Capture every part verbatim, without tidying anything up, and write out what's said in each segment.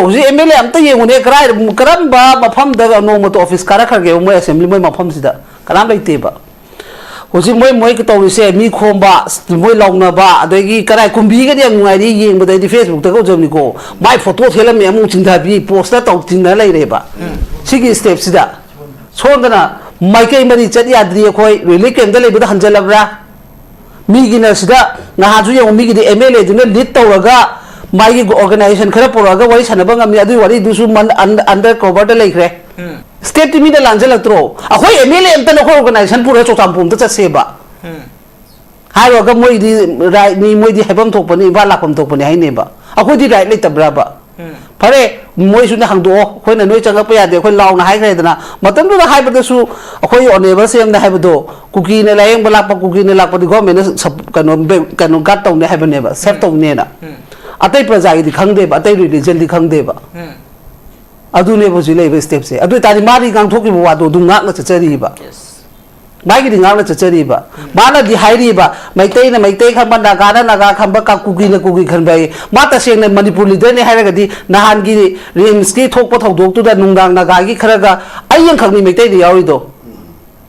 ꯍꯧꯖꯤꯛ M L ꯑꯦ ꯑꯝꯇ ꯌꯦꯡꯉꯨꯅꯦ, ꯀꯔꯥꯏ, ꯀꯔꯝꯕ ꯃꯐꯝꯗ ꯅꯣꯡꯃꯇ ꯑꯣꯐꯤꯁ ꯀꯥꯔꯛꯈ꯭ꯔꯒꯦꯕ? ꯃꯣꯏ ꯑꯦꯁꯦꯝꯕ꯭ꯂꯤ, ꯃꯣꯏ ꯃꯐꯝꯁꯤꯗ ꯀꯅꯥꯝ ꯂꯩꯇꯦꯕ꯫ ꯍꯧꯖꯤꯛ ꯃꯣꯏ, ꯃꯣꯏ ꯇꯧꯔꯤꯁꯦ, ꯃꯤ ꯈꯣꯝꯕ, ꯃꯣꯏ ꯂꯥꯎꯅꯕ, ꯑꯗꯒꯤ ꯀꯔꯥꯏ, ꯀꯨꯝꯕꯤꯒꯗꯤ ꯌꯥꯝ ꯅꯨꯡꯉꯥꯏꯔꯤ ꯌꯦꯡꯕꯗ, ꯑꯩꯗꯤ ꯐꯦꯁꯕꯨꯛꯇꯒ ꯎꯖꯕꯅꯤꯀꯣ, ꯃꯥꯏ ꯐꯣꯇꯣ ꯊꯦꯠꯂꯝꯃꯦ, ꯑꯃꯨꯛ ꯆꯤꯡꯊꯕꯤ, ꯄꯣꯁꯇ ꯇꯧ ꯆꯤꯡꯅ ꯂꯩꯔꯦꯕ꯫ ꯁꯤꯒꯤ ꯁ꯭ꯇꯦꯞꯁꯤꯗ ꯁꯣꯝꯗꯅ ꯃꯥꯏꯀꯩ ꯃꯔꯤ ꯆꯠ ꯌꯥꯗ꯭ꯔꯤ, ꯑꯩꯈꯣꯏ ꯔꯤꯂꯤꯐ ꯀꯦꯝꯞꯇ ꯂꯩꯕꯗ ꯍꯟꯖꯜꯂꯕ꯭ꯔꯥ? ꯃꯤꯒꯤꯅ ꯁꯤꯗ ꯅꯍꯥꯟꯁꯨ ꯌꯦꯡꯉꯨ, ꯃꯤꯒꯤꯗꯤ ꯑꯦꯝ ꯑꯦꯜ ꯑꯦꯗꯨꯅ ꯂꯤꯗ ꯇꯧꯔꯒ, ꯃꯥꯒꯤ ꯑꯣꯔꯒꯅꯥꯏꯖꯦꯁꯟ ꯈꯔ ꯄꯨꯔꯛꯑꯒ ꯋꯥꯔꯤ ꯁꯥꯟꯅꯕ ꯉꯝꯃꯤ꯫ ꯑꯗꯨꯒꯤ ꯋꯥꯔꯤꯗꯨꯁꯨ ꯑꯟꯗꯔ ꯀꯣꯚꯔꯗ ꯂꯩꯈ꯭ꯔꯦ꯫ ꯁ꯭ꯇꯦꯠꯇꯤ ꯃꯤꯅ ꯂꯥꯟꯖꯜꯂꯛꯇ꯭ꯔꯣ? ꯑꯩꯈꯣꯏ ꯑꯦꯝ ꯑꯦꯜ ꯑꯦ ꯑꯝꯇꯅ ꯑꯩꯈꯣꯏ ꯑꯣꯔꯒꯅꯥꯏꯖꯦꯁꯟ ꯄꯨꯔꯒ ꯆꯨꯔꯆꯥꯟꯄꯨꯔ ꯑꯝꯇ ꯆꯠꯁꯦꯕ꯫ ꯍꯥꯏꯔꯨꯔꯒ ꯃꯣꯏꯗꯤ ꯔꯥꯏꯠꯅꯤ, ꯃꯣꯏꯗꯤ ꯍꯥꯏꯐꯝ ꯊꯣꯛꯄꯅꯤ, ꯏꯝꯐꯥꯜ ꯂꯥꯛꯐꯝ ꯊꯣꯛꯄꯅꯤ ꯍꯥꯏꯅꯦꯕ꯫ ꯑꯩꯈꯣꯏꯗꯤ ꯔꯥꯏꯠ ꯂꯩꯇꯕ꯭ꯔꯕ? ꯐꯔꯦ, ꯃꯣꯏꯁꯨꯅꯦ ꯍꯥꯡꯗꯣꯛꯑꯣ, ꯑꯩꯈꯣꯏꯅ ꯅꯣꯏ ꯆꯪꯉꯛꯄ ꯌꯥꯗꯦ, ꯑꯩꯈꯣꯏ ꯂꯥꯎꯅ ꯍꯥꯏꯈ꯭ꯔꯦꯗꯅ꯫ ꯃꯇꯝꯗꯨꯗ ꯍꯥꯏꯕꯗꯁꯨ ꯑꯩꯈꯣꯏ ꯑꯣꯅꯦꯕꯜ ꯁꯤ ꯑꯦꯝꯅ ꯍꯥꯏꯕꯗꯣ, ꯀꯨꯀꯤꯅ ꯂꯥꯌꯦꯡꯕ ꯂꯥꯛꯄ, ꯀꯨꯀꯤꯅ ꯂꯥꯛꯄꯗꯤ ꯒꯣꯔꯃꯦꯟꯅ ꯁꯞ-, ꯀꯩꯅꯣ, ꯕꯦ-, ꯀꯩꯅꯣ, ꯒꯥꯔꯗ ꯇꯧꯅꯤ ꯍꯥꯏꯕꯅꯦꯕ, ꯁꯦꯐ ꯇꯧꯅꯦꯅ꯫ ꯑꯇꯩ ꯄ꯭ꯔꯖꯥꯒꯤꯗꯤ ꯈꯪꯗꯦꯕ, ꯑꯇꯩ ꯔꯤꯂꯤꯖꯟꯗꯤ ꯈꯪꯗꯦꯕ꯫ ꯑꯗꯨꯅꯦꯕ ꯍꯧꯖꯤꯛ ꯂꯩꯔꯤꯕ ꯁ꯭ꯇꯦꯞꯁꯦ꯫ ꯑꯗꯨ ꯑꯣꯏꯇꯥꯔꯗꯤ ꯃꯥꯗꯤ ꯉꯥꯡꯊꯣꯛꯈꯤꯕ ꯋꯥꯗꯣ ꯑꯗꯨꯝ ꯉꯥꯛꯅ ꯆꯠꯆꯔꯤꯕ꯫ ꯃꯥꯒꯤꯗꯤ ꯉꯥꯛꯅ ꯆꯠꯆꯔꯤꯕ꯫ ꯃꯥꯅꯗꯤ ꯍꯥꯏꯔꯤꯕ, ꯃꯩꯇꯩꯅ ꯃꯩꯇꯩ ꯈꯟꯕ, ꯅꯥꯒꯥꯅ ꯅꯥꯒꯥ ꯈꯟꯕ, ꯀ-, ꯀꯨꯀꯤꯅ ꯀꯨꯀꯤ ꯈꯟꯕ ꯍꯥꯏꯌꯦ꯫ ꯃꯥ ꯇꯁꯦꯡꯅ ꯃꯅꯤꯄꯨꯔ ꯂꯤꯗꯔꯅꯦ ꯍꯥꯏꯔꯒꯗꯤ, ꯅꯍꯥꯟꯒꯤ ꯔꯤꯝꯁꯀꯤ ꯊꯣꯛꯄ ꯊꯧꯗꯣꯛꯇꯨꯗ ꯅꯨꯡꯗꯥꯡ ꯅꯥꯒꯥꯒꯤ ꯈꯔꯒ ꯑꯩ ꯑꯃꯈꯛꯅꯤ ꯃꯩꯇꯩꯗ ꯌꯥꯎꯔꯤꯗꯣ꯫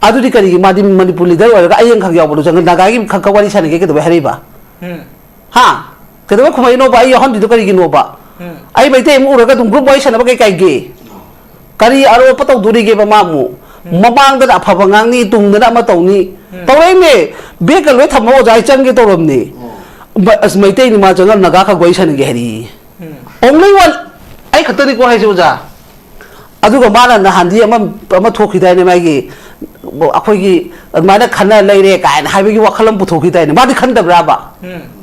ꯑꯗꯨꯗꯤ ꯀꯔꯤꯒꯤ ꯃꯥꯗꯤ ꯃꯅꯤꯄꯨꯔ ꯂꯤꯗꯔ ꯑꯣꯏꯔꯒ ꯑꯩ ꯑꯃꯈꯛ ꯌꯥꯎꯕꯗꯣ ꯆꯪꯉ-, ꯅꯥꯒꯥꯒꯤ ꯈꯛꯀ ꯋꯥꯔꯤ ꯁꯥꯟꯅꯒꯦ ꯀꯩꯗꯧꯕꯩ ꯍꯥꯏꯔꯛꯏꯕ? ꯍꯥ? ꯀꯩꯗꯧꯕꯩ ꯈꯨꯝꯃꯛꯏꯅꯣꯕ? ꯑꯩ ꯌꯥꯎꯍꯟꯗ꯭ꯔꯤꯗꯣ ꯀꯔꯤꯒꯤꯅꯣꯕ? ꯎꯝ꯫ ꯑꯩ ꯃꯩꯇꯩ ꯑꯃ ꯎꯔꯒ ꯑꯗꯨꯝ ꯒ꯭ꯔꯨꯞ ꯋꯥꯔꯤ ꯁꯥꯟꯅꯕ ꯀꯩ ꯀꯥꯏꯒꯦ? ꯀꯔꯤ ꯑꯔꯣꯞꯄ ꯇꯧꯗꯣꯔꯤꯒꯦꯕ ꯃꯥꯕꯨ? ꯎꯝ꯫ ꯃꯃꯥꯡꯗꯅ ꯑꯐꯕ ꯉꯥꯡꯅꯤ, ꯇꯨꯡꯗꯅ ꯑꯃ ꯇꯧꯅꯤ꯫ ꯎꯝ꯫ ꯇꯧꯔꯛꯏꯅꯦ꯫ ꯕꯦꯒꯀ ꯂꯣꯏ ꯊꯝꯃꯣ ꯑꯣꯖꯥ, ꯑꯩ ꯆꯪꯒꯦ ꯇꯧꯔꯝꯅꯤ꯫ ꯎꯝ꯫ ꯃ-, ꯑꯁ, ꯃꯩꯇꯩꯅꯤ ꯃꯥ ꯆꯪꯉꯝ ꯅꯥꯒꯥ ꯈꯛ ꯋꯥꯔꯤ ꯁꯥꯟꯅꯒꯦ ꯍꯥꯏꯔꯤ꯫ ꯎꯝ꯫ Only one꯫ ꯑꯩ ꯈꯛꯇꯅꯤꯀꯣ ꯍꯥꯏꯁꯦ ꯑꯣꯖꯥ꯫ ꯑꯗꯨꯒ ꯃꯥꯅ ꯅꯍꯥꯟꯗꯤ ꯑꯃ, ꯑꯃ ꯊꯣꯛꯈꯤꯗꯥꯏꯅꯦ ꯃꯥꯒꯤ, ꯑꯩꯈꯣꯏꯒꯤ ꯑꯗꯨꯃꯥꯏꯅ ꯈꯟꯅ ꯂꯩꯔꯦ ꯀꯥꯏꯅ ꯍꯥꯏꯕꯒꯤ ꯋꯥꯈꯜ ꯑꯃ ꯄꯨꯊꯣꯛꯈꯤꯗꯥꯏꯅꯦ? ꯃꯥꯗꯤ ꯈꯟꯗꯕ꯭ꯔꯥꯕ? ꯎꯝ꯫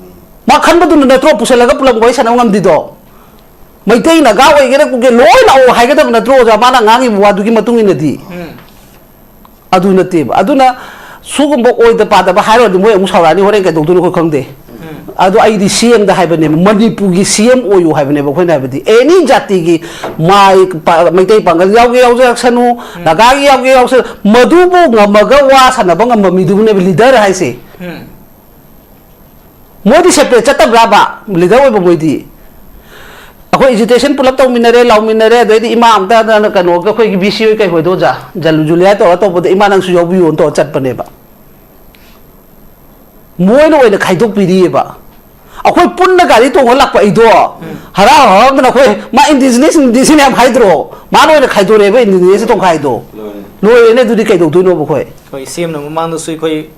ꯃꯥ ꯈꯟꯕꯗꯨꯅ ꯅꯠꯇ꯭ꯔꯣ ꯄꯨꯁꯜꯂꯒ ꯄꯨꯂꯞ ꯋꯥꯔꯤ ꯁꯥꯟꯅꯕ ꯉꯝꯗ꯭ꯔꯤꯗꯣ? ꯃꯩꯇꯩ ꯅꯥꯒꯥ ꯑꯣꯏꯒꯦꯔꯥ ꯀꯨꯀꯤ ꯂꯣꯏ ꯂꯥꯛꯑꯣ ꯍꯥꯏꯒꯗꯕ ꯅꯠꯇ꯭ꯔꯣ ꯑꯣꯖꯥ? ꯃꯥꯅ ꯉꯥꯡꯉꯤꯕ ꯋꯥꯗꯨꯒꯤ ꯃꯇꯨꯡ ꯏꯟꯅꯗꯤ꯫ ꯎꯝ꯫ ꯑꯗꯨ ꯅꯠꯇꯦꯕ꯫ ꯑꯗꯨꯅ ꯁꯨꯒꯨꯝꯕ ꯑꯣꯏꯗ ꯄꯥꯗꯕ ꯍꯥꯏꯔꯨꯔꯗꯤ ꯃꯣꯏ ꯑꯃꯨꯛ ꯁꯥꯎꯔꯛꯑꯅꯤ, ꯍꯣꯔꯦꯟ ꯀꯩꯗꯧꯗꯣꯏꯅꯣ ꯑꯩꯈꯣꯏ ꯈꯪꯗꯦ꯫ ꯎꯝ꯫ ꯑꯗꯣ ꯑꯩꯗꯤ ꯁꯤ ꯑꯦꯝꯗ ꯍꯥꯏꯕꯅꯦꯕ, ꯃꯅꯤꯄꯨꯔꯒꯤ ꯁꯤ ꯑꯦꯝ ꯑꯣꯏꯌꯨ ꯍꯥꯏꯕꯅꯦꯕ ꯑꯩꯈꯣꯏꯅ ꯍꯥꯏꯕꯗꯤ꯫ ꯑꯦꯅꯤ ꯖꯥꯇꯤꯒꯤ ꯃꯥꯏ ꯄꯥ-, ꯃꯩꯇꯩ ꯄꯥꯡꯒꯜ ꯌꯥꯎꯒꯦ ꯌꯥꯎꯖꯔꯛꯁꯅꯨ, ꯎꯝ꯫ ꯅꯥꯒꯥꯒꯤ ꯌꯥꯎꯒꯦ ꯌꯥꯎꯁꯅꯨ, ꯃꯗꯨꯕꯨ ꯉꯝꯃꯒ ꯋꯥ ꯁꯥꯟꯅꯕ ꯉꯝꯕ ꯃꯤꯗꯨꯕꯨꯅꯦꯕ ꯂꯤꯗꯔ ꯍꯥꯏꯁꯦ꯫ ꯎꯝ꯫ ꯃꯣꯏꯗꯤ ꯁꯦꯄꯔꯦꯠ ꯆꯠꯇꯕ꯭ꯔꯥꯕ ꯂꯤꯗꯔ ꯑꯣꯏꯕ ꯃꯣꯏꯗꯤ? ꯑꯩꯈꯣꯏ ꯑꯦꯖꯤꯇꯦꯁꯟ ꯄꯨꯂꯞ ꯇꯧꯃꯤꯟꯅꯔꯦ, ꯂꯥꯎꯃꯤꯟꯅꯔꯦ, ꯑꯗꯩꯗꯤ ꯏꯃꯥ ꯑꯝꯇ ꯀꯩꯅꯣꯒ ꯑꯩꯈꯣꯏꯒꯤ ꯕꯤ ꯁꯤ ꯍꯣꯏ ꯀꯩ ꯍꯣꯏꯗꯣ ꯑꯣꯖꯥ ꯖꯜ-, ꯖꯨꯂꯤꯌꯥ ꯇꯧꯔ ꯇꯧꯕꯗ ꯏꯃꯥ ꯅꯪꯁꯨ ꯌꯥꯎꯕꯤꯌꯣꯅ ꯇꯧꯔ ꯆꯠꯄꯅꯦꯕ꯫ ꯃꯣꯏꯅ ꯑꯣꯏꯅ ꯈꯥꯏꯗꯣꯛꯄꯤꯔꯤꯑꯕ꯫ ꯑꯩꯈꯣꯏ ꯄꯨꯟꯅ ꯒꯥꯔꯤ ꯇꯣꯡꯉ ꯂꯥꯛꯄ ꯑꯩꯗꯣ ꯍꯔꯥꯎ ꯍꯔꯥꯎꯗꯅ ꯑꯩꯈꯣꯏ ꯃꯥ ꯏꯟꯗꯤꯖꯤꯅꯁ ꯏꯟꯗꯤꯖꯤꯅꯁ ꯌꯥꯝ ꯍꯥꯏꯗ꯭ꯔꯣ? ꯃꯥꯅ ꯑꯣꯏꯅ ꯈꯥꯏꯗꯣꯔꯛꯑꯦꯕ ꯏꯟꯗꯤꯖꯤꯅꯁ ꯇꯣꯡꯈꯥꯏꯗꯣ꯫ ꯂꯣꯏꯔꯦ꯫ ꯂꯣꯏꯔꯦꯅꯦ, ꯑꯗꯨꯗꯤ ꯀꯩꯗꯧꯗꯣꯏꯅꯣꯕ ꯑꯩꯈꯣꯏ? ꯑꯩꯈꯣꯏ ꯁꯤ ꯑꯦꯝꯅ ꯃꯃꯥꯡꯗꯁꯨ ꯑꯩꯈꯣꯏ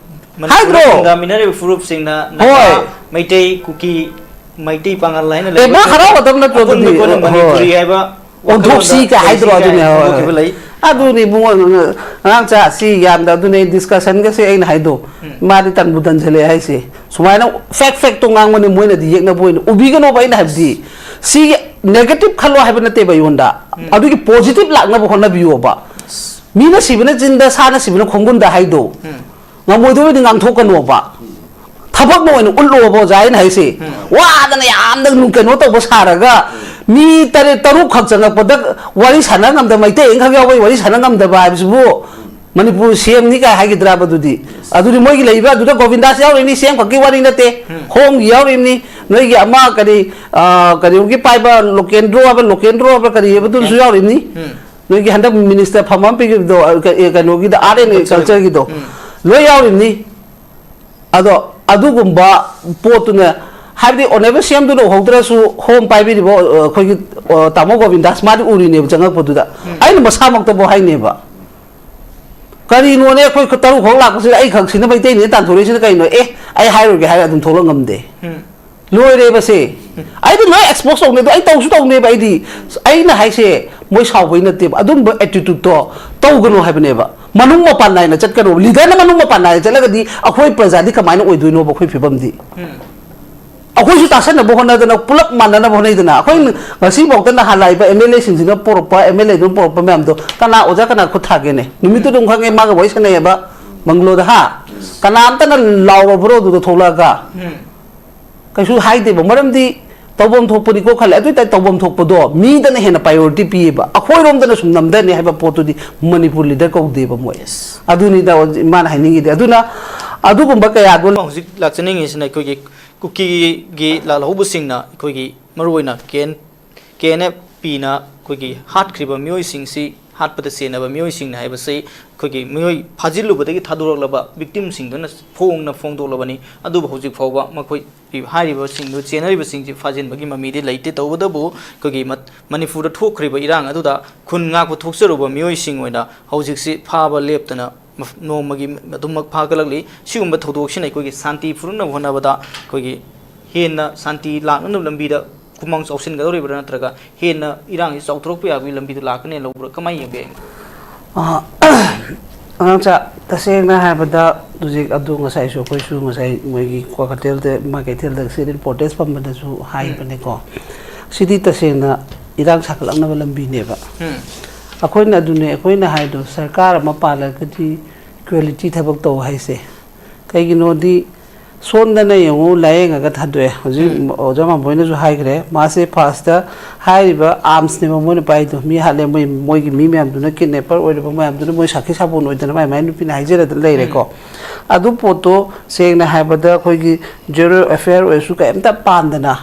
ꯍꯥꯏꯗ꯭ꯔꯣ? ꯃꯅꯤꯄꯨꯔꯗ ꯈꯨꯟꯗꯥꯃꯤꯟꯅꯔꯤꯕ ꯐꯨꯔꯨꯞꯁꯤꯡꯅ ꯅꯥꯒꯥ, ꯍꯣꯏ꯫ ꯃꯩꯇꯩ, ꯀꯨꯀꯤ, ꯃꯩꯇꯩ ꯄꯥꯉꯜ ꯍꯥꯏꯅ ꯑꯦ, ꯃꯥ ꯂꯩꯕꯁꯤꯡꯁꯦ ꯍꯔꯥꯎꯒꯗꯕ ꯅꯠꯇ꯭ꯔꯣ ꯑꯄꯨꯟꯕ ꯑꯗꯨꯗꯤ? ꯑꯩꯈꯣꯏꯅ ꯍꯣꯏ꯫ ꯃꯅꯤꯄꯨꯔꯤ ꯍꯥꯏꯕ ꯑꯣꯟꯊꯣꯛꯁꯤ ꯋꯥꯈꯜꯂꯣꯟꯗ ꯀꯥꯏ ꯍꯥꯏꯗ꯭ꯔꯣ? ꯂꯩꯁꯤ ꯑꯗꯨꯅꯦ, ꯀꯥꯏꯅ ꯍꯣꯏ, ꯍꯣꯏ꯫ ꯐꯣꯡꯗꯣꯛꯈꯤꯕ ꯂꯩ꯫ ꯑꯗꯨꯅꯤ ꯏꯕꯨꯡꯉꯣ, ꯑꯉꯥꯡ ꯆꯥꯁꯤ ꯌꯥꯝꯗ ꯑꯗꯨꯅꯦ ꯗꯤꯁꯀꯁꯟꯒꯁꯦ ꯑꯩꯅ ꯍꯥꯏꯗꯣ꯫ ꯎꯝ꯫ ꯃꯥꯗꯤ ꯇꯟꯕꯨ ꯇꯟꯁꯤꯜꯂꯛꯑꯦ ꯍꯥꯏꯁꯦ꯫ ꯁꯨꯃꯥꯏꯅ ꯐꯦꯛ ꯐꯦꯛꯇꯣ ꯉꯥꯡꯕꯅꯦ, ꯃꯣꯏꯅꯗꯤ ꯌꯦꯛꯅꯕ ꯑꯣꯏꯅ ꯎꯕꯤꯒꯅꯣꯕ꯫ ꯑꯩꯅ ꯍꯥꯏꯕꯗꯤ ꯁꯤ ꯅꯦꯒꯦꯇꯤꯚ ꯈꯜꯂꯣ ꯍꯥꯏꯕ ꯅꯠꯇꯦꯕ ꯑꯩꯉꯣꯟꯗ꯫ ꯎꯝ꯫ ꯑꯗꯨꯒꯤ ꯄꯣꯖꯤꯇꯤꯚ ꯂꯥꯛꯅꯕ ꯍꯣꯠꯅꯕꯤꯌꯣꯕ꯫ ꯃꯤꯅ ꯁꯤꯕꯅ ꯆꯤꯟꯗ, ꯁꯥꯅ ꯁꯤꯕꯅ ꯈꯣꯡꯒꯨꯟꯗ ꯍꯥꯏꯗꯣ꯫ ꯎꯝ꯫ ꯉꯝꯃꯣꯏꯗꯕ ꯑꯣꯏꯗꯤ ꯉꯥꯡꯊꯣꯛꯀꯅꯣꯕ꯫ ꯊꯕꯛꯅ ꯑꯣꯏꯅ ꯎꯠꯂꯣꯕ ꯑꯣꯖꯥ, ꯑꯩꯅ ꯍꯥꯏꯁꯦ꯫ ꯎꯝ꯫ ꯋꯥꯗꯅ ꯌꯥꯝꯅ ꯀꯩꯅꯣ ꯇꯧꯕ ꯁꯥꯔꯒ ꯃꯤ ꯇꯔꯦꯠ ꯇꯔꯨꯛ ꯈꯛ ꯆꯪꯉꯛꯄꯗ ꯋꯥꯔꯤ ꯁꯥꯟꯅ ꯉꯝꯗꯕ, ꯃꯩꯇꯩ ꯑꯃꯈꯛ ꯌꯥꯎꯕꯩ ꯋꯥꯔꯤ ꯁꯥꯟꯅ ꯉꯝꯗꯕ ꯍꯥꯏꯕꯁꯤꯕꯨ ꯃꯅꯤꯄꯨꯔ ꯁꯤ ꯑꯦꯝꯅꯤ ꯀꯥꯏ ꯍꯥꯏꯒꯗ꯭ꯔꯕ ꯑꯗꯨꯗꯤ? ꯑꯗꯨꯗꯤ ꯃꯣꯏꯒꯤ ꯂꯩꯔꯤꯕ ꯑꯗꯨꯗ ꯒꯣꯕꯤꯟꯗꯥꯁ ꯌꯥꯎꯔꯤꯅꯤ, ꯁꯤ ꯑꯦꯝ ꯈꯛꯀꯤ ꯋꯥꯔꯤ ꯅꯠꯇꯦ꯫ ꯎꯝ꯫ ꯍꯣꯝꯒꯤ ꯌꯥꯎꯔꯤꯕꯅꯤ, ꯅꯣꯏꯒꯤ ꯑꯃ ꯀꯔꯤ, ꯑ, ꯀꯔꯤꯒꯤ ꯄꯥꯏꯕ ꯂꯣꯀꯦꯟꯗ꯭ꯔꯣ ꯍꯥꯏꯕ, ꯂꯣꯀꯦꯟꯗ꯭ꯔꯣ ꯍꯥꯏꯕ ꯀꯔꯤ ꯍꯥꯏꯕꯗꯨꯁꯨ ꯌꯥꯎꯔꯤꯕꯅꯤ꯫ ꯎꯝ꯫ ꯅꯣꯏꯒꯤ ꯍꯟꯗꯛ ꯃꯤꯅꯤꯁꯇꯔ ꯐꯝ ꯑꯃ ꯄꯤꯈꯤꯕꯗꯣ, ꯑ, ꯀ-, ꯑꯦ, ꯀꯩꯅꯣꯒꯤꯗꯣ, ꯑꯥꯔꯠ ꯑꯦꯟ ꯀꯜꯆꯔꯒꯤꯗꯣ꯫ ꯎꯝ꯫ ꯂꯣꯏ ꯌꯥꯎꯔꯤꯕꯅꯤ꯫ ꯑꯗꯣ ꯑꯗꯨꯒꯨꯝꯕ ꯄꯣꯠꯇꯨꯅ, ꯍꯥꯏꯕꯗꯤ ꯑꯣꯅꯦꯕꯜ ꯁꯤ ꯑꯦꯝꯗꯨꯅ ꯎꯍꯧꯗ꯭ꯔꯁꯨ ꯍꯣꯝ ꯄꯥꯏꯕꯤꯔꯤꯕ, ꯑ, ꯑꯩꯈꯣꯏꯒꯤ, ꯑ, ꯇꯥꯃꯣ ꯒꯣꯕꯤꯟꯗꯥꯁ ꯃꯥꯗꯤ ꯎꯔꯤꯅꯦꯕ ꯆꯪꯉꯛꯄꯗꯨꯗ꯫ ꯎꯝ꯫ ꯑꯩꯅ ꯃꯁꯥꯃꯛꯇꯕꯨ ꯍꯥꯏꯅꯦꯕ꯫ ꯀꯔꯤꯅꯣꯅꯦ ꯑꯩꯈꯣꯏ ꯇꯔꯨꯛ ꯈꯛ ꯂꯥꯛꯄꯁꯤꯗ ꯑꯩ ꯈꯛꯁꯤꯅ ꯃꯩꯇꯩꯅꯦ ꯇꯥꯟꯊꯣꯔꯛꯏꯁꯤꯅ ꯀꯩꯅꯣ? ꯑꯦ, ꯑꯩ ꯍꯥꯏꯔꯨꯔꯒꯦ ꯍꯥꯏꯔ ꯑꯗꯨꯝ ꯊꯣꯛꯂꯛ ꯉꯝꯗꯦ꯫ ꯎꯝ꯫ ꯂꯣꯏꯔꯦꯕꯁꯦ꯫ ꯑꯩꯗꯤ ꯂꯣꯏ ꯑꯦꯛꯁꯄꯣꯖ ꯇꯧꯅꯤ, ꯑꯗꯣ ꯑꯩ ꯇꯧꯁꯨ ꯇꯧꯅꯦꯕ꯫ ꯑꯩꯗꯤ ꯑꯩꯅ ꯍꯥꯏꯁꯦ ꯃꯣꯏ ꯁꯥꯎꯕꯩ ꯅꯠꯇꯦꯕ, ꯑꯗꯨꯝꯕ ꯑꯦꯇꯤꯇ꯭ꯌꯨꯠꯇꯣ ꯇꯧꯒꯅꯨ ꯍꯥꯏꯕꯅꯦꯕ꯫ ꯃꯅꯨꯡ ꯃꯄꯥꯟ ꯅꯥꯏꯅ ꯆꯠꯀꯅꯣꯕ꯫ ꯂꯤꯗꯔꯅ ꯃꯅꯨꯡ ꯃꯄꯥꯟ ꯅꯥꯏꯅ ꯆꯠꯂꯒꯗꯤ ꯑꯩꯈꯣꯏ ꯄ꯭ꯔꯖꯥꯗꯤ ꯀꯃꯥꯏꯅ ꯑꯣꯏꯗꯣꯏꯅꯣꯕ ꯑꯩꯈꯣꯏ ꯐꯤꯕꯝꯗꯤ? ꯎꯝ꯫ ꯑꯩꯈꯣꯏꯁꯨ ꯇꯥꯁꯟꯅꯕ ꯍꯣꯠꯅꯗꯅ ꯄꯨꯂꯞ ꯃꯥꯟꯅꯅꯕ ꯍꯣꯠꯅꯩꯗꯅ꯫ ꯑꯩꯈꯣꯏ ꯉꯁꯤꯐꯥꯎꯗ ꯅꯍꯥꯟ ꯂꯥꯛꯏꯕ ꯑꯦꯝ ꯑꯦꯜ ꯑꯦꯁꯤꯡꯁꯤꯅ ꯄꯣꯔꯛꯄ, ꯑꯦꯝ ꯑꯦꯜ ꯑꯦꯗꯨꯅ ꯄꯣꯔꯛꯄ ꯃꯌꯥꯝꯗꯣ ꯀꯅꯥ ꯑꯣꯖꯥ ꯀꯅꯥ ꯈꯨꯠ ꯊꯥꯒꯦꯅꯦ? ꯅꯨꯃꯤꯠꯇꯨ ꯑꯗꯨꯝ ꯈꯪꯉꯦ, ꯃꯥꯒ ꯋꯥꯔꯤ ꯁꯥꯟꯅꯩꯌꯦꯕ ꯕꯪꯒꯂꯣꯗ, ꯍꯥ? ꯀꯅꯥꯝꯇꯅ ꯂꯥꯎꯔꯕ꯭ꯔꯣ ꯑꯗꯨꯗ ꯊꯣꯛꯂꯛꯑꯒ? ꯎꯝ꯫ ꯀꯩꯁꯨ ꯍꯥꯏꯗꯦꯕ, ꯃꯔꯝꯗꯤ ꯇꯧꯐꯝ ꯊꯣꯛꯄꯅꯤꯀꯣ ꯈꯜꯂꯦ꯫ ꯑꯗꯨ ꯑꯣꯏꯇꯥꯔꯗꯤ ꯇꯧꯐꯝ ꯊꯣꯛꯄꯗꯣ ꯃꯤꯗꯅ ꯍꯦꯟꯅ ꯄ꯭ꯔꯥꯏꯌꯣꯔꯤꯇꯤ ꯄꯤꯌꯦꯕ, ꯑꯩꯈꯣꯏꯔꯣꯝꯗꯅ ꯁꯨꯝ ꯅꯝꯊꯅꯤ ꯍꯥꯏꯕ ꯄꯣꯠꯇꯨꯗꯤ ꯃꯅꯤꯄꯨꯔ ꯂꯤꯗꯔ ꯀꯧꯗꯦꯕ ꯃꯣꯏ꯫ ꯌꯦꯁ꯫ ꯑꯗꯨꯅꯤꯗ ꯏꯃꯥꯅ ꯍꯥꯏꯅꯤꯡꯉꯤꯗꯤ꯫ ꯑꯗꯨꯅ ꯑꯗꯨꯒꯨꯝꯕ ꯀꯌꯥꯗꯣ ꯍꯧꯖꯤꯛ ꯂꯥꯛꯆꯅꯤꯡꯉꯤꯁꯤꯅ ꯑꯩꯈꯣꯏꯒꯤ ꯀꯨꯀꯤꯒꯤ ꯂꯥꯜꯍꯧꯕꯁꯤꯡꯅ ꯑꯩꯈꯣꯏꯒꯤ ꯃꯔꯨꯑꯣꯏꯅ ꯀꯦꯟ ꯀꯦ ꯑꯦꯟ ꯑꯦꯐ ꯄꯤꯅ ꯑꯩꯈꯣꯏꯒꯤ ꯍꯥꯠꯈ꯭ꯔꯤꯕ ꯃꯤꯑꯣꯏꯁꯤꯡꯁꯤ, ꯍꯥꯠꯄꯗ ꯆꯦꯟꯅꯕ ꯃꯤꯑꯣꯏꯁꯤꯡꯅ ꯍꯥꯏꯕꯁꯤ ꯑꯩꯈꯣꯏꯒꯤ ꯃꯤꯑꯣꯏ ꯐꯥꯖꯤꯜꯂꯨꯕꯗꯒꯤ ꯊꯥꯗꯣꯔꯛꯂꯕ ꯚꯤꯛꯇꯤꯝꯁꯤꯡꯗꯨꯅ ꯐꯣꯡꯅ ꯐꯣꯡꯗꯣꯛꯂꯕꯅꯤ꯫ ꯑꯗꯨꯕꯨ ꯍꯧꯖꯤꯛ ꯐꯥꯎꯕ ꯃꯈꯣꯏ ꯍꯥꯏꯔꯤꯕꯁꯤꯡꯗꯨ, ꯆꯦꯟꯅꯔꯤꯕꯁꯤꯡꯁꯤ ꯐꯥꯖꯤꯟꯕꯒꯤ ꯃꯃꯤꯗꯤ ꯂꯩꯇꯦ꯫ ꯇꯧꯕꯇꯕꯨ ꯑꯩꯈꯣꯏꯒꯤ ꯃꯠ-, ꯃꯅꯤꯄꯨꯔꯗ ꯊꯣꯛꯈ꯭ꯔꯤꯕ ꯏꯔꯥꯡ ꯑꯗꯨꯗ ꯈꯨꯟ ꯉꯥꯛꯄ ꯊꯣꯛꯆꯔꯨꯕ ꯃꯤꯑꯣꯏꯁꯤꯡ ꯑꯣꯏꯅ ꯍꯧꯖꯤꯛꯁꯤ ꯐꯥꯕ ꯂꯦꯞꯇꯅ ꯃꯐ-, ꯅꯣꯡꯃꯒꯤ ꯑꯗꯨꯃꯛ ꯐꯥꯒꯠꯂꯛꯂꯤ꯫ ꯁꯤꯒꯨꯝꯕ ꯊꯧꯗꯣꯛꯁꯤꯅ ꯑꯩꯈꯣꯏꯒꯤ ꯁꯥꯟꯇꯤ ꯐꯨꯔꯛꯅꯕ ꯍꯣꯠꯅꯕꯗ ꯑꯩꯈꯣꯏꯒꯤ ꯍꯦꯟꯅ ꯁꯥꯟꯇꯤ ꯂꯥꯛꯅꯅꯕ ꯂꯝꯕꯤꯗ ꯈꯨꯃꯥꯡ ꯆꯥꯎꯁꯤꯟꯒꯗꯧꯔꯤꯕ꯭ꯔꯥ, ꯅꯠꯇ꯭ꯔꯒ ꯍꯦꯟꯅ ꯏꯔꯥꯡꯁꯤ ꯆꯥꯎꯊꯣꯔꯛꯄ ꯌꯥꯕꯒꯤ ꯂꯝꯕꯤꯗ ꯂꯥꯛꯀꯅꯦꯅ ꯂꯧꯕ꯭ꯔꯥ, ꯀꯃꯥꯏꯅ ꯌꯦꯡꯕ ꯌꯥꯏ? ꯑ, ꯑꯉꯥꯡꯆꯥ, ꯇꯁꯦꯡꯅ ꯍꯥꯏꯔꯕꯗ ꯍꯧꯖꯤꯛ ꯑꯗꯨ ꯉꯁꯥꯏꯁꯨ ꯑꯩꯈꯣꯏꯁꯨ ꯉꯁꯥꯏ ꯃꯣꯏꯒꯤ ꯀ꯭ꯋꯥꯀꯩꯊꯦꯜꯗ, ꯏꯃꯥ ꯀꯩꯊꯦꯜꯗ ꯁꯤꯗ ꯄ꯭ꯔꯣꯇꯦꯁ ꯐꯝꯕꯗꯁꯨ ꯍꯥꯏꯕꯅꯦꯀꯣ꯫ ꯁꯤꯗꯤ ꯇꯁꯦꯡꯅ ꯏꯔꯥꯡ ꯁꯥꯒꯠꯂꯛꯅꯕ ꯂꯝꯕꯤꯅꯦꯕ꯫ ꯎꯝ꯫ ꯑꯩꯈꯣꯏꯅ ꯑꯗꯨꯅꯦ ꯑꯩꯈꯣꯏꯅ ꯍꯥꯏꯗꯣ, ꯁꯔꯀꯥꯔ ꯑꯃ ꯄꯥꯜꯂꯒꯗꯤ ꯀ꯭ꯋꯥꯂꯤꯇꯤ ꯊꯕꯛ ꯇꯧ ꯍꯥꯏꯁꯦ꯫ ꯀꯩꯒꯤꯅꯣꯗꯤ ꯁꯣꯝꯗꯅ ꯌꯦꯡꯉꯨ, ꯂꯥꯏꯌꯦꯡꯉꯒ ꯊꯥꯗꯣꯛꯑꯦ꯫ ꯍꯧꯖꯤꯛ ꯎꯝ꯫ ꯑꯣꯖꯥ ꯃꯥꯝꯕꯣꯏꯅꯁꯨ ꯍꯥꯏꯈ꯭ꯔꯦ, ꯃꯥꯁꯦ ꯐꯥꯔꯁꯇ ꯍꯥꯏꯔꯤꯕ ꯑꯥꯔꯝꯁꯅꯦꯕ ꯃꯣꯏꯅ ꯄꯥꯏꯗꯣ, ꯃꯤ ꯍꯥꯠꯂꯦ, ꯃꯣꯏ, ꯃꯣꯏꯒꯤ ꯃꯤ ꯃꯌꯥꯝꯗꯨꯅ, ꯀꯤꯗꯅꯦꯄꯔ ꯑꯣꯏꯔꯤꯕ ꯃꯌꯥꯝꯗꯨꯅ ꯃꯣꯏ ꯁꯥꯈꯤ ꯁꯥꯕꯣꯟ ꯑꯣꯏꯗꯅ ꯃꯥꯏ ꯃꯥꯏ ꯅꯨꯄꯤꯅ ꯍꯥꯏꯖꯔꯗꯅ ꯂꯩꯔꯦꯀꯣ꯫ ꯎꯝ꯫ ꯑꯗꯨ ꯄꯣꯠꯇꯣ ꯁꯦꯡꯅ ꯍꯥꯏꯕꯗ ꯑꯩꯈꯣꯏꯒꯤ ꯖꯦꯅꯔꯦꯜ ꯑꯦꯐꯤꯌꯥꯔ ꯑꯣꯏꯔꯁꯨ ꯀꯩꯝꯇ ꯄꯥꯟꯗꯅ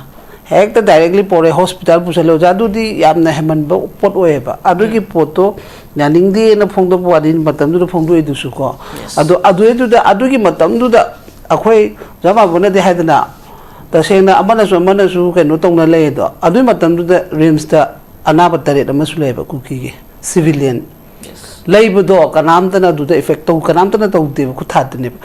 ꯍꯦꯛꯇ ꯗꯥꯏꯔꯦꯛꯂꯤ ꯄꯣꯔꯛꯑꯦ, ꯍꯣꯁꯄꯤꯇꯥꯜ ꯄꯨꯁꯜꯂꯦ꯫ ꯑꯣꯖꯥ, ꯑꯗꯨꯗꯤ ꯌꯥꯝꯅ ꯍꯦꯟꯃꯟꯕ ꯄꯣꯠ ꯑꯣꯏꯌꯦꯕ꯫ ꯑꯗꯨꯒꯤ ꯎꯝ꯫ ꯄꯣꯠꯇꯣ ꯌꯥꯅꯤꯡꯗꯦꯅ ꯐꯣꯡꯗꯣꯛꯄ ꯋꯥꯅꯤ, ꯃꯇꯝꯗꯨꯗ ꯐꯣꯡꯗꯣꯛꯏꯗꯨꯁꯨ ꯀꯣ꯫ ꯌꯦꯁ꯫ ꯑꯗꯣ ꯑꯗꯨꯏꯗꯨꯗ, ꯑꯗꯨꯒꯤ ꯃꯇꯝꯗꯨꯗ ꯑꯩꯈꯣꯏ ꯑꯣꯖꯥ ꯃꯥꯝꯕꯣꯅꯗꯤ ꯍꯥꯏꯗꯅ, ꯇꯁꯦꯡꯅ ꯑꯃꯅꯁꯨ ꯑꯃꯅꯁꯨ ꯀꯩꯅꯣ ꯇꯧꯅ ꯂꯩ ꯑꯗꯣ, ꯑꯗꯨꯒꯤ ꯃꯇꯝꯗꯨꯗ ꯔꯤꯝꯁꯇ ꯑꯅꯥꯕ ꯇꯔꯦꯠ ꯑꯃꯁꯨ ꯂꯩꯌꯦꯕ ꯀꯨꯀꯤꯒꯤ, ꯁꯤꯚꯤꯂꯤꯌꯟ꯫ ꯌꯦꯁ꯫ ꯂꯩꯕꯗꯣ ꯀꯅꯥꯝꯇꯅ ꯑꯗꯨꯗ ꯏꯐꯦꯛ ꯇꯧ, ꯀꯅꯥꯝꯇꯅ ꯇꯧꯗꯦꯕ, ꯈꯨꯠ ꯊꯥꯗꯅꯦꯕ꯫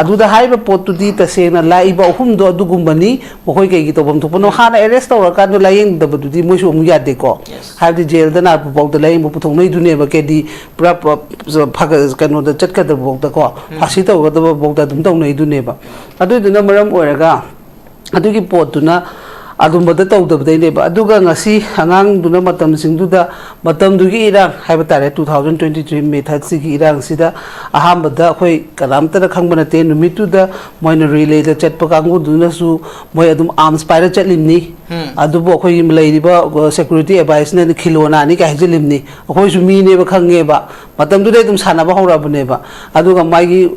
ꯑꯗꯨꯗ ꯍꯥꯏꯔꯤꯕ ꯄꯣꯠꯇꯨꯗꯤ ꯇꯁꯦꯡꯅ ꯂꯥꯛꯏꯕ ꯑꯍꯨꯝꯗꯣ ꯑꯗꯨꯒꯨꯝꯕꯅꯤ, ꯃꯈꯣꯏ ꯀꯩꯒꯤ ꯇꯧꯐꯝ ꯊꯣꯛꯄꯅꯣ? ꯎꯝ꯫ ꯍꯥꯟꯅ ꯑꯦꯔꯦꯁ ꯇꯧꯔꯀꯥꯟꯗ ꯂꯥꯏꯌꯦꯡꯗꯕꯗꯨꯗꯤ ꯃꯣꯏꯁꯨ ꯑꯃꯨꯛ ꯌꯥꯗꯦꯀꯣ꯫ ꯌꯦꯁ꯫ ꯍꯥꯏꯕꯗꯤ ꯖꯦꯜꯗ ꯅꯥꯔꯛꯄ ꯐꯥꯎꯗ ꯂꯥꯏꯌꯦꯡꯕ ꯄꯨꯊꯣꯛꯅꯩꯗꯨꯅꯦꯕ, ꯀꯦꯗꯤ ꯄꯨꯔꯥ, ꯄ-, ꯐꯒ-, ꯀꯩꯅꯣꯗ ꯆꯠꯀꯗꯕ ꯐꯥꯎꯗꯀꯣ, ꯎꯝ꯫ ꯐꯥꯁꯤ ꯇꯧꯒꯗꯕ ꯐꯥꯎꯗ ꯑꯗꯨꯝ ꯇꯧꯅꯩꯗꯨꯅꯦꯕ꯫ ꯑꯗꯨꯏꯗꯨꯅ ꯃꯔꯝ ꯑꯣꯏꯔꯒ ꯑꯗꯨꯒꯤ ꯄꯣꯠꯇꯨꯅ ꯑꯗꯨꯝꯕꯗ ꯇꯧꯗꯕꯗꯩꯅꯦꯕ꯫ ꯑꯗꯨꯒ ꯉꯁꯤ ꯑꯉꯥꯡꯗꯨꯅ ꯃꯇꯝꯁꯤꯡꯗꯨꯗ, ꯃꯇꯝꯗꯨꯒꯤ ꯏꯔꯥꯡ ꯍꯥꯏꯕ ꯇꯥꯔꯦ, two thousand twenty three May third ꯁꯤꯒꯤ ꯏꯔꯥꯡꯁꯤꯗ ꯑꯍꯥꯟꯕꯗ ꯑꯩꯈꯣꯏ ꯀꯅꯥꯝꯇꯅ ꯈꯪꯕ ꯅꯠꯇꯦ꯫ ꯅꯨꯃꯤꯠꯇꯨꯗ ꯃꯣꯏꯅ ꯔꯤꯂꯦꯗ ꯆꯠꯄ ꯀꯥꯡꯕꯨꯗꯨꯅꯁꯨ ꯃꯣꯏ ꯑꯗꯨꯝ ꯑꯥꯔꯝꯁ ꯄꯥꯏꯔ ꯆꯠꯂꯤꯕꯅꯤ꯫ ꯎꯝ꯫ ꯑꯗꯨꯕꯨ ꯑꯩꯈꯣꯏꯒꯤ ꯂꯩꯔꯤꯕ ꯁꯦꯀ꯭ꯌꯨꯔꯤꯇꯤ ꯑꯦꯗꯚꯥꯏꯁꯅꯗꯤ ꯈꯤꯂꯣꯅꯥꯅꯤ ꯀꯥꯏ ꯍꯥꯏꯖꯤꯜꯂꯤꯕꯅꯤ꯫ ꯑꯩꯈꯣꯏꯁꯨ ꯃꯤꯅꯦꯕ ꯈꯪꯉꯦꯕ꯫ ꯃꯇꯝꯗꯨꯗꯩ ꯑꯗꯨꯝ ꯁꯥꯟꯅꯕ ꯍꯧꯔꯛꯑꯕꯅꯦꯕ꯫ ꯑꯗꯨꯒ ꯃꯥꯒꯤ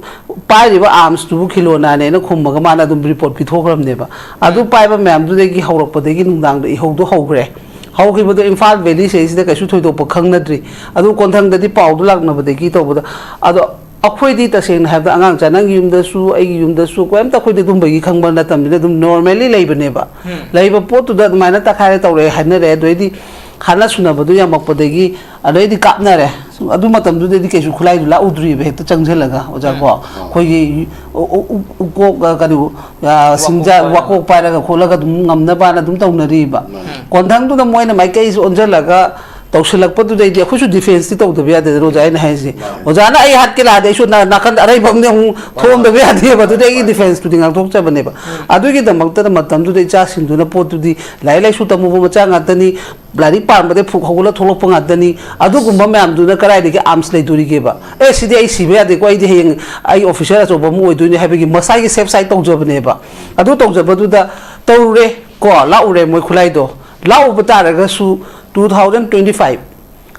ꯄꯥꯏꯔꯤꯕ ꯑꯥꯔꯝꯁꯇꯨꯕꯨ ꯈꯤꯂꯣꯅꯥꯅꯦꯅ ꯈꯨꯝꯃꯒ ꯃꯥꯅ ꯑꯗꯨꯝ ꯔꯤꯄꯣꯔꯠ ꯄꯤꯊꯣꯛꯈ꯭ꯔꯕꯅꯦꯕ꯫ ꯑꯗꯨ ꯄꯥꯏꯕ ꯃꯌꯥꯝꯗꯨꯗꯒꯤ ꯍꯧꯔꯛꯄꯗꯒꯤ ꯅꯨꯡꯗꯥꯡꯗ ꯏꯍꯧꯗꯣ ꯍꯧꯈ꯭ꯔꯦ꯫ ꯍꯧꯈꯤꯕꯗꯣ ꯏꯝꯐꯥꯜ ꯚꯦꯂꯤ ꯁꯤꯗꯩꯁꯤꯗ ꯀꯩꯁꯨ ꯊꯣꯏꯗꯣꯛꯄ ꯈꯪꯅꯗ꯭ꯔꯤ꯫ ꯑꯗꯨ ꯀꯣꯟꯊꯪꯗꯗꯤ ꯄꯥꯎꯗꯣ ꯂꯥꯛꯅꯕꯗꯒꯤ ꯇꯧꯕꯗ, ꯑꯗꯣ ꯑꯩꯈꯣꯏꯗꯤ ꯇꯁꯦꯡꯅ ꯍꯥꯏꯕꯗ ꯑꯉꯥꯡ ꯆꯥ, ꯅꯪꯒꯤ ꯌꯨꯝꯗꯁꯨ ꯑꯩꯒꯤ ꯌꯨꯝꯗꯁꯨ ꯀꯩꯝꯇ ꯑꯩꯈꯣꯏꯗꯤ ꯑꯗꯨꯝꯕꯒꯤ ꯈꯪꯕ ꯅꯠꯇꯕꯅꯤꯅ ꯑꯗꯨꯝ normally ꯂꯩꯕꯅꯦꯕ꯫ ꯂꯩꯕ ꯄꯣꯠꯇꯨꯗ ꯑꯗꯨꯃꯥꯏꯅ ꯇꯛꯈꯥꯏꯔꯦ ꯇꯧꯔꯦ ꯍꯥꯏꯅꯔꯦ, ꯑꯗꯩꯗꯤ ꯍꯥꯠꯅ ꯁꯨꯅꯕꯗꯨ ꯌꯥꯝꯃꯛꯄꯗꯒꯤ ꯑꯗꯩꯗꯤ ꯀꯥꯞꯅꯔꯦ꯫ ꯑꯗꯨ ꯃꯇꯝꯗꯨꯗꯗꯤ ꯀꯩꯁꯨ ꯈꯨꯠꯂꯥꯏꯗꯨ ꯂꯥꯛꯎꯗ꯭ꯔꯤꯕ ꯍꯦꯛꯇ ꯆꯪꯁꯤꯜꯂꯒ, ꯑꯣꯖꯥ ꯀꯣ꯫ ꯑꯩꯈꯣꯏꯒꯤ ꯎ-, ꯎ-, ꯎ-, ꯎꯀꯣꯛ, ꯑ, ꯀꯔꯤ, ꯑ, ꯁꯤꯡꯖꯥ, ꯄꯥꯏꯔꯒ꯫ ꯋꯥꯀꯣꯛ ꯄꯥꯏꯔꯒ ꯈꯣꯠꯂꯒ ꯑꯗꯨꯝ ꯉꯝꯅꯕꯅ ꯑꯗꯨꯝ ꯇꯧꯅꯔꯤꯕ꯫ ꯀꯣꯟꯊꯪꯗꯨꯗ ꯃꯣꯏꯅ ꯃꯥꯏꯀꯩꯁꯨ ꯑꯣꯟꯁꯤꯜꯂꯒ ꯇꯧꯁꯤꯜꯂꯛꯄꯗꯨꯗꯩꯗꯤ ꯑꯩꯈꯣꯏꯁꯨ ꯗꯤꯐꯦꯟꯁꯇꯤ ꯇꯧꯗꯕ ꯌꯥꯗꯦꯗꯅ, ꯑꯣꯖꯥ, ꯑꯩꯅ ꯍꯥꯏꯁꯦ꯫ ꯑꯣꯖꯥꯅ ꯑꯩ ꯍꯥꯠꯀꯦ ꯂꯥꯛꯑꯗꯤ ꯑꯩꯁꯨ ꯅꯥ-, ꯅꯥꯀꯟꯗ ꯑꯔꯩꯕ ꯑꯃꯗꯤ ꯑꯃꯨꯛ ꯊꯣꯝꯗꯕ ꯌꯥꯗꯦꯕ꯫ ꯑꯗꯨꯗꯤ ꯑꯩꯒꯤ ꯗꯤꯐꯦꯟꯁꯇꯨꯗꯤ ꯉꯥꯛꯊꯣꯛꯆꯕꯅꯦꯕ꯫ ꯑꯗꯨꯒꯤꯗꯃꯛꯇꯗ ꯃꯇꯝꯗꯨꯗ ꯏꯆꯥꯁꯤꯡꯗꯨꯅ ꯄꯣꯠꯇꯨꯗꯤ ꯂꯥꯏꯔꯤꯛ ꯂꯥꯏꯁꯨ ꯇꯝꯃꯨꯕ ꯃꯆꯥ ꯉꯥꯛꯇꯅꯤ, ꯂꯥꯏꯔꯤꯛ ꯄꯥꯔꯝꯕꯗ ꯐꯨꯛ ꯍꯧꯒꯠꯂ ꯊꯣꯛꯂꯛꯄ ꯉꯥꯛꯇꯅꯤ꯫ ꯑꯗꯨꯒꯨꯝꯕ ꯃꯌꯥꯝꯗꯨꯅ ꯀꯗꯥꯏꯗꯒꯤ ꯑꯥꯔꯝꯁ ꯂꯩꯗꯣꯔꯤꯒꯦꯕ? ꯑꯦ, ꯁꯤꯗꯤ ꯑꯩ ꯁꯤꯕ ꯌꯥꯗꯦꯀꯣ, ꯑꯩꯗꯤ ꯍꯌꯦꯡ ꯑꯩ ꯑꯣꯐꯤꯁꯥꯔ ꯑꯆꯧꯕ ꯑꯃ ꯑꯣꯏꯗꯣꯏꯅꯦ ꯍꯥꯏꯕꯒꯤ ꯃꯁꯥꯒꯤ ꯁꯦꯐ ꯁꯥꯏꯠ ꯇꯧꯖꯕꯅꯦꯕ꯫ ꯑꯗꯨ ꯇꯧꯖꯕꯗꯨꯗ ꯇꯧꯔꯨꯔꯦ ꯀꯣ, ꯂꯥꯛꯎꯔꯦ ꯃꯣꯏ ꯈꯨꯠꯂꯥꯏꯗꯣ꯫ ꯂꯥꯛꯎꯕ ꯇꯥꯔꯒꯁꯨ two thousand twenty five,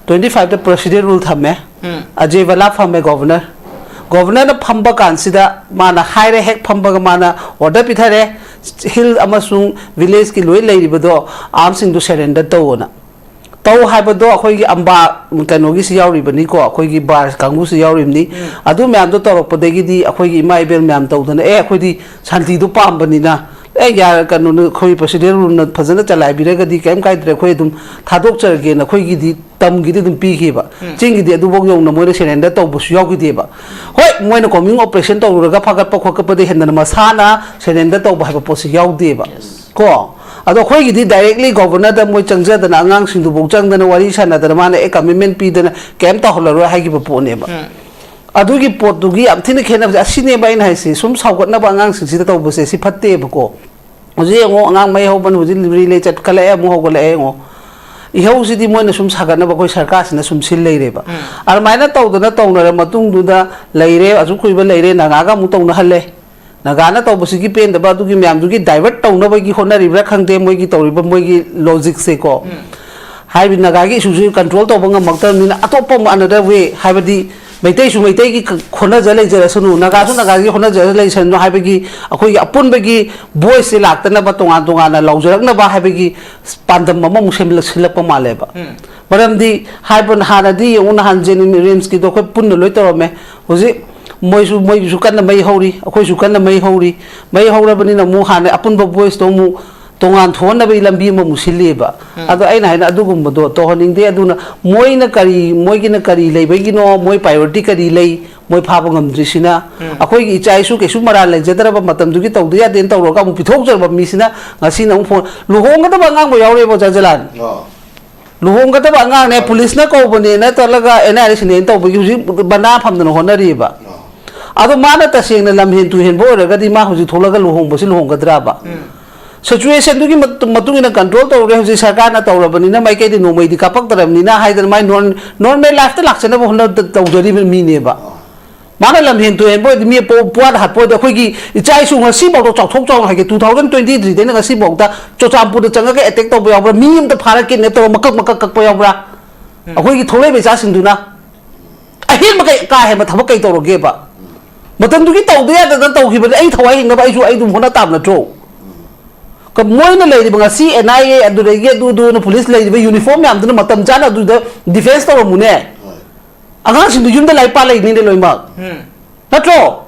twenty fiveꯇ president rule ꯊꯝꯃꯦ꯫ ꯑꯖꯦ ꯚꯂꯥ ꯐꯝꯃꯦ ꯒꯣꯚꯔꯅꯔ꯫ ꯒꯣꯚꯔꯅꯔꯅ ꯐꯝꯕ ꯀꯥꯟꯁꯤꯗ ꯃꯥꯅ ꯍꯥꯏꯔꯦ, ꯍꯦꯛ ꯐꯝꯕꯒ ꯃꯥꯅ ꯑꯣꯔꯗꯔ ꯄꯤꯊꯔꯦ, ꯍꯤꯜ ꯑꯃꯁꯨꯡ ꯚꯤꯂꯦꯖꯀꯤ ꯂꯣꯏ ꯂꯩꯔꯤꯕꯗꯣ ꯑꯥꯔꯝꯁꯤꯡꯗꯣ ꯁꯔꯦꯟꯗꯔ ꯇꯧꯑꯣꯅ꯫ ꯇꯧ ꯍꯥꯏꯕꯗꯣ ꯑꯩꯈꯣꯏꯒꯤ ꯑꯝꯕꯥ ꯀꯩꯅꯣꯒꯤꯁꯨ ꯌꯥꯎꯔꯤꯕꯅꯤꯀꯣ, ꯑꯩꯈꯣꯏꯒꯤ ꯕꯥꯔ ꯀꯥꯡꯕꯨꯁꯨ ꯌꯥꯎꯔꯤꯕꯅꯤ꯫ ꯑꯗꯨ ꯃꯌꯥꯝꯗꯣ ꯇꯧꯔꯛꯄꯗꯒꯤꯗꯤ ꯑꯩꯈꯣꯏꯒꯤ ꯏꯃꯥ ꯏꯕꯦꯜ ꯃꯌꯥꯝ ꯇꯧꯗꯅ, "ꯑꯦ, ꯑꯩꯈꯣꯏꯗꯤ ꯁꯥꯟꯇꯤꯗꯣ ꯄꯥꯝꯕꯅꯤꯅ, ꯑꯦ, ꯌꯥꯔꯦ, ꯀꯩꯅꯣꯅ, ꯑꯩꯈꯣꯏ president ruleꯅ ꯐꯖꯅ ꯆꯂꯥꯏꯕꯤꯔꯒꯗꯤ ꯀꯩꯝ ꯀꯥꯏꯗ꯭ꯔꯦ, ꯑꯩꯈꯣꯏ ꯑꯗꯨꯝ ꯊꯥꯗꯣꯛꯆꯔꯒꯦꯅ" ꯑꯩꯈꯣꯏꯒꯤꯗꯤ ꯇꯝꯒꯤꯗꯤ ꯑꯗꯨꯝ ꯄꯤꯈꯤꯕ꯫ ꯆꯤꯡꯒꯤꯗꯤ ꯑꯗꯨꯐꯥꯎ ꯌꯧꯅ ꯃꯣꯏꯅ surrender ꯇꯧꯕꯁꯨ ꯌꯥꯎꯈꯤꯗꯦꯕ꯫ ꯍꯣꯏ, ꯃꯣꯏꯅ combing operation ꯇꯧꯔꯨꯔꯒ ꯐꯥꯒꯠꯄ ꯈꯣꯠꯀꯠꯄꯗ ꯍꯦꯟꯗꯅ ꯃꯁꯥꯅ surrender ꯇꯧꯕ ꯍꯥꯏꯕ ꯄꯣꯠꯁꯤ ꯌꯥꯎꯗꯦꯕ꯫ ꯀꯣ? ꯑꯗꯣ ꯑꯩꯈꯣꯏꯒꯤꯗꯤ directly ꯒꯣꯚꯔꯅꯔꯗ ꯃꯣꯏ ꯆꯪꯖꯗꯅ, ꯑꯉꯥꯡꯁꯤꯡꯗꯨꯐꯥꯎ ꯆꯪꯗꯅ, ꯋꯥꯔꯤ ꯁꯥꯟꯅꯗꯅ, ꯃꯥꯅ ꯑꯦ commitment ꯄꯤꯗꯅ ꯀꯩꯝ ꯇꯧꯍꯜꯂꯔꯣꯏ ꯍꯥꯏꯈꯤꯕ ꯄꯣꯠꯅꯦꯕ꯫ ꯑꯗꯨꯒꯤ ꯄꯣꯠꯇꯨꯒꯤ ꯌꯥꯝ ꯊꯤꯅ ꯈꯦꯠꯅꯕꯁꯦ ꯑꯁꯤꯅꯦꯕ ꯑꯩꯅ ꯍꯥꯏꯁꯦ, ꯁꯨꯝ ꯁꯥꯎꯒꯠꯅꯕ ꯑꯉꯥꯡꯁꯤꯡꯁꯤꯗ ꯇꯧꯕꯁꯦ ꯁꯤ ꯐꯠꯇꯦꯕꯀꯣ꯫ ꯍꯧꯖꯤꯛ ꯌꯦꯡꯉꯣ, ꯑꯉꯥꯡ ꯃꯩ ꯍꯧꯕꯅ ꯍꯧꯖꯤꯛ relay ꯆꯠꯈꯠꯂꯛꯑꯦ, ꯑꯃꯨꯛ ꯍꯧꯒꯠꯂꯛꯑꯦ ꯌꯦꯡꯉꯣ꯫ ꯏꯍꯧꯁꯤꯗꯤ ꯃꯣꯏꯅ ꯁꯨꯝ ꯁꯥꯒꯠꯅꯕ ꯑꯩꯈꯣꯏ ꯁꯔꯀꯥꯔꯁꯤꯅ ꯁꯨꯝ ꯁꯤꯜ ꯂꯩꯔꯦꯕ꯫ ꯑꯗꯨꯃꯥꯏꯅ ꯇꯧꯗꯅ ꯇꯧꯅꯔ ꯃꯇꯨꯡꯗꯨꯗ ꯂꯩꯔꯦ, ꯑꯁꯨꯛ ꯀꯨꯏꯕ ꯂꯩꯔꯦ, ꯅꯥꯒꯥꯒ ꯑꯃꯨꯛ ꯇꯧꯅꯍꯜꯂꯦ꯫ ꯅꯥꯒꯥꯅ ꯇꯧꯕꯁꯤꯒꯤ ꯄꯦꯟꯗꯕ ꯑꯗꯨꯒꯤ ꯃꯌꯥꯝꯗꯨꯒꯤ divert ꯇꯧꯅꯕꯒꯤ ꯍꯣꯠꯅꯔꯤꯕ꯭ꯔꯥ ꯈꯪꯗꯦ, ꯃꯣꯏꯒꯤ ꯇꯧꯔꯤꯕ ꯃꯣꯏꯒꯤ logicꯁꯦꯀꯣ꯫ ꯍꯥꯏꯕꯗꯤ ꯅꯥꯒꯥꯒꯤ issueꯁꯤ control ꯇꯧꯕ ꯉꯝꯃꯛꯇꯕꯅꯤꯅ ꯑꯇꯣꯞꯄ ꯑꯃ another way, ꯍꯥꯏꯕꯗꯤ ꯃꯩꯇꯩꯁꯨ ꯃꯩꯇꯩꯒꯤ ꯈ- ꯍꯣꯠꯅꯖ ꯂꯩꯖꯔꯁꯅꯨ, ꯅꯥꯒꯥꯁꯨ ꯅꯥꯒꯥꯒꯤ ꯍꯣꯠꯅꯖ ꯂꯩꯁꯅꯨ ꯍꯥꯏꯕꯒꯤ ꯑꯩꯈꯣꯏꯒꯤ ꯑꯄꯨꯟꯕꯒꯤ ꯚꯣꯏꯁꯁꯦ ꯂꯥꯛꯇꯅꯕ, ꯇꯣꯉꯥꯟ ꯇꯣꯉꯥꯟꯅ ꯂꯥꯎꯖꯔꯛꯅꯕ ꯍꯥꯏꯕꯒꯤ ꯄꯥꯟꯗꯝ ꯑꯃꯃꯨꯛ ꯁꯦꯝꯂ- ꯁꯤꯜꯂꯛꯄ ꯃꯥꯜꯂꯦꯕ꯫ ꯃꯔꯝꯗꯤ ꯍꯥꯏꯕ, ꯍꯥꯟꯅꯗꯤ ꯌꯦꯡꯉꯨ, ꯅꯍꯥꯟ ꯖꯦꯅꯤꯝ ꯔꯤꯝꯁꯀꯤꯗꯣ ꯑꯩꯈꯣꯏ ꯄꯨꯟꯅ ꯂꯣꯏ ꯇꯧꯔꯝꯃꯦ꯫ ꯍꯧꯖꯤꯛ ꯃꯣꯏꯁꯨ, ꯃꯣꯏꯒꯤꯁꯨ ꯀꯟꯅ ꯃꯩ ꯍꯧꯔꯤ, ꯑꯩꯈꯣꯏꯁꯨ ꯀꯟꯅ ꯃꯩ ꯍꯧꯔꯤ꯫ ꯃꯩ ꯍꯧꯔꯕꯅꯤꯅ ꯑꯃꯨꯛ ꯍꯥꯟꯅ ꯑꯄꯨꯟꯕ ꯚꯣꯏꯁꯇꯣ ꯑꯃꯨꯛ ꯇꯣꯉꯥꯟ ꯊꯣꯛꯍꯟꯅꯕꯒꯤ ꯂꯝꯕꯤ ꯑꯃꯃꯨꯛ ꯁꯤꯜꯂꯤꯑꯕ꯫ ꯑꯗꯣ ꯑꯩꯅ ꯍꯥꯏꯅ ꯑꯗꯨꯒꯨꯝꯕꯗꯣ ꯇꯧꯍꯟꯅꯤꯡꯗꯦ꯫ ꯑꯗꯨꯅ ꯃꯣꯏꯅ ꯀꯔꯤ, ꯃꯣꯏꯒꯤꯅ ꯀꯔꯤ ꯂꯩꯕꯒꯤꯅꯣ, ꯃꯣꯏ ꯄ꯭ꯔꯥꯏꯌꯣꯔꯤꯇꯤ ꯀꯔꯤ ꯂꯩ, ꯃꯣꯏ ꯐꯥꯕ ꯉꯝꯗ꯭ꯔꯤꯁꯤꯅ꯫ ꯑꯩꯈꯣꯏꯒꯤ ꯏꯆꯥ ꯏꯁꯨ ꯀꯩꯁꯨ ꯃꯔꯥꯜ ꯂꯩꯖꯗ꯭ꯔꯕ ꯃꯇꯝꯗꯨꯒꯤ ꯇꯧꯗ ꯌꯥꯗꯦꯅ ꯇꯧꯔꯒ ꯑꯃꯨꯛ ꯄꯤꯊꯣꯛꯆꯔꯕ ꯃꯤꯁꯤꯅ ꯉꯁꯤꯅ ꯑꯃꯨꯛ ꯐꯣꯟ, ꯂꯨꯍꯣꯡꯒꯗꯕ ꯑꯉꯥꯡꯕ ꯌꯥꯎꯔꯦꯕ, ꯑꯣꯖꯥ ꯖꯂꯥꯟ꯫ ꯂꯨꯍꯣꯡꯒꯗꯕ ꯑꯉꯥꯡꯅꯦ, ꯄꯨꯂꯤꯁꯅ ꯀꯧꯕꯅꯦꯅ ꯆꯠꯂꯒ ꯑꯦꯟ ꯑꯥꯏ ꯑꯦ ꯁꯤꯅꯦꯅ ꯇꯧꯕꯒꯤ ꯍꯧꯖꯤꯛ ꯕꯟꯗꯥ ꯐꯝꯗꯅ ꯍꯣꯠꯅꯔꯤꯑꯕ꯫ ꯑꯗꯣ ꯃꯥꯅ ꯇꯁꯦꯡꯅ ꯂꯝꯍꯦꯟ ꯇꯨꯍꯦꯟꯕ ꯑꯣꯏꯔꯒꯗꯤ ꯃꯥ ꯍꯧꯖꯤꯛ ꯊꯣꯛꯂꯒ ꯂꯨꯍꯣꯡꯕꯁꯤ ꯂꯨꯍꯣꯡꯒꯗ꯭ꯔꯕ? ꯁꯤꯆꯨꯋꯦꯁꯟꯗꯨꯒꯤ ꯃꯇꯨꯡ ꯏꯟꯅ ꯀꯟꯇ꯭ꯔꯣꯜ ꯇꯧꯔꯦ꯫ ꯍꯧꯖꯤꯛ ꯁꯔꯀꯥꯔꯅ ꯇꯧꯔꯕꯅꯤꯅ, ꯃꯥꯏꯀꯩꯗꯤ ꯅꯣꯡꯃꯩꯗꯤ ꯀꯥꯞꯄꯛꯇ꯭ꯔꯕꯅꯤꯅ ꯍꯥꯏꯗꯅ ꯃꯥꯏ ꯅꯣꯔ-, ꯅꯣꯔꯃꯦꯜ ꯂꯥꯏꯐꯇ ꯂꯥꯛꯆꯅꯕ ꯍꯣꯠꯅ-, ꯇꯧꯖꯔꯤꯕ ꯃꯤꯅꯦꯕ꯫ ꯃꯥꯅ ꯂꯝꯍꯦꯟ ꯇꯨꯍꯦꯟꯕ ꯑꯣꯏꯔꯗꯤ, ꯃꯤ ꯄꯣ-, ꯄꯣꯠ ꯍꯥꯠꯄ ꯑꯣꯏꯔꯗꯤ, ꯑꯩꯈꯣꯏꯒꯤ ꯏꯆꯥ ꯏꯁꯨ ꯉꯁꯤꯐꯥꯎꯗ ꯆꯥꯎꯊꯣꯛ ꯆꯥꯎꯅ ꯍꯥꯏꯒꯦ, ꯇꯨ ꯊꯥꯎꯖꯟ ꯇ꯭ꯋꯦꯟꯇꯤ ꯊ꯭ꯔꯤꯗꯩꯅ ꯉꯁꯤꯐꯥꯎꯗ ꯆꯨꯔꯆꯥꯟꯄꯨꯔꯗ ꯆꯪꯉꯒ ꯑꯦꯇꯦꯛ ꯇꯧꯕ ꯌꯥꯎꯕ꯭ꯔꯥ? ꯃꯤ ꯑꯃꯇ ꯐꯥꯔ ꯀꯤꯗꯅꯦꯞ ꯇꯧꯔ ꯃꯀꯛ ꯃꯀꯛ ꯀꯛꯄ ꯌꯥꯎꯕ꯭ꯔꯥ? ꯑꯩꯈꯣꯏꯒꯤ ꯊꯣꯛꯂꯛꯏꯕ ꯏꯆꯥꯁꯤꯡꯗꯨꯅ ꯑꯍꯦꯟꯕ ꯀꯩ-, ꯀꯥ ꯍꯦꯟꯕ ꯊꯕꯛ ꯀꯩ ꯇꯧꯔꯒꯦꯕ? ꯃꯇꯝꯗꯨꯒꯤ ꯇꯧꯗ ꯌꯥꯗꯗꯅ ꯇꯧꯈꯤꯕꯅꯤ꯫ ꯑꯩ ꯊꯋꯥꯏ ꯍꯤꯡꯅꯕ ꯑꯩꯁꯨ, ꯑꯩ ꯑꯗꯨꯝ ꯍꯣꯠꯅ ꯇꯥꯕ ꯅꯠꯇ꯭ꯔꯣ? ꯀ-, ꯃꯣꯏꯅ ꯂꯩꯔꯤꯕ ꯉꯁꯤ ꯑꯦꯟ ꯑꯥꯏ ꯑꯦ ꯑꯗꯨꯗꯒꯤ ꯑꯗꯨ ꯑꯗꯨꯅ ꯄꯨꯂꯤꯁ ꯂꯩꯔꯤꯕ ꯌꯨꯅꯤꯐꯣꯔꯝ ꯃꯌꯥꯝꯗꯨꯅ ꯃꯇꯝ ꯆꯥꯅ ꯑꯗꯨꯗ ꯗꯤꯐꯦꯟꯁ ꯇꯧꯔꯝꯃꯨꯅꯦ꯫ ꯑꯉꯥꯡꯁꯤꯡꯗꯨ ꯌꯨꯝꯗ ꯂꯥꯏꯔꯤꯛ ꯄꯥ ꯂꯩꯅꯤꯅꯦ ꯂꯣꯏꯅꯃꯛ꯫ ꯅꯠꯇ꯭ꯔꯣ?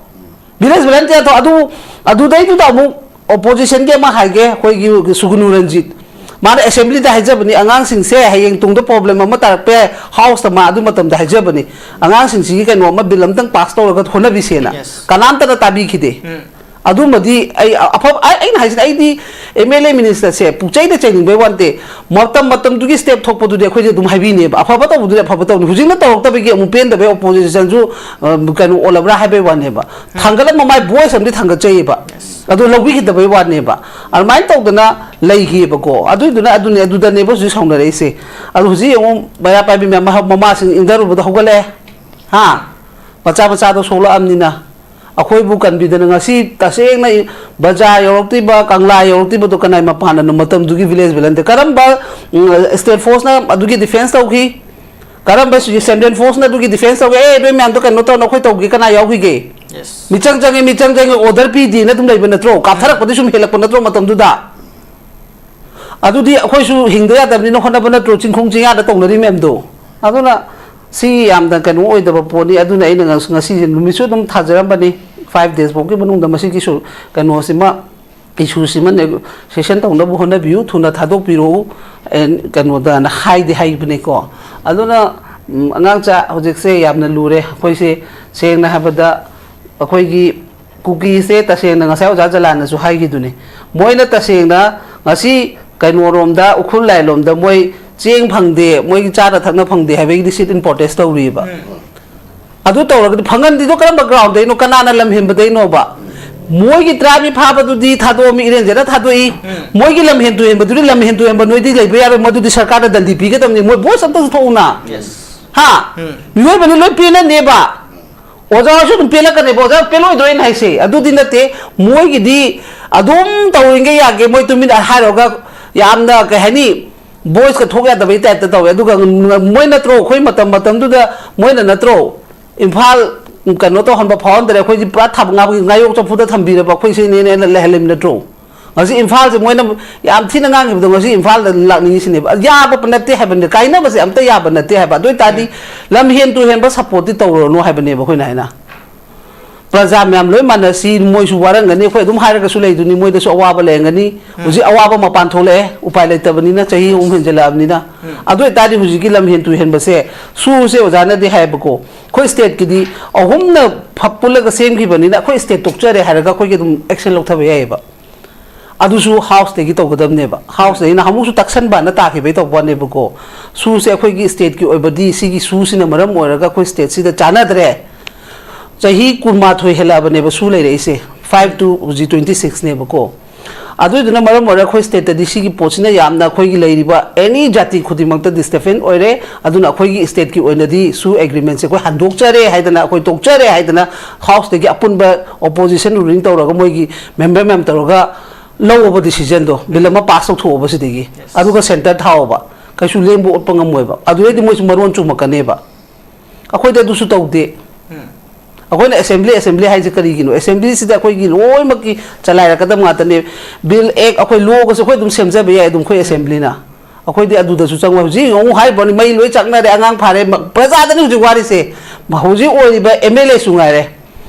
ꯚꯤꯂꯦꯖ ꯚꯣꯂꯟꯇꯤꯌꯔ ꯊꯣꯛ-, ꯑꯗꯨ, ꯑꯗꯨꯗꯩꯗꯨꯗ ꯑꯃꯨꯛ ꯑꯣꯄꯣꯖꯤꯁꯟꯒꯤ ꯑꯃ ꯍꯥꯏꯒꯦ, ꯑꯩꯈꯣꯏꯒꯤ ꯁꯨꯒꯨꯅꯨ ꯔꯟꯖꯤꯠ꯫ ꯃꯥꯅ ꯑꯦꯁꯦꯝꯕ꯭ꯂꯤꯗ ꯍꯥꯏꯖꯕꯅꯤ, "ꯑꯉꯥꯡꯁꯤꯡꯁꯦ ꯍꯌꯦꯡ ꯇꯨꯡꯗ ꯄ꯭ꯔꯣꯕ꯭ꯂꯦꯝ ꯑꯃ ꯇꯥꯔꯛꯄ ꯌꯥꯏ"꯫ ꯍꯥꯎꯁꯇ ꯃꯥ ꯑꯗꯨ ꯃꯇꯝꯗ ꯍꯥꯏꯖꯕꯅꯤ, "ꯑꯉꯥꯡꯁꯤꯡꯁꯤꯒꯤ ꯀꯩꯅꯣ ꯑꯃ, ꯕꯤꯜ ꯑꯃꯇꯪ ꯄꯥꯁ ꯇꯧꯔꯒ ꯍꯣꯠꯅꯕꯤꯁꯦꯅ"꯫ ꯀꯅꯥꯝꯇꯅ ꯇꯥꯕꯤꯈꯤꯗꯦ꯫ ꯑꯗꯨꯃꯗꯤ ꯑꯩ ꯑꯐꯕ, ꯑꯩ-, ꯑꯩꯅ ꯍꯥꯏꯁꯤꯅ, ꯑꯩꯗꯤ ꯑꯦꯝ ꯑꯦꯜ ꯑꯦ ꯃꯤꯅꯤꯁꯇꯔꯁꯦ ꯄꯨꯛꯆꯩꯗ ꯆꯩꯅꯤꯡꯕꯩ ꯋꯥ ꯅꯠꯇꯦ꯫ ꯃꯇꯝ ꯃꯇꯝꯗꯨꯒꯤ ꯁ꯭ꯇꯦꯞ ꯊꯣꯛꯄꯗꯨꯗꯤ ꯑꯩꯈꯣꯏꯗꯤ ꯑꯗꯨꯝ ꯍꯥꯏꯕꯤꯅꯦꯕ, ꯑꯐꯕ ꯇꯧꯕꯗꯨꯗꯤ ꯑꯐꯕ ꯇꯧꯅꯤ꯫ ꯍꯧꯖꯤꯛꯅ ꯇꯧꯔꯛꯇꯕꯒꯤ ꯑꯃꯨꯛ ꯄꯦꯟꯗꯕꯩ ꯑꯣꯄꯣꯖꯤꯁꯟꯁꯨ, ꯑ, ꯀꯩꯅꯣ ꯑꯣꯜꯂꯕ꯭ꯔꯥ ꯍꯥꯏꯕꯩ ꯋꯥꯅꯦꯕ꯫ ꯊꯥꯡꯒꯠꯂꯝꯕ ꯃꯥꯏ ꯚꯣꯏꯁ ꯑꯃꯗꯤ ꯊꯥꯡꯒꯠꯆꯩꯌꯦꯕ, ꯑꯗꯨ ꯂꯧꯕꯤꯈꯤꯗꯕꯩ ꯋꯥꯅꯦꯕ꯫ ꯑꯗꯨꯃꯥꯏꯅ ꯇꯧꯗꯅ ꯂꯩꯈꯤꯑꯕꯀꯣ꯫ ꯑꯗꯨꯏꯗꯨꯅ ꯑꯗꯨꯅꯦ, ꯑꯗꯨꯗꯅꯦꯕ ꯍꯧꯖꯤꯛ ꯁꯥꯎꯅꯔꯛꯏꯁꯦ꯫ ꯑꯗꯨ ꯍꯧꯖꯤꯛ ꯌꯦꯡꯉꯨ, ꯃꯩꯔꯥ ꯄꯥꯏꯕꯤ ꯃꯌꯥꯝ, ꯃꯃꯥꯁꯤꯡ ꯏꯪꯊꯔꯨꯕꯗ ꯍꯧꯒꯠꯂꯛꯑꯦ, ꯍꯥ? ꯃꯆꯥ ꯃꯆꯥꯗꯣ ꯁꯣꯛꯂꯛꯑꯕꯅꯤꯅ꯫ ꯑꯩꯈꯣꯏꯕꯨ ꯀꯟꯕꯤꯗꯅ ꯉꯁꯤ ꯇꯁꯦꯡꯅ ꯕꯖꯥꯔ ꯌꯧꯔꯛꯇ꯭ꯔꯤꯕ, ꯀꯪꯂꯥ ꯌꯧꯔꯛꯇ꯭ꯔꯤꯕꯗꯣ ꯀꯅꯥꯏ ꯃꯄꯥꯟꯗꯅꯣ? ꯃꯇꯝꯗꯨꯒꯤ ꯚꯤꯂꯦꯖ ꯚꯣꯂꯟꯇꯤꯌꯔ꯫ ꯀꯔꯝꯕ, ꯎꯝ, ꯁ꯭ꯇꯦꯠ ꯐꯣꯔꯁꯅ ꯑꯗꯨꯒꯤ ꯗꯤꯐꯦꯟꯁ ꯇꯧꯈꯤ? ꯀꯔꯝꯕ ꯁꯤ ꯁꯦꯟꯇ꯭ꯔꯦꯜ ꯐꯣꯔꯁꯅ ꯑꯗꯨꯒꯤ ꯗꯤꯐꯦꯟꯁ ꯇꯧꯒꯦ, "ꯑꯦ, ꯅꯣꯏ ꯃꯌꯥꯝꯗꯣ ꯀꯩꯅꯣ ꯇꯧꯅ ꯑꯩꯈꯣꯏ ꯇꯧꯒꯦ", ꯀꯅꯥ ꯌꯥꯎꯈꯤꯒꯦ? Yes. "ꯃꯤꯆꯪ ꯆꯪꯉꯦ, ꯃꯤꯆꯪ ꯆꯪꯉꯦ, ꯑꯣꯔꯗꯔ ꯄꯤꯗꯦꯅ" ꯑꯗꯨꯝ ꯂꯩꯕ ꯅꯠꯇ꯭ꯔꯣ? ꯀꯥꯞꯊꯔꯛꯄꯗꯤ ꯁꯨꯝ ꯍꯦꯜꯂꯛꯄ ꯅꯠꯇ꯭ꯔꯣ ꯃꯇꯝꯗꯨꯗ? ꯑꯗꯨꯗꯤ ꯑꯩꯈꯣꯏꯁꯨ ꯍꯤꯡꯗ ꯌꯥꯗꯕꯅꯤꯅ ꯍꯣꯠꯅꯕ ꯅꯠꯇ꯭ꯔꯣ, ꯆꯤꯡꯈꯣꯡ ꯆꯤꯡꯌꯥꯗ ꯇꯧꯅꯔꯤ ꯃꯌꯥꯝꯗꯣ? ꯑꯗꯨꯅ ꯁꯤ ꯌꯥꯝꯅ ꯀꯩꯅꯣ ꯑꯣꯏꯗꯕ ꯄꯣꯠꯅꯤ꯫ ꯑꯗꯨꯅ ꯑꯩꯅ ꯉꯁ-, ꯉꯁꯤꯁꯦ ꯅꯨꯃꯤꯠꯁꯨ ꯑꯗꯨꯝ ꯊꯥꯖꯔꯝꯕꯅꯤ, ꯐꯥꯏꯚ ꯗꯦꯖ ꯐꯥꯎꯒꯤ ꯃꯅꯨꯡꯗ ꯃꯁꯤꯒꯤꯁꯨ ꯀꯩꯅꯣꯁꯤꯃ, ꯏꯁꯨꯁꯤꯃ ꯅꯦꯒꯣꯁꯤꯌꯦꯁꯟ ꯇꯧꯅꯕ ꯍꯣꯠꯅꯕꯤꯌꯨ, ꯊꯨꯅ ꯊꯥꯗꯣꯛꯄꯤꯔꯛꯎ, ꯑꯦꯟ, ꯀꯩꯅꯣꯗꯅ ꯍꯥꯏꯗꯤ ꯍꯥꯏꯕꯅꯤꯀꯣ꯫ ꯑꯗꯨꯅ, ꯎꯝ, ꯑꯉꯥꯡꯆꯥ, ꯍꯧꯖꯤꯛꯁꯦ ꯌꯥꯝꯅ ꯂꯨꯔꯦ꯫ ꯑꯩꯈꯣꯏꯁꯦ ꯁꯦꯡꯅ ꯍꯥꯏꯕꯗ ꯑꯩꯈꯣꯏꯒꯤ ꯀꯨꯀꯤꯁꯦ ꯇꯁꯦꯡꯅ ꯉꯁꯥꯏ ꯑꯣꯖꯥ ꯖꯂꯥꯟꯅꯁꯨ ꯍꯥꯏꯈꯤꯗꯨꯅꯤ, ꯃꯣꯏꯅ ꯇꯁꯦꯡꯅ ꯉꯁꯤ ꯀꯩꯅꯣꯔꯣꯝꯗ, ꯎꯈ꯭ꯔꯨꯜ ꯂꯥꯏꯂꯣꯝꯗ ꯃꯣꯏ ꯆꯦꯡ ꯐꯪꯗꯦ, ꯃꯣꯏꯒꯤ ꯆꯥꯅ ꯊꯛꯅ ꯐꯪꯗꯦ ꯍꯥꯏꯕꯒꯤꯗꯤ sit-in protest ꯇꯧꯔꯤꯕ꯫ ꯑꯗꯨ ꯇꯧꯔꯒꯗꯤ ꯐꯪꯍꯟꯗ꯭ꯔꯤꯗꯣ ꯀꯔꯝꯕ ꯒ꯭ꯔꯥꯎꯟꯗꯩꯅꯣ? ꯀꯅꯥꯅ ꯂꯝ ꯍꯦꯟꯕꯗꯩꯅꯣꯕ? ꯃꯣꯏꯒꯤ ꯇꯔꯥ ꯃꯤ ꯐꯥꯕꯗꯨꯗꯤ ꯊꯥꯗꯣꯛꯑꯝꯃꯤ, ꯏꯔꯦꯟꯖꯅ ꯊꯥꯗꯣꯛꯏ꯫ ꯃꯣꯏꯒꯤ ꯂꯝ ꯍꯦꯟꯗꯨ ꯍꯦꯟꯕꯗꯨꯗꯤ ꯂꯝ ꯍꯦꯟꯗꯨ ꯍꯦꯟꯕ ꯅꯣꯏꯗꯤ ꯂꯩꯕ ꯌꯥꯔꯣꯏ, ꯃꯗꯨꯗꯤ ꯁꯔꯀꯥꯔꯗ ꯗꯟꯗꯤ ꯄꯤꯒꯗꯕꯅꯤ꯫ ꯃꯣꯏ ꯚꯣꯏꯁ ꯑꯝꯇꯁꯨ ꯊꯣꯛꯎꯅ꯫ Yes. ꯍꯥ? ꯃꯤꯑꯣꯏꯕꯅꯤ, ꯂꯣꯏ ꯄꯦꯟꯅꯅꯦꯕ꯫ ꯑꯣꯖꯥ ꯍꯣꯏꯁꯨ ꯑꯗꯨꯝ ꯄꯦꯜꯂꯛꯀꯅꯦꯕ꯫ ꯑꯣꯖꯥ ꯄꯦꯜꯂꯣꯏꯗ꯭ꯔꯣ ꯑꯩꯅ ꯍꯥꯏꯁꯦ? ꯑꯗꯨꯗꯤ ꯅꯠꯇꯦ, ꯃꯣꯏꯒꯤꯗꯤ ꯑꯗꯨꯝ ꯇꯧꯔꯤꯉꯩ ꯌꯥꯒꯦ, ꯃꯣꯏ ꯇꯨꯃꯤꯟꯅ ꯍꯥꯏꯔꯒ ꯌꯥꯝꯅ, ꯀꯩ ꯍꯥꯏꯅꯤ, ꯚꯣꯏꯁꯀ ꯊꯣꯛ ꯌꯥꯗꯕꯩ ꯇꯥꯏꯞꯇ ꯇꯧꯋꯦ꯫ ꯑꯗꯨꯒ ꯃꯣꯏ ꯅꯠꯇ꯭ꯔꯣ ꯑꯩꯈꯣꯏ ꯃꯇꯝ, ꯃꯇꯝꯗꯨꯗ ꯃꯣꯏꯅ ꯅꯠꯇ꯭ꯔꯣ ꯏꯝꯐꯥꯜ ꯀꯩꯅꯣ ꯇꯧꯍꯟꯕ, ꯐꯥꯎꯍꯟꯗ꯭ꯔꯦ? ꯑꯩꯈꯣꯏꯗꯤ ꯄꯨꯔꯥ ꯊꯥꯕ ꯉꯥꯕꯒꯤ ꯉꯥꯌꯣꯛ ꯆꯐꯨꯗ ꯊꯝꯕꯤꯔꯕ ꯑꯩꯈꯣꯏ ꯁꯤꯅꯦꯅ ꯂꯩꯍꯜꯂꯤꯕ ꯅꯠꯇ꯭ꯔꯣ? ꯉꯁꯤ ꯏꯝꯐꯥꯜꯁꯦ ꯃꯣꯏꯅ ꯌꯥꯝ ꯊꯤꯅ ꯉꯥꯡꯈꯤꯕꯗꯣ, ꯉꯁꯤ ꯏꯝꯐꯥꯜꯗ ꯂꯥꯛꯅꯤꯡꯉꯤꯁꯤꯅꯦꯕ꯫ ꯌꯥꯕ ꯅꯠꯇꯦ ꯍꯥꯏꯕꯅꯤ, ꯀꯥꯏꯅꯕꯁꯦ ꯑꯝꯇ ꯌꯥꯕ ꯅꯠꯇꯦ ꯍꯥꯏꯕ꯫ ꯑꯗꯨ ꯑꯣꯏꯇꯥꯔꯗꯤ ꯂꯝ ꯍꯦꯟ ꯇꯨ ꯍꯦꯟꯕ ꯁꯞꯄꯣꯔꯠꯇꯤ ꯇꯧꯔꯨꯔꯅꯨ ꯍꯥꯏꯕꯅꯦꯕ ꯑꯩꯈꯣꯏꯅ ꯍꯥꯏꯅ꯫ ꯄ꯭ꯔꯖꯥ ꯃꯌꯥꯝ ꯂꯣꯏ ꯃꯥꯟꯅꯁꯤ, ꯃꯣꯏꯁꯨ ꯋꯥꯔꯝꯒꯅꯤ, ꯑꯩꯈꯣꯏ ꯑꯗꯨꯝ ꯍꯥꯏꯔꯒꯁꯨ ꯂꯩꯗꯨꯅꯤ, ꯃꯣꯏꯗꯁꯨ ꯑꯋꯥꯕ ꯂꯩꯔꯝꯒꯅꯤ꯫ ꯍꯧꯖꯤꯛ ꯑꯋꯥꯕ ꯃꯄꯥꯟ ꯊꯣꯛꯂꯛꯑꯦ, ꯎꯄꯥꯏ ꯂꯩꯇꯕꯅꯤꯅ, ꯆꯍꯤ ꯑꯍꯨꯝ ꯍꯦꯟꯖꯜꯂꯛꯑꯕꯅꯤꯅ꯫ ꯑꯗꯨ ꯑꯣꯏꯇꯥꯔꯗꯤ ꯍꯧꯖꯤꯛꯀꯤ ꯂꯝ ꯍꯦꯟ ꯇꯨ ꯍꯦꯟꯕꯁꯦ, ꯁꯨꯁꯦ ꯑꯣꯖꯥꯅꯗꯤ ꯍꯥꯏꯌꯦꯕꯀꯣ, ꯑꯩꯈꯣꯏ ꯁ꯭ꯇꯦꯠꯀꯤꯗꯤ ꯑꯍꯨꯝꯅ ꯐ-, ꯄꯨꯜꯂꯒ ꯁꯦꯝꯈꯤꯕꯅꯤꯅ ꯑꯩꯈꯣꯏ ꯁ꯭ꯇꯦꯠ ꯇꯣꯛꯆꯔꯦ ꯍꯥꯏꯔꯒ ꯑꯩꯈꯣꯏꯒꯤ ꯑꯗꯨꯝ ꯑꯦꯛꯁꯟ ꯂꯧꯊꯕ ꯌꯥꯏꯌꯦꯕ꯫ ꯑꯗꯨꯁꯨ ꯍꯥꯎꯁꯇꯒꯤ ꯇꯧꯒꯗꯕꯅꯦꯕ꯫ ꯍꯥꯎꯁꯇꯒꯤ ꯅꯍꯥꯟꯃꯨꯛꯁꯨ ꯇꯛꯁꯟꯕꯅ ꯇꯥꯈꯤꯕꯩ ꯇꯧꯕ ꯋꯥꯅꯦꯕꯀꯣ꯫ ꯁꯨꯁꯦ ꯑꯩꯈꯣꯏꯒꯤ ꯁ꯭ꯇꯦꯠꯀꯤ ꯑꯣꯏꯕꯗꯤ ꯁꯤꯒꯤ ꯁꯨꯁꯤꯅ ꯃꯔꯝ ꯑꯣꯏꯔꯒ ꯑꯩꯈꯣꯏ ꯁ꯭ꯇꯦꯠꯁꯤꯗ ꯆꯥꯟꯅꯗ꯭ꯔꯦ꯫ ꯆꯍꯤ ꯀꯨꯟꯃꯥꯊꯣꯏ ꯍꯦꯜꯂꯛꯑꯕꯅꯦꯕ ꯁꯨ ꯂꯩꯔꯛꯏꯁꯦ, ꯐꯥꯏꯚ ꯇꯨ ꯍꯧꯖꯤꯛ ꯇ꯭ꯋꯦꯟꯇꯤ ꯁꯤꯛꯁꯅꯦꯕꯀꯣ꯫ ꯑꯗꯨꯗꯨꯅ ꯃꯔꯝ ꯑꯣꯏꯔꯒ ꯑꯩꯈꯣꯏ ꯁ꯭ꯇꯦꯠꯇꯗꯤ ꯁꯤꯒꯤ ꯄꯣꯠꯁꯤꯅ ꯌꯥꯝꯅ ꯑꯩꯈꯣꯏꯒꯤ ꯂꯩꯔꯤꯕ ꯑꯦꯅꯤ ꯖꯥꯇꯤ ꯈꯨꯗꯤꯡꯃꯛꯇ ꯗꯤꯁꯇꯔꯕꯦꯟ ꯑꯣꯏꯔꯦ꯫ ꯑꯗꯨꯅ ꯑꯩꯈꯣꯏꯒꯤ ꯁ꯭ꯇꯦꯠꯀꯤ ꯑꯣꯏꯅꯗꯤ ꯁꯨ ꯑꯦꯒ꯭ꯔꯤꯃꯦꯟꯁꯦ ꯑꯩꯈꯣꯏ ꯍꯟꯗꯣꯛꯆꯔꯦ ꯍꯥꯏꯗꯅ, ꯑꯩꯈꯣꯏ ꯇꯣꯛꯆꯔꯦ ꯍꯥꯏꯗꯅ ꯍꯥꯎꯁꯇꯒꯤ ꯑꯄꯨꯟꯕ ꯑꯣꯄꯣꯖꯤꯁꯟ ꯔꯨꯂꯤꯡ ꯇꯧꯔꯒ ꯃꯣꯏꯒꯤ ꯃꯦꯝꯕꯔ ꯃꯌꯥꯝ ꯇꯧꯔꯒ ꯂꯧꯑꯣꯕ ꯗꯤꯁꯤꯖꯟꯗꯣ, ꯕꯤꯜ ꯑꯃ ꯄꯥꯁ ꯇꯧꯊꯣꯛꯑꯣꯕ ꯁꯤꯗꯒꯤ, ꯑꯗꯨꯒ ꯁꯦꯟꯇꯔ ꯊꯥꯎꯑꯣꯕ꯫ ꯀꯩꯁꯨ ꯂꯦꯡꯕ ꯑꯣꯠꯄ ꯉꯝꯃꯣꯏꯕ꯫ ꯑꯗꯨꯗꯩꯗꯤ ꯃꯣꯏꯁꯨ ꯃꯔꯣꯟ ꯆꯨꯝꯃꯛꯀꯅꯦꯕ꯫ ꯑꯩꯈꯣꯏꯗꯤ ꯑꯗꯨꯁꯨ ꯇꯧꯗꯦ꯫ ꯑꯩꯈꯣꯏꯅ ꯑꯦꯁꯦꯝꯕ꯭ꯂꯤ, ꯑꯦꯁꯦꯝꯕ꯭ꯂꯤ ꯍꯥꯏꯁꯦ ꯀꯔꯤꯒꯤꯅꯣ? ꯑꯦꯁꯦꯝꯕ꯭ꯂꯤꯁꯤꯗ ꯑꯩꯈꯣꯏꯒꯤ ꯂꯣꯏꯅꯃꯛꯀꯤ ꯆꯂꯥꯏꯔꯛꯀꯗꯕ ꯉꯥꯛꯇꯅꯦ꯫ ꯕꯤꯜ, ꯑꯦꯛ, ꯑꯩꯈꯣꯏ ꯂꯣꯒꯁꯦ ꯑꯩꯈꯣꯏ ꯑꯗꯨꯝ ꯁꯦꯝꯖꯕ ꯌꯥꯏ ꯑꯗꯨꯝ, ꯑꯩꯈꯣꯏ ꯑꯦꯁꯦꯝꯕ꯭ꯂꯤꯅ꯫ ꯑꯩꯈꯣꯏꯗꯤ ꯑꯗꯨꯗꯁꯨ ꯆꯪꯉꯣꯏ꯫ ꯍꯧꯖꯤꯛ ꯑꯃꯨꯛ ꯍꯥꯏꯔꯤꯕꯅꯤ, ꯃꯩ ꯂꯣꯏ ꯆꯥꯛꯅꯔꯦ, ꯑꯉꯥꯡ ꯐꯥꯔꯦ, ꯃ-, ꯄ꯭ꯔꯖꯥꯗꯅꯤ ꯍꯧꯖꯤꯛ ꯋꯥꯔꯤꯁꯦ꯫ ꯃ-, ꯍꯧꯖꯤꯛ ꯑꯣꯏꯔꯤꯕ ꯑꯦꯝ ꯑꯦꯜ ꯑꯦꯁꯨ ꯉꯥꯏꯔꯦ꯫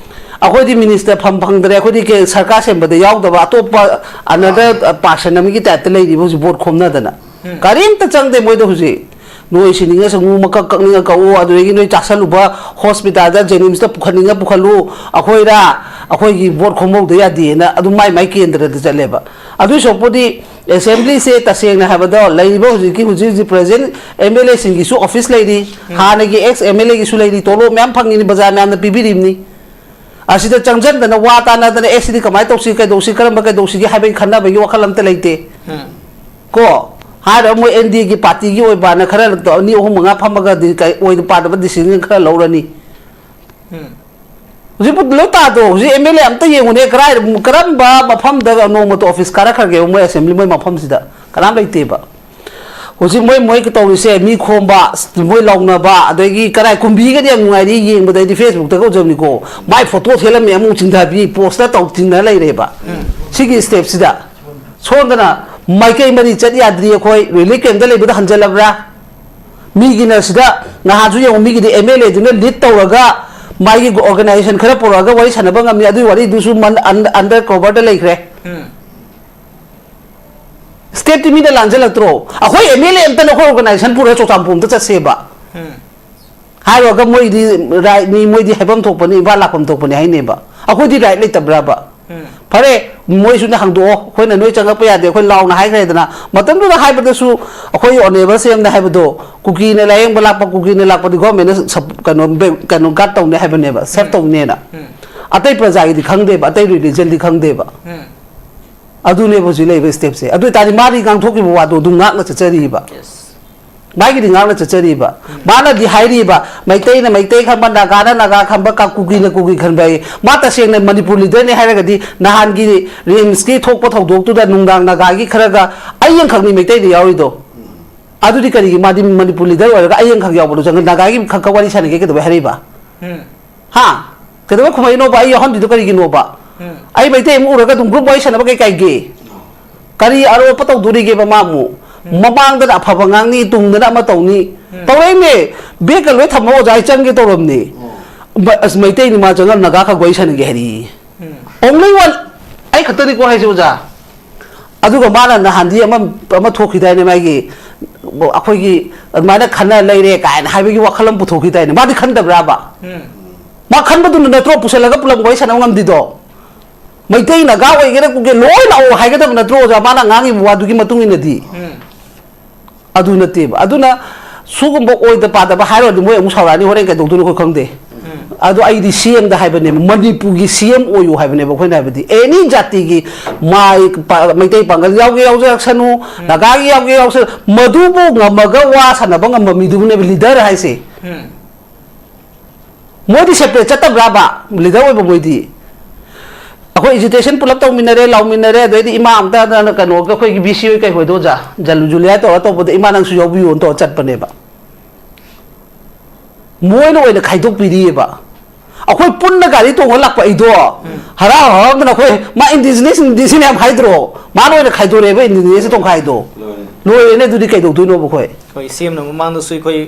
ꯑꯩꯈꯣꯏꯗꯤ ꯃꯤꯅꯤꯁꯇꯔ ꯐꯝ ꯐꯪꯗ꯭ꯔꯦ, ꯑꯩꯈꯣꯏꯗꯤ ꯀꯦ-, ꯁꯔꯀꯥꯔ ꯁꯦꯝꯕꯗ ꯌꯥꯎꯗꯕ ꯑꯇꯣꯞꯄ ꯑꯅꯗꯔ ꯄꯥꯔꯁꯟ ꯑꯃꯒꯤ ꯇꯥꯏꯞꯇ ꯂꯩꯔꯤꯕ ꯍꯧꯖꯤꯛ ꯚꯣꯠ ꯈꯣꯝꯅꯗꯅ꯫ ꯀꯔꯤꯝꯇ ꯆꯪꯗꯦ ꯃꯣꯏꯗ ꯍꯧꯖꯤꯛ꯫ ꯅꯣꯏ ꯁꯤꯅꯤꯡꯉ ꯁꯤꯡꯉꯨ, ꯃꯀꯛ ꯀꯛꯅꯤꯡꯉ ꯀꯛꯎ, ꯑꯗꯨꯗꯒꯤ ꯅꯣꯏ ꯆꯥꯁꯜꯂꯨꯕ ꯍꯣꯁꯄꯤꯇꯥꯜꯗ, ꯖꯦꯅꯤꯝꯁꯇ ꯄꯨꯈꯠꯅꯤꯡꯉ ꯄꯨꯈꯠꯂꯨ, ꯑꯩꯈꯣꯏꯔ, ꯑꯩꯈꯣꯏꯒꯤ ꯚꯣꯠ ꯈꯣꯝꯍꯧꯗ ꯌꯥꯗꯦꯅ ꯑꯗꯨꯝ ꯃꯥꯏ ꯃꯥꯏ ꯀꯦꯟꯗ꯭ꯔꯗ ꯆꯠꯂꯦꯕ꯫ ꯑꯗꯨꯏ ꯁꯔꯨꯛꯄꯨꯗꯤ ꯑꯦꯁꯦꯝꯕ꯭ꯂꯤꯁꯦ ꯇꯁꯦꯡꯅ ꯍꯥꯏꯕꯗꯣ ꯂꯩꯔꯤꯕ ꯍꯧꯖꯤꯛꯀꯤ, ꯍꯧꯖꯤꯛ ꯍꯧꯖꯤꯛ ꯄ꯭ꯔꯖꯦꯟ ꯑꯦꯝ ꯑꯦꯜ ꯑꯦꯁꯤꯡꯒꯤꯁꯨ ꯑꯣꯐꯤꯁ ꯂꯩꯔꯤ, ꯍꯥꯟꯅꯒꯤ ꯑꯦꯛꯁ ꯑꯦꯝ ꯑꯦꯜ ꯑꯦꯒꯤꯁꯨ ꯂꯩꯔꯤ, ꯇꯣꯂꯣꯞ ꯃꯌꯥꯝ ꯐꯪꯉꯤꯅꯤ, ꯕꯖꯥꯔ ꯃꯌꯥꯝꯅ ꯄꯤꯕꯤꯔꯤꯕꯅꯤ꯫ ꯑꯁꯤꯗ ꯆꯪꯁꯤꯟꯗꯅ ꯋꯥ ꯇꯥꯅꯗꯅ, "ꯑꯦ, ꯁꯤꯗꯤ ꯀꯃꯥꯏꯅ ꯇꯧꯁꯤ, ꯀꯩꯗꯧꯁꯤ, ꯀꯔꯝꯕ ꯀꯩꯗꯧꯁꯤꯒꯦ?" ꯍꯥꯏꯕꯒꯤ ꯈꯟꯅꯕꯒꯤ ꯋꯥꯈꯜ ꯑꯝꯇ ꯂꯩꯇꯦ꯫ ꯀꯣ, ꯍꯥꯏꯔ ꯃꯣꯏ ꯑꯦꯟ ꯗꯤ ꯑꯦꯒꯤ ꯄꯥꯔꯇꯤꯒꯤ ꯑꯣꯏꯕꯅ ꯈꯔ ꯑꯅꯤ, ꯑꯍꯨꯝ, ꯃꯉꯥ ꯐꯝꯃꯒ ꯗꯤ-, ꯀꯩ-, ꯑꯣꯏꯅ ꯄꯥꯗꯕ ꯗꯤꯁꯤꯖꯟ ꯈꯔ ꯂꯧꯔꯅꯤ꯫ ꯍꯧꯖꯤꯛꯄꯨ ꯂꯣꯏ ꯇꯥꯗ꯭ꯔꯣ? ꯍꯧꯖꯤꯛ ꯑꯦꯝ ꯑꯦꯜ ꯑꯦ ꯑꯝꯇ ꯌꯦꯡꯉꯨꯅꯦ, ꯀꯔꯥꯏ, ꯀꯔꯝꯕ ꯃꯐꯝꯗ ꯅꯣꯡꯃꯇ ꯑꯣꯐꯤꯁ ꯀꯥꯔꯛꯈ꯭ꯔꯒꯦꯕ ꯃꯣꯏ ꯑꯦꯁꯦꯝꯕ꯭ꯂꯤ, ꯃꯣꯏ ꯃꯐꯝꯁꯤꯗ? ꯀꯅꯥꯝ ꯂꯩꯇꯦꯕ꯫ ꯍꯧꯖꯤꯛ ꯃꯣꯏ, ꯃꯣꯏ ꯇꯧꯔꯤꯁꯦ, ꯃꯤ ꯈꯣꯝꯕ, ꯃꯣꯏ ꯂꯥꯎꯅꯕ, ꯑꯗꯒꯤ ꯀꯔꯥꯏ ꯀꯨꯝꯕꯤꯒꯗꯤ ꯌꯥꯝ ꯅꯨꯡꯉꯥꯏꯔꯤ ꯌꯦꯡꯕꯗ, ꯑꯩꯗꯤ ꯐꯦꯁꯕꯨꯛꯇꯒ ꯎꯖꯕꯅꯤꯀꯣ, ꯃꯥꯏ ꯐꯣꯇꯣ ꯊꯦꯠꯂꯝꯃꯦ, ꯑꯃꯨꯛ ꯆꯤꯡꯊꯕꯤ, ꯄꯣꯁꯇ ꯇꯧ ꯆꯤꯡꯅ ꯂꯩꯔꯦꯕ꯫ ꯁꯤꯒꯤ ꯁ꯭ꯇꯦꯞꯁꯤꯗ ꯁꯣꯝꯗꯅ ꯃꯥꯏꯀꯩ ꯃꯔꯤ ꯆꯠ ꯌꯥꯗ꯭ꯔꯤ, ꯑꯩꯈꯣꯏ ꯔꯤꯂꯤꯐ ꯀꯦꯝꯞꯇ ꯂꯩꯕꯗ ꯍꯟꯖꯜꯂꯕ꯭ꯔꯥ? ꯃꯤꯒꯤꯅ ꯁꯤꯗ ꯅꯍꯥꯟꯁꯨ ꯌꯦꯡꯉꯨ, ꯃꯤꯒꯤꯗꯤ ꯑꯦꯝ ꯑꯦꯜ ꯑꯦꯗꯨꯅ ꯂꯤꯗ ꯇꯧꯔꯒ ꯃꯥꯒꯤ ꯑꯣꯔꯒꯅꯥꯏꯖꯦꯁꯟ ꯈꯔ ꯄꯨꯔꯛꯑꯒ ꯋꯥꯔꯤ ꯁꯥꯟꯅꯕ ꯉꯝꯃꯤ, ꯑꯗꯨꯒꯤ ꯋꯥꯔꯤꯗꯨꯁꯨ ꯑꯟꯗꯔ ꯀꯣꯚꯔꯗ ꯂꯩꯈ꯭ꯔꯦ꯫ ꯁ꯭ꯇꯦꯠꯇꯤ ꯃꯤꯅ ꯂꯥꯟꯖꯜꯂꯛꯇ꯭ꯔꯣ? ꯑꯩꯈꯣꯏ ꯑꯦꯝ ꯑꯦꯜ ꯑꯦ ꯑꯝꯇꯅ ꯑꯩꯈꯣꯏ ꯑꯣꯔꯒꯅꯥꯏꯖꯦꯁꯟ ꯄꯨꯔꯒ ꯆꯨꯔꯆꯥꯟꯄꯨꯔ ꯑꯝꯇ ꯆꯠꯁꯦꯕ꯫ ꯍꯥꯏꯔꯨꯔꯒ ꯃꯣꯏꯗꯤ ꯔꯥꯏꯠꯅꯤ, ꯃꯣꯏꯗꯤ ꯍꯥꯏꯐꯝ ꯊꯣꯛꯄꯅꯤ, ꯏꯝꯐꯥꯜ ꯂꯥꯛꯐꯝ ꯊꯣꯛꯄꯅꯤ ꯍꯥꯏꯅꯦꯕ꯫ ꯑꯩꯈꯣꯏꯗꯤ ꯔꯥꯏꯠ ꯂꯩꯇꯕ꯭ꯔꯕ? ꯐꯔꯦ, ꯃꯣꯏꯁꯨꯅ ꯍꯥꯡꯗꯣꯛꯑꯣ, ꯑꯩꯈꯣꯏꯅ ꯅꯣꯏ ꯆꯪꯉꯛꯄ ꯌꯥꯗꯦ, ꯑꯩꯈꯣꯏ ꯂꯥꯎꯅ ꯍꯥꯏꯈ꯭ꯔꯦꯗꯅ꯫ ꯃꯇꯝꯗꯨꯗ ꯍꯥꯏꯕꯗꯁꯨ ꯑꯩꯈꯣꯏ ꯑꯣꯅꯦꯕꯜ ꯁꯤ ꯑꯦꯝꯅ ꯍꯥꯏꯕꯗꯣ, ꯀꯨꯀꯤꯅ ꯂꯥꯌꯦꯡꯕ ꯂꯥꯛꯄ, ꯀꯨꯀꯤꯅ ꯂꯥꯛꯄꯗꯤ ꯒꯣꯔꯃꯦꯟꯅ ꯁꯞ-, ꯀꯩꯅꯣ, ꯕꯦ-, ꯀꯩꯅꯣ ꯒꯥꯔꯗ ꯇꯧꯅꯤ ꯍꯥꯏꯕꯅꯦꯕ, ꯁꯦꯞ ꯇꯧꯅꯦꯅ꯫ ꯑꯇꯩ ꯄ꯭ꯔꯖꯥꯒꯤꯗꯤ ꯈꯪꯗꯦꯕ, ꯑꯇꯩ ꯔꯤꯂꯤꯖꯟꯗꯤ ꯈꯪꯗꯦꯕ꯫ ꯑꯗꯨꯅꯦꯕ ꯍꯧꯖꯤꯛ ꯂꯩꯔꯤꯕ ꯁ꯭ꯇꯦꯞꯁꯦ꯫ ꯑꯗꯨ ꯑꯣꯏꯇꯥꯔꯗꯤ ꯃꯥꯗꯤ ꯉꯥꯡꯊꯣꯛꯈꯤꯕ ꯋꯥꯗꯣ ꯑꯗꯨꯝ ꯉꯥꯛꯅ ꯆꯠꯆꯔꯤꯕ꯫ ꯃꯥꯒꯤꯗꯤ ꯉꯥꯛꯅ ꯆꯠꯆꯔꯤꯕ꯫ ꯃꯥꯅꯗꯤ ꯍꯥꯏꯔꯤꯕ, ꯃꯩꯇꯩꯅ ꯃꯩꯇꯩ ꯈꯪꯕ, ꯅꯥꯒꯥꯅ ꯅꯥꯒꯥ ꯈꯪꯕ, ꯀꯥ-, ꯀꯨꯀꯤꯅ ꯀꯨꯀꯤ ꯈꯪꯕ ꯑꯩ꯫ ꯃꯥ ꯇꯁꯦꯡꯅ ꯃꯅꯤꯄꯨꯔ ꯂꯤꯗꯔꯅꯤ ꯍꯥꯏꯔꯒꯗꯤ ꯅꯍꯥꯟꯒꯤ ꯔꯤꯝꯁꯀꯤ ꯊꯣꯛꯄ ꯊꯧꯗꯣꯛꯇꯨꯗ ꯅꯨꯡꯗꯥꯡ ꯅꯥꯒꯥꯒꯤ ꯈꯔꯒ ꯑꯩ ꯑꯃꯈꯛꯅꯤ ꯃꯩꯇꯩꯗ ꯌꯥꯎꯔꯤꯗꯣ꯫ ꯑꯗꯨꯗꯤ ꯀꯔꯤꯒꯤ ꯃꯥꯗꯤ ꯃꯅꯤꯄꯨꯔ ꯂꯤꯗꯔ ꯑꯣꯏꯔꯒ ꯑꯩ ꯈꯛ ꯌꯥꯎꯕꯗꯣ ꯆꯪꯉ ꯅꯥꯒꯥꯒꯤ ꯈꯛꯀ ꯋꯥꯔꯤ ꯁꯥꯟꯅꯒꯦ ꯀꯩꯗꯧꯕꯩ ꯍꯥꯏꯔꯛꯏꯕ? ꯎꯝ꯫ ꯍꯥ? ꯀꯩꯗꯧꯕꯩ ꯈꯨꯝꯃꯛꯏꯅꯣꯕ? ꯑꯩ ꯌꯥꯎꯍꯟꯗ꯭ꯔꯤꯗꯣ ꯀꯔꯤꯒꯤꯅꯣꯕ? ꯎꯝ꯫ ꯑꯩ ꯃꯩꯇꯩ ꯑꯃ ꯎꯔꯒ ꯑꯗꯨꯝ ꯒ꯭ꯔꯨꯞ ꯋꯥꯔꯤ ꯁꯥꯟꯅꯕ ꯀꯩ ꯀꯥꯏꯒꯦ? ꯀꯔꯤ ꯑꯔꯣꯞꯄ ꯇꯧꯗꯣꯔꯤꯒꯦꯕ ꯃꯥꯕꯨ? ꯎꯝ꯫ ꯃꯃꯥꯡꯗꯅ ꯑꯐꯕ ꯉꯥꯡꯅꯤ, ꯇꯨꯡꯗꯅ ꯑꯃ ꯇꯧꯅꯤ꯫ ꯎꯝ꯫ ꯇꯧꯔꯛꯏꯅꯦ꯫ ꯕꯦꯒꯀ ꯂꯣꯏ ꯊꯝꯃꯣ ꯑꯣꯖꯥ, ꯑꯩ ꯆꯪꯒꯦ ꯇꯧꯔꯝꯅꯤ꯫ ꯎꯝ꯫ ꯃ-, ꯑꯁ, ꯃꯩꯇꯩꯅꯤ ꯃꯥ ꯆꯪꯉꯝ ꯅꯥꯒꯥ ꯈꯛ ꯋꯥꯔꯤ ꯁꯥꯟꯅꯒꯦ ꯍꯥꯏꯔꯤ꯫ ꯎꯝ꯫ Only one꯫ ꯑꯩ ꯈꯛꯇꯅꯤꯀꯣ ꯍꯥꯏꯁꯦ ꯑꯣꯖꯥ꯫ ꯑꯗꯨꯒ ꯃꯥꯅ ꯅꯍꯥꯟꯗꯤ ꯑꯃ, ꯑꯃ ꯊꯣꯛꯈꯤꯗꯥꯏꯅꯦ ꯃꯥꯒꯤ, ꯑꯩꯈꯣꯏꯒꯤ ꯑꯗꯨꯃꯥꯏꯅ ꯈꯟꯅ ꯂꯩꯔꯦ ꯀꯥꯏꯅ ꯍꯥꯏꯕꯒꯤ ꯋꯥꯈꯜ ꯑꯃ ꯄꯨꯊꯣꯛꯈꯤꯗꯥꯏꯅꯦ? ꯃꯥꯗꯤ ꯈꯟꯗꯕ꯭ꯔꯥꯕ? ꯎꯝ꯫ ꯃꯥ ꯈꯟꯕꯗꯨꯅ ꯅꯠꯇ꯭ꯔꯣ ꯄꯨꯁꯜꯂꯒ ꯄꯨꯂꯞ ꯋꯥꯔꯤ ꯁꯥꯟꯅꯕ ꯉꯝꯗꯤꯗꯣ? ꯃꯩꯇꯩ ꯅꯥꯒꯥ ꯑꯣꯏꯒꯦꯔꯥ ꯀꯨꯀꯤ ꯂꯣꯏ ꯂꯥꯛꯑꯣ ꯍꯥꯏꯒꯗꯕ ꯅꯠꯇ꯭ꯔꯣ ꯑꯣꯖꯥ? ꯃꯥꯅ ꯉꯥꯡꯉꯤꯕ ꯋꯥꯗꯨꯒꯤ ꯃꯇꯨꯡ ꯏꯟꯅꯗꯤ꯫ ꯎꯝ꯫ ꯑꯗꯨ ꯅꯠꯇꯦꯕ꯫ ꯑꯗꯨꯅ ꯁꯤꯒꯨꯝꯕ ꯑꯣꯏꯗ ꯄꯥꯗꯕ ꯍꯥꯏꯔꯨꯔꯗꯤ ꯃꯣꯏ ꯑꯃꯨꯛ ꯁꯥꯎꯔꯛꯑꯅꯤ, ꯍꯣꯔꯦꯟ ꯀꯩꯗꯧꯗꯣꯏꯅꯣ ꯑꯩꯈꯣꯏ ꯈꯪꯗꯦ꯫ ꯎꯝ꯫ ꯑꯗꯣ ꯑꯩꯗꯤ ꯁꯤ ꯑꯦꯝꯗ ꯍꯥꯏꯕꯅꯦꯕ, ꯃꯅꯤꯄꯨꯔꯒꯤ ꯁꯤ ꯑꯦꯝ ꯑꯣꯏꯌꯨ ꯍꯥꯏꯕꯅꯦꯕ ꯑꯩꯈꯣꯏꯅ ꯍꯥꯏꯕꯗꯤ꯫ ꯑꯦꯅꯤ ꯖꯥꯇꯤꯒꯤ ꯃꯥꯏ ꯄꯥ-, ꯃꯩꯇꯩ ꯄꯥꯡꯒꯜ ꯌꯥꯎꯒꯦ ꯌꯥꯎꯖꯔꯛꯁꯅꯨ, ꯎꯝ꯫ ꯅꯥꯒꯥꯒꯤ ꯌꯥꯎꯒꯦ ꯌꯥꯎꯁꯅꯨ, ꯃꯗꯨꯕꯨ ꯉꯝꯃꯒ ꯋꯥ ꯁꯥꯟꯅꯕ ꯉꯝꯕ ꯃꯤꯗꯨꯕꯨꯅꯦꯕ ꯂꯤꯗꯔ ꯍꯥꯏꯁꯦ꯫ ꯎꯝ꯫ ꯃꯣꯏꯗꯤ ꯁꯦꯄꯔꯦꯠ ꯆꯠꯇꯕ꯭ꯔꯥꯕ ꯂꯤꯗꯔ ꯑꯣꯏꯕ ꯃꯣꯏꯗꯤ? ꯑꯩꯈꯣꯏ ꯑꯦꯖꯤꯇꯦꯁꯟ ꯄꯨꯂꯞ ꯇꯧꯃꯤꯟꯅꯔꯦ, ꯂꯥꯎꯃꯤꯟꯅꯔꯦ, ꯑꯗꯩꯗꯤ ꯏꯃꯥ ꯑꯝꯇ ꯀꯩꯅꯣꯒ ꯑꯩꯈꯣꯏꯒꯤ ꯕꯤ ꯁꯤ ꯍꯣꯏ ꯀꯩ ꯍꯣꯏꯗꯣ ꯑꯣꯖꯥ, ꯖꯜ-, ꯖꯨꯂꯤꯌꯥ ꯇꯧꯔ ꯇꯧꯕꯗ ꯏꯃꯥ ꯅꯪꯁꯨ ꯌꯥꯎꯕꯤꯌꯣꯅ ꯇꯧꯔ ꯆꯠꯄꯅꯦꯕ꯫ ꯃꯣꯏꯅ ꯑꯣꯏꯅ ꯈꯥꯏꯗꯣꯛꯄꯤꯔꯤꯑꯕ꯫ ꯑꯩꯈꯣꯏ ꯄꯨꯟꯅ ꯒꯥꯔꯤ ꯇꯣꯡꯉ ꯂꯥꯛꯄ ꯑꯩꯗꯣ ꯎꯝ꯫ ꯍꯔꯥꯎ ꯍꯔꯥꯎꯗꯅ ꯑꯩꯈꯣꯏ ꯃꯥ ꯏꯟꯗꯤꯖꯤꯅꯁ, ꯏꯟꯗꯤꯖꯤꯅꯁ ꯌꯥꯝ ꯍꯥꯏꯗ꯭ꯔꯣ? ꯃꯥꯅ ꯑꯣꯏꯅ ꯈꯥꯏꯗꯣꯔꯛꯑꯦꯕ ꯏꯟꯗꯤꯖꯤꯅꯁ ꯇꯣꯡꯈꯥꯏꯗꯣ꯫ ꯂꯣꯏꯔꯦ꯫ ꯂꯣꯏꯔꯦꯅꯦ ꯑꯗꯨꯗꯤ ꯀꯩꯗꯧꯗꯣꯏꯅꯣꯕ ꯑꯩꯈꯣꯏ? ꯑꯩꯈꯣꯏ ꯁꯤ ꯑꯦꯝꯅ ꯃꯃꯥꯡꯗꯁꯨ ꯑꯩꯈꯣꯏ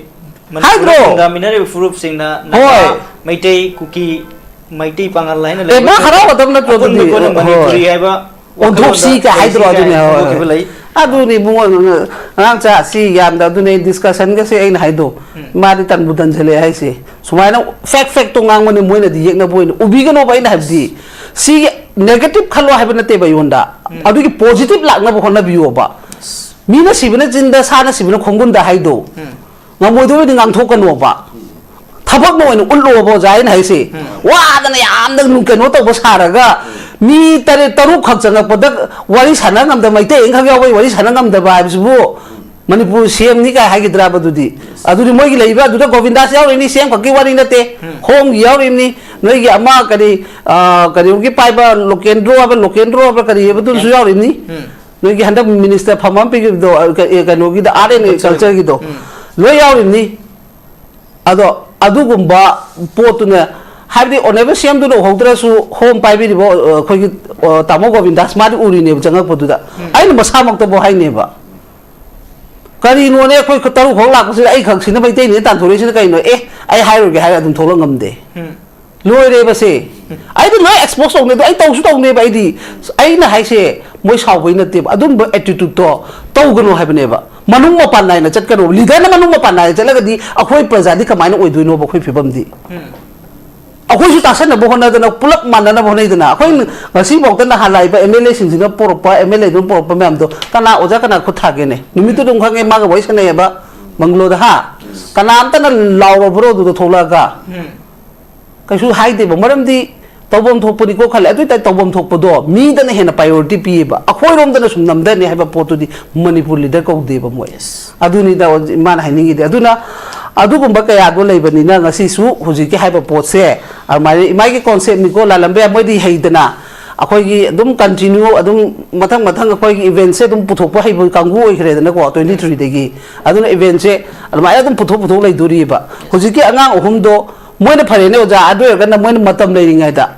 ꯃꯅꯤꯄꯨꯔꯗ ꯍꯥꯏꯗ꯭ꯔꯣ? ꯈꯨꯟꯗꯥꯃꯤꯟꯅꯔꯤꯕ ꯐꯨꯔꯨꯞꯁꯤꯡꯅ ꯍꯣꯏ꯫ ꯅꯥꯒꯥ, ꯃꯩꯇꯩ, ꯀꯨꯀꯤ, ꯃꯩꯇꯩ ꯄꯥꯉꯜ ꯍꯥꯏꯅ ꯑꯦ, ꯃꯥ ꯂꯩꯕꯁꯤꯡ ꯍꯔꯥꯎꯒꯗꯕ ꯅꯠꯇ꯭ꯔꯣ ꯑꯄꯨꯟꯕ ꯑꯗꯨꯗꯤ? ꯑꯩꯈꯣꯏꯅ ꯍꯣꯏ꯫ ꯃꯅꯤꯄꯨꯔꯤ ꯍꯥꯏꯕ ꯑꯣꯟꯊꯣꯛꯁꯤ ꯋꯥꯈꯜꯂꯣꯟꯗ ꯀꯥꯏ ꯍꯥꯏꯗ꯭ꯔꯣ? ꯑꯣꯟꯊꯣꯛꯁꯤ ꯀꯥꯏ ꯑꯗꯨꯅꯦ, ꯍꯣꯏ, ꯍꯣꯏ꯫ ꯐꯣꯡꯗꯣꯛꯈꯤꯕ ꯂꯩ꯫ ꯑꯗꯨꯅꯦ ꯏꯕꯨꯡꯉꯣ, ꯑꯉꯥꯡ ꯆꯥ ꯁꯤ ꯌꯥꯝꯗ ꯑꯗꯨꯅꯦ ꯗꯤꯁꯀꯁꯟꯒꯁꯦ ꯑꯩꯅ ꯍꯥꯏꯗꯣ꯫ ꯎꯝ꯫ ꯃꯥꯗꯤ ꯇꯟꯕꯨ ꯇꯟꯁꯤꯜꯂꯛꯑꯦ ꯍꯥꯏꯁꯦ꯫ ꯁꯨꯃꯥꯏꯅ ꯐꯦꯛ ꯐꯦꯛꯇꯣ ꯉꯥꯡꯕꯅꯦ ꯃꯣꯏꯅꯗꯤ ꯌꯦꯛꯅꯕ ꯑꯣꯏꯅ ꯎꯕꯤꯒꯅꯣꯕ ꯑꯩꯅ ꯍꯥꯏꯕꯗꯤ꯫ ꯁꯤꯒꯤ ꯅꯦꯒꯦꯇꯤꯚ ꯈꯜꯂꯣ ꯍꯥꯏꯕ ꯅꯠꯇꯦꯕ ꯑꯩꯉꯣꯟꯗ꯫ ꯎꯝ꯫ ꯑꯗꯨꯒꯤ ꯄꯣꯖꯤꯇꯤꯚ ꯂꯥꯛꯅꯕ ꯍꯣꯠꯅꯕꯤꯌꯣꯕ꯫ ꯃꯤꯅ ꯁꯤꯕꯅ ꯆꯤꯟꯗ, ꯁꯥꯅ ꯁꯤꯕꯅ ꯈꯣꯡꯒꯨꯟꯗ ꯍꯥꯏꯗꯣ꯫ ꯎꯝ꯫ ꯉꯝꯃꯣꯏꯗꯕ ꯑꯣꯏꯗꯤ ꯉꯥꯡꯊꯣꯛꯀꯅꯣꯕ꯫ ꯊꯕꯛꯅ ꯑꯣꯏꯅ ꯎꯠꯂꯣꯕ ꯑꯣꯖꯥ ꯑꯩꯅ ꯍꯥꯏꯁꯦ꯫ ꯎꯝ꯫ ꯋꯥꯗꯅ ꯌꯥꯝꯅ ꯅꯨꯡ-, ꯀꯩꯅꯣ ꯇꯧꯕ ꯁꯥꯔꯒ ꯃꯤ ꯇꯔꯦꯠ ꯇꯔꯨꯛ ꯈꯛ ꯆꯪꯉꯛꯄꯗ ꯋꯥꯔꯤ ꯁꯥꯟꯅ ꯉꯝꯗꯕ, ꯃꯩꯇꯩ ꯑꯃꯈꯛ ꯌꯥꯎꯕꯒꯤ ꯋꯥꯔꯤ ꯁꯥꯟꯅ ꯉꯝꯗꯕ ꯍꯥꯏꯕꯁꯤꯕꯨ ꯃꯅꯤꯄꯨꯔ ꯁꯤ ꯑꯦꯝꯅꯤ ꯀꯥꯏ ꯍꯥꯏꯒꯗ꯭ꯔꯕ ꯑꯗꯨꯗꯤ? ꯑꯗꯨꯗꯤ ꯃꯣꯏꯒꯤ ꯂꯩꯔꯤꯕ ꯑꯗꯨꯗ ꯒꯣꯕꯤꯟꯗꯥꯁ ꯌꯥꯎꯔꯤꯅꯤ, ꯁꯤ ꯑꯦꯝ ꯈꯛꯀꯤ ꯋꯥꯔꯤ ꯅꯠꯇꯦ꯫ ꯎꯝ꯫ ꯍꯣꯝꯒꯤ ꯌꯥꯎꯔꯤꯕꯅꯤ, ꯅꯣꯏꯒꯤ ꯑꯃ ꯀꯔꯤ, ꯑ, ꯀꯔꯤꯒꯤ ꯄꯥꯏꯕ ꯂꯣꯀꯦꯟꯗ꯭ꯔꯣ ꯍꯥꯏꯕ, ꯂꯣꯀꯦꯟꯗ꯭ꯔꯣ ꯍꯥꯏꯕ ꯀꯔꯤ ꯍꯥꯏꯕꯗꯨꯁꯨ ꯌꯥꯎꯔꯤꯕꯅꯤ꯫ ꯎꯝ꯫ ꯅꯣꯏꯒꯤ ꯍꯟꯗꯛ ꯃꯤꯅꯤꯁꯇꯔ ꯐꯝ ꯑꯃ ꯄꯤꯈꯤꯕꯗꯣ, ꯑ, ꯀ-, ꯑꯦ, ꯀꯩꯅꯣꯒꯤꯗ, ꯑꯥꯔꯠ ꯑꯦꯟ ꯀꯜꯆꯔꯒꯤꯗꯣ, ꯎꯝ꯫ ꯂꯣꯏ ꯌꯥꯎꯔꯤꯕꯅꯤ꯫ ꯑꯗꯣ ꯑꯗꯨꯒꯨꯝꯕ ꯄꯣꯠꯇꯨꯅ, ꯍꯥꯏꯕꯗꯤ ꯑꯣꯅꯦꯕꯜ ꯁꯤ ꯑꯦꯝꯗꯨꯅ ꯎꯍꯧꯗ꯭ꯔꯁꯨ, ꯍꯣꯝ ꯄꯥꯏꯕꯤꯔꯤꯕ, ꯑ, ꯑꯩꯈꯣꯏꯒꯤ, ꯑ, ꯇꯥꯃꯣ ꯒꯣꯕꯤꯟꯗꯥꯁ, ꯃꯥꯗꯤ ꯎꯔꯤꯅꯦꯕ ꯆꯪꯉꯛꯄꯗꯨꯗ꯫ ꯎꯝ꯫ ꯑꯩꯅ ꯃꯁꯥꯃꯛꯇꯕꯨ ꯍꯥꯏꯅꯦꯕ, "ꯀꯔꯤꯅꯣꯅꯦ, ꯑꯩꯈꯣꯏ ꯇꯔꯨꯛ ꯈꯛ ꯂꯥꯛꯄꯁꯤꯗ ꯑꯩ ꯈꯛꯁꯤꯅ ꯃꯩꯇꯩꯅꯦ ꯇꯥꯟꯊꯣꯔꯛꯏꯁꯤꯅ ꯀꯩꯅꯣ? ꯑꯦ, ꯑꯩ ꯍꯥꯏꯔꯨꯔꯒꯦ ꯍꯥꯏꯔ ꯑꯗꯨꯝ ꯊꯣꯛꯂꯛ ꯉꯝꯗꯦ꯫ ꯎꯝ꯫ ꯂꯣꯏꯔꯦꯕ ꯁꯦ꯫ ꯑꯩꯗꯤ ꯂꯣꯏ ꯑꯦꯛꯁꯄꯣꯖ ꯇꯧꯅꯦ, ꯑꯗꯣ ꯑꯩ ꯇꯧꯁꯨ ꯇꯧꯅꯦꯕ꯫ ꯑꯩꯗꯤ, ꯑꯩꯅ ꯍꯥꯏꯁꯦ ꯃꯣꯏ ꯁꯥꯎꯕꯩ ꯅꯠꯇꯦꯕ, ꯑꯗꯨꯝꯕ ꯑꯦꯇꯤꯇ꯭ꯌꯨꯠꯇꯣ ꯇꯧꯒꯅꯨ ꯍꯥꯏꯕꯅꯦꯕ꯫ ꯃꯅꯨꯡ ꯃꯄꯥꯟ ꯅꯥꯏꯅ ꯆꯠꯀꯅꯣ꯫ ꯂꯤꯗꯔꯅ ꯃꯅꯨꯡ ꯃꯄꯥꯟ ꯅꯥꯏꯅ ꯆꯠꯂꯒꯗꯤ ꯑꯩꯈꯣꯏ ꯄ꯭ꯔꯖꯥꯗꯤ ꯀꯃꯥꯏꯅ ꯑꯣꯏꯗꯣꯏꯅꯣꯕ? ꯑꯩꯈꯣꯏ ꯐꯤꯕꯝꯗꯤ, ꯎꯝ꯫ ꯑꯩꯈꯣꯏꯁꯨ ꯇꯥꯁꯟꯅꯕ ꯍꯣꯠꯅꯗꯅ, ꯄꯨꯂꯞ ꯃꯥꯟꯅꯅꯕ ꯍꯣꯠꯅꯩꯗꯅ꯫ ꯑꯩꯈꯣꯏ ꯉꯁꯤꯐꯥꯎꯗ ꯅꯍꯥꯟ ꯂꯥꯛꯏꯕ ꯑꯦꯝ ꯑꯦꯜ ꯑꯦꯁꯤꯡꯁꯤꯅ ꯄꯣꯔꯛꯄ, ꯑꯦꯝ ꯑꯦꯜ ꯑꯦꯗꯨꯅ ꯄꯣꯔꯛꯄ ꯃꯌꯥꯝꯗꯣ ꯀꯅꯥ, ꯑꯣꯖꯥ ꯀꯅꯥ ꯈꯨꯠ ꯊꯥꯒꯦꯅꯦ? ꯅꯨꯃꯤꯠꯇꯨ ꯑꯗꯨꯝ ꯈꯪꯉꯦ, ꯃꯥꯒ ꯋꯥꯔꯤ ꯁꯥꯟꯅꯩꯌꯦꯕ ꯕꯪꯒꯂꯣꯗ, ꯍꯥ? ꯀꯅꯥꯝꯇꯅ ꯂꯥꯎꯔꯕ꯭ꯔꯣ ꯑꯗꯨꯗ ꯊꯣꯛꯂꯛꯑꯒ? ꯎꯝ꯫ ꯀꯩꯁꯨ ꯍꯥꯏꯗꯦꯕ, ꯃꯔꯝꯗꯤ ꯇꯧꯐꯝ ꯊꯣꯛꯄꯅꯤꯀꯣ ꯈꯜꯂꯦ꯫ ꯑꯗꯨ ꯑꯣꯏꯇꯥꯔꯗꯤ ꯇꯧꯐꯝ ꯊꯣꯛꯄꯗꯣ ꯃꯤꯗꯅ ꯍꯦꯟꯅ ꯄ꯭ꯔꯥꯏꯌꯣꯔꯤꯇꯤ ꯄꯤꯌꯦꯕ, ꯑꯩꯈꯣꯏꯔꯣꯝꯗꯅ ꯁꯨꯝ ꯅꯝꯊꯅꯤ ꯍꯥꯏꯕ ꯄꯣꯠꯇꯨꯗꯤ ꯃꯅꯤꯄꯨꯔ ꯂꯤꯗꯔ ꯀꯧꯗꯦꯕ ꯃꯣꯏ꯫ ꯌꯦꯁ꯫ ꯑꯗꯨꯅꯤꯗ ꯍꯧꯖꯤꯛ ꯏꯃꯥꯅ ꯍꯥꯏꯅꯤꯡꯉꯤꯗꯤ꯫ ꯑꯗꯨꯅ ꯑꯗꯨꯒꯨꯝꯕ ꯀꯌꯥꯗꯣ ꯂꯩꯕꯅꯤꯅ ꯉꯁꯤꯁꯨ ꯍꯧꯖꯤꯛꯀꯤ ꯍꯥꯏꯕ ꯄꯣꯠꯁꯦ ꯑꯗꯨꯃꯥꯏꯅ ꯏꯃꯥꯒꯤ ꯀꯣꯟꯁꯦꯞꯅꯤꯀꯣ, ꯂꯥꯜꯂꯝꯕ ꯌꯥꯏ, ꯃꯣꯏꯗꯤ ꯍꯩꯗꯅ꯫ ꯑꯩꯈꯣꯏꯒꯤ ꯑꯗꯨꯝ ꯀꯟꯇꯤꯅ꯭ꯌꯨ ꯑꯗꯨꯝ ꯃꯊꯪ ꯃꯊꯪ ꯑꯩꯈꯣꯏꯒꯤ ꯏꯚꯦꯟꯠꯁꯦ ꯑꯗꯨꯝ ꯄꯨꯊꯣꯛꯄ ꯍꯩꯕ ꯀꯥꯡꯕꯨ ꯑꯣꯏꯈ꯭ꯔꯦꯗꯅꯀꯣ, ꯇ꯭ꯋꯦꯟꯇꯤ ꯊ꯭ꯔꯤꯗꯒꯤ꯫ ꯑꯗꯨꯅ ꯏꯚꯦꯟꯠꯁꯦ ꯑꯗꯨꯃꯥꯏꯅ ꯑꯗꯨꯝ ꯄꯨꯊꯣꯛ ꯄꯨꯊꯣꯛ ꯂꯩꯗꯣꯔꯤꯕ꯫ ꯍꯧꯖꯤꯛꯀꯤ ꯑꯉꯥꯡ ꯑꯍꯨꯝꯗꯣ ꯃꯣꯏꯅ ꯐꯔꯦꯅꯦ ꯑꯣꯖꯥ, ꯑꯗꯨ ꯑꯣꯏꯔꯒꯅ ꯃꯣꯏꯅ ꯃꯇꯝ ꯂꯩꯔꯤꯉꯩꯗ,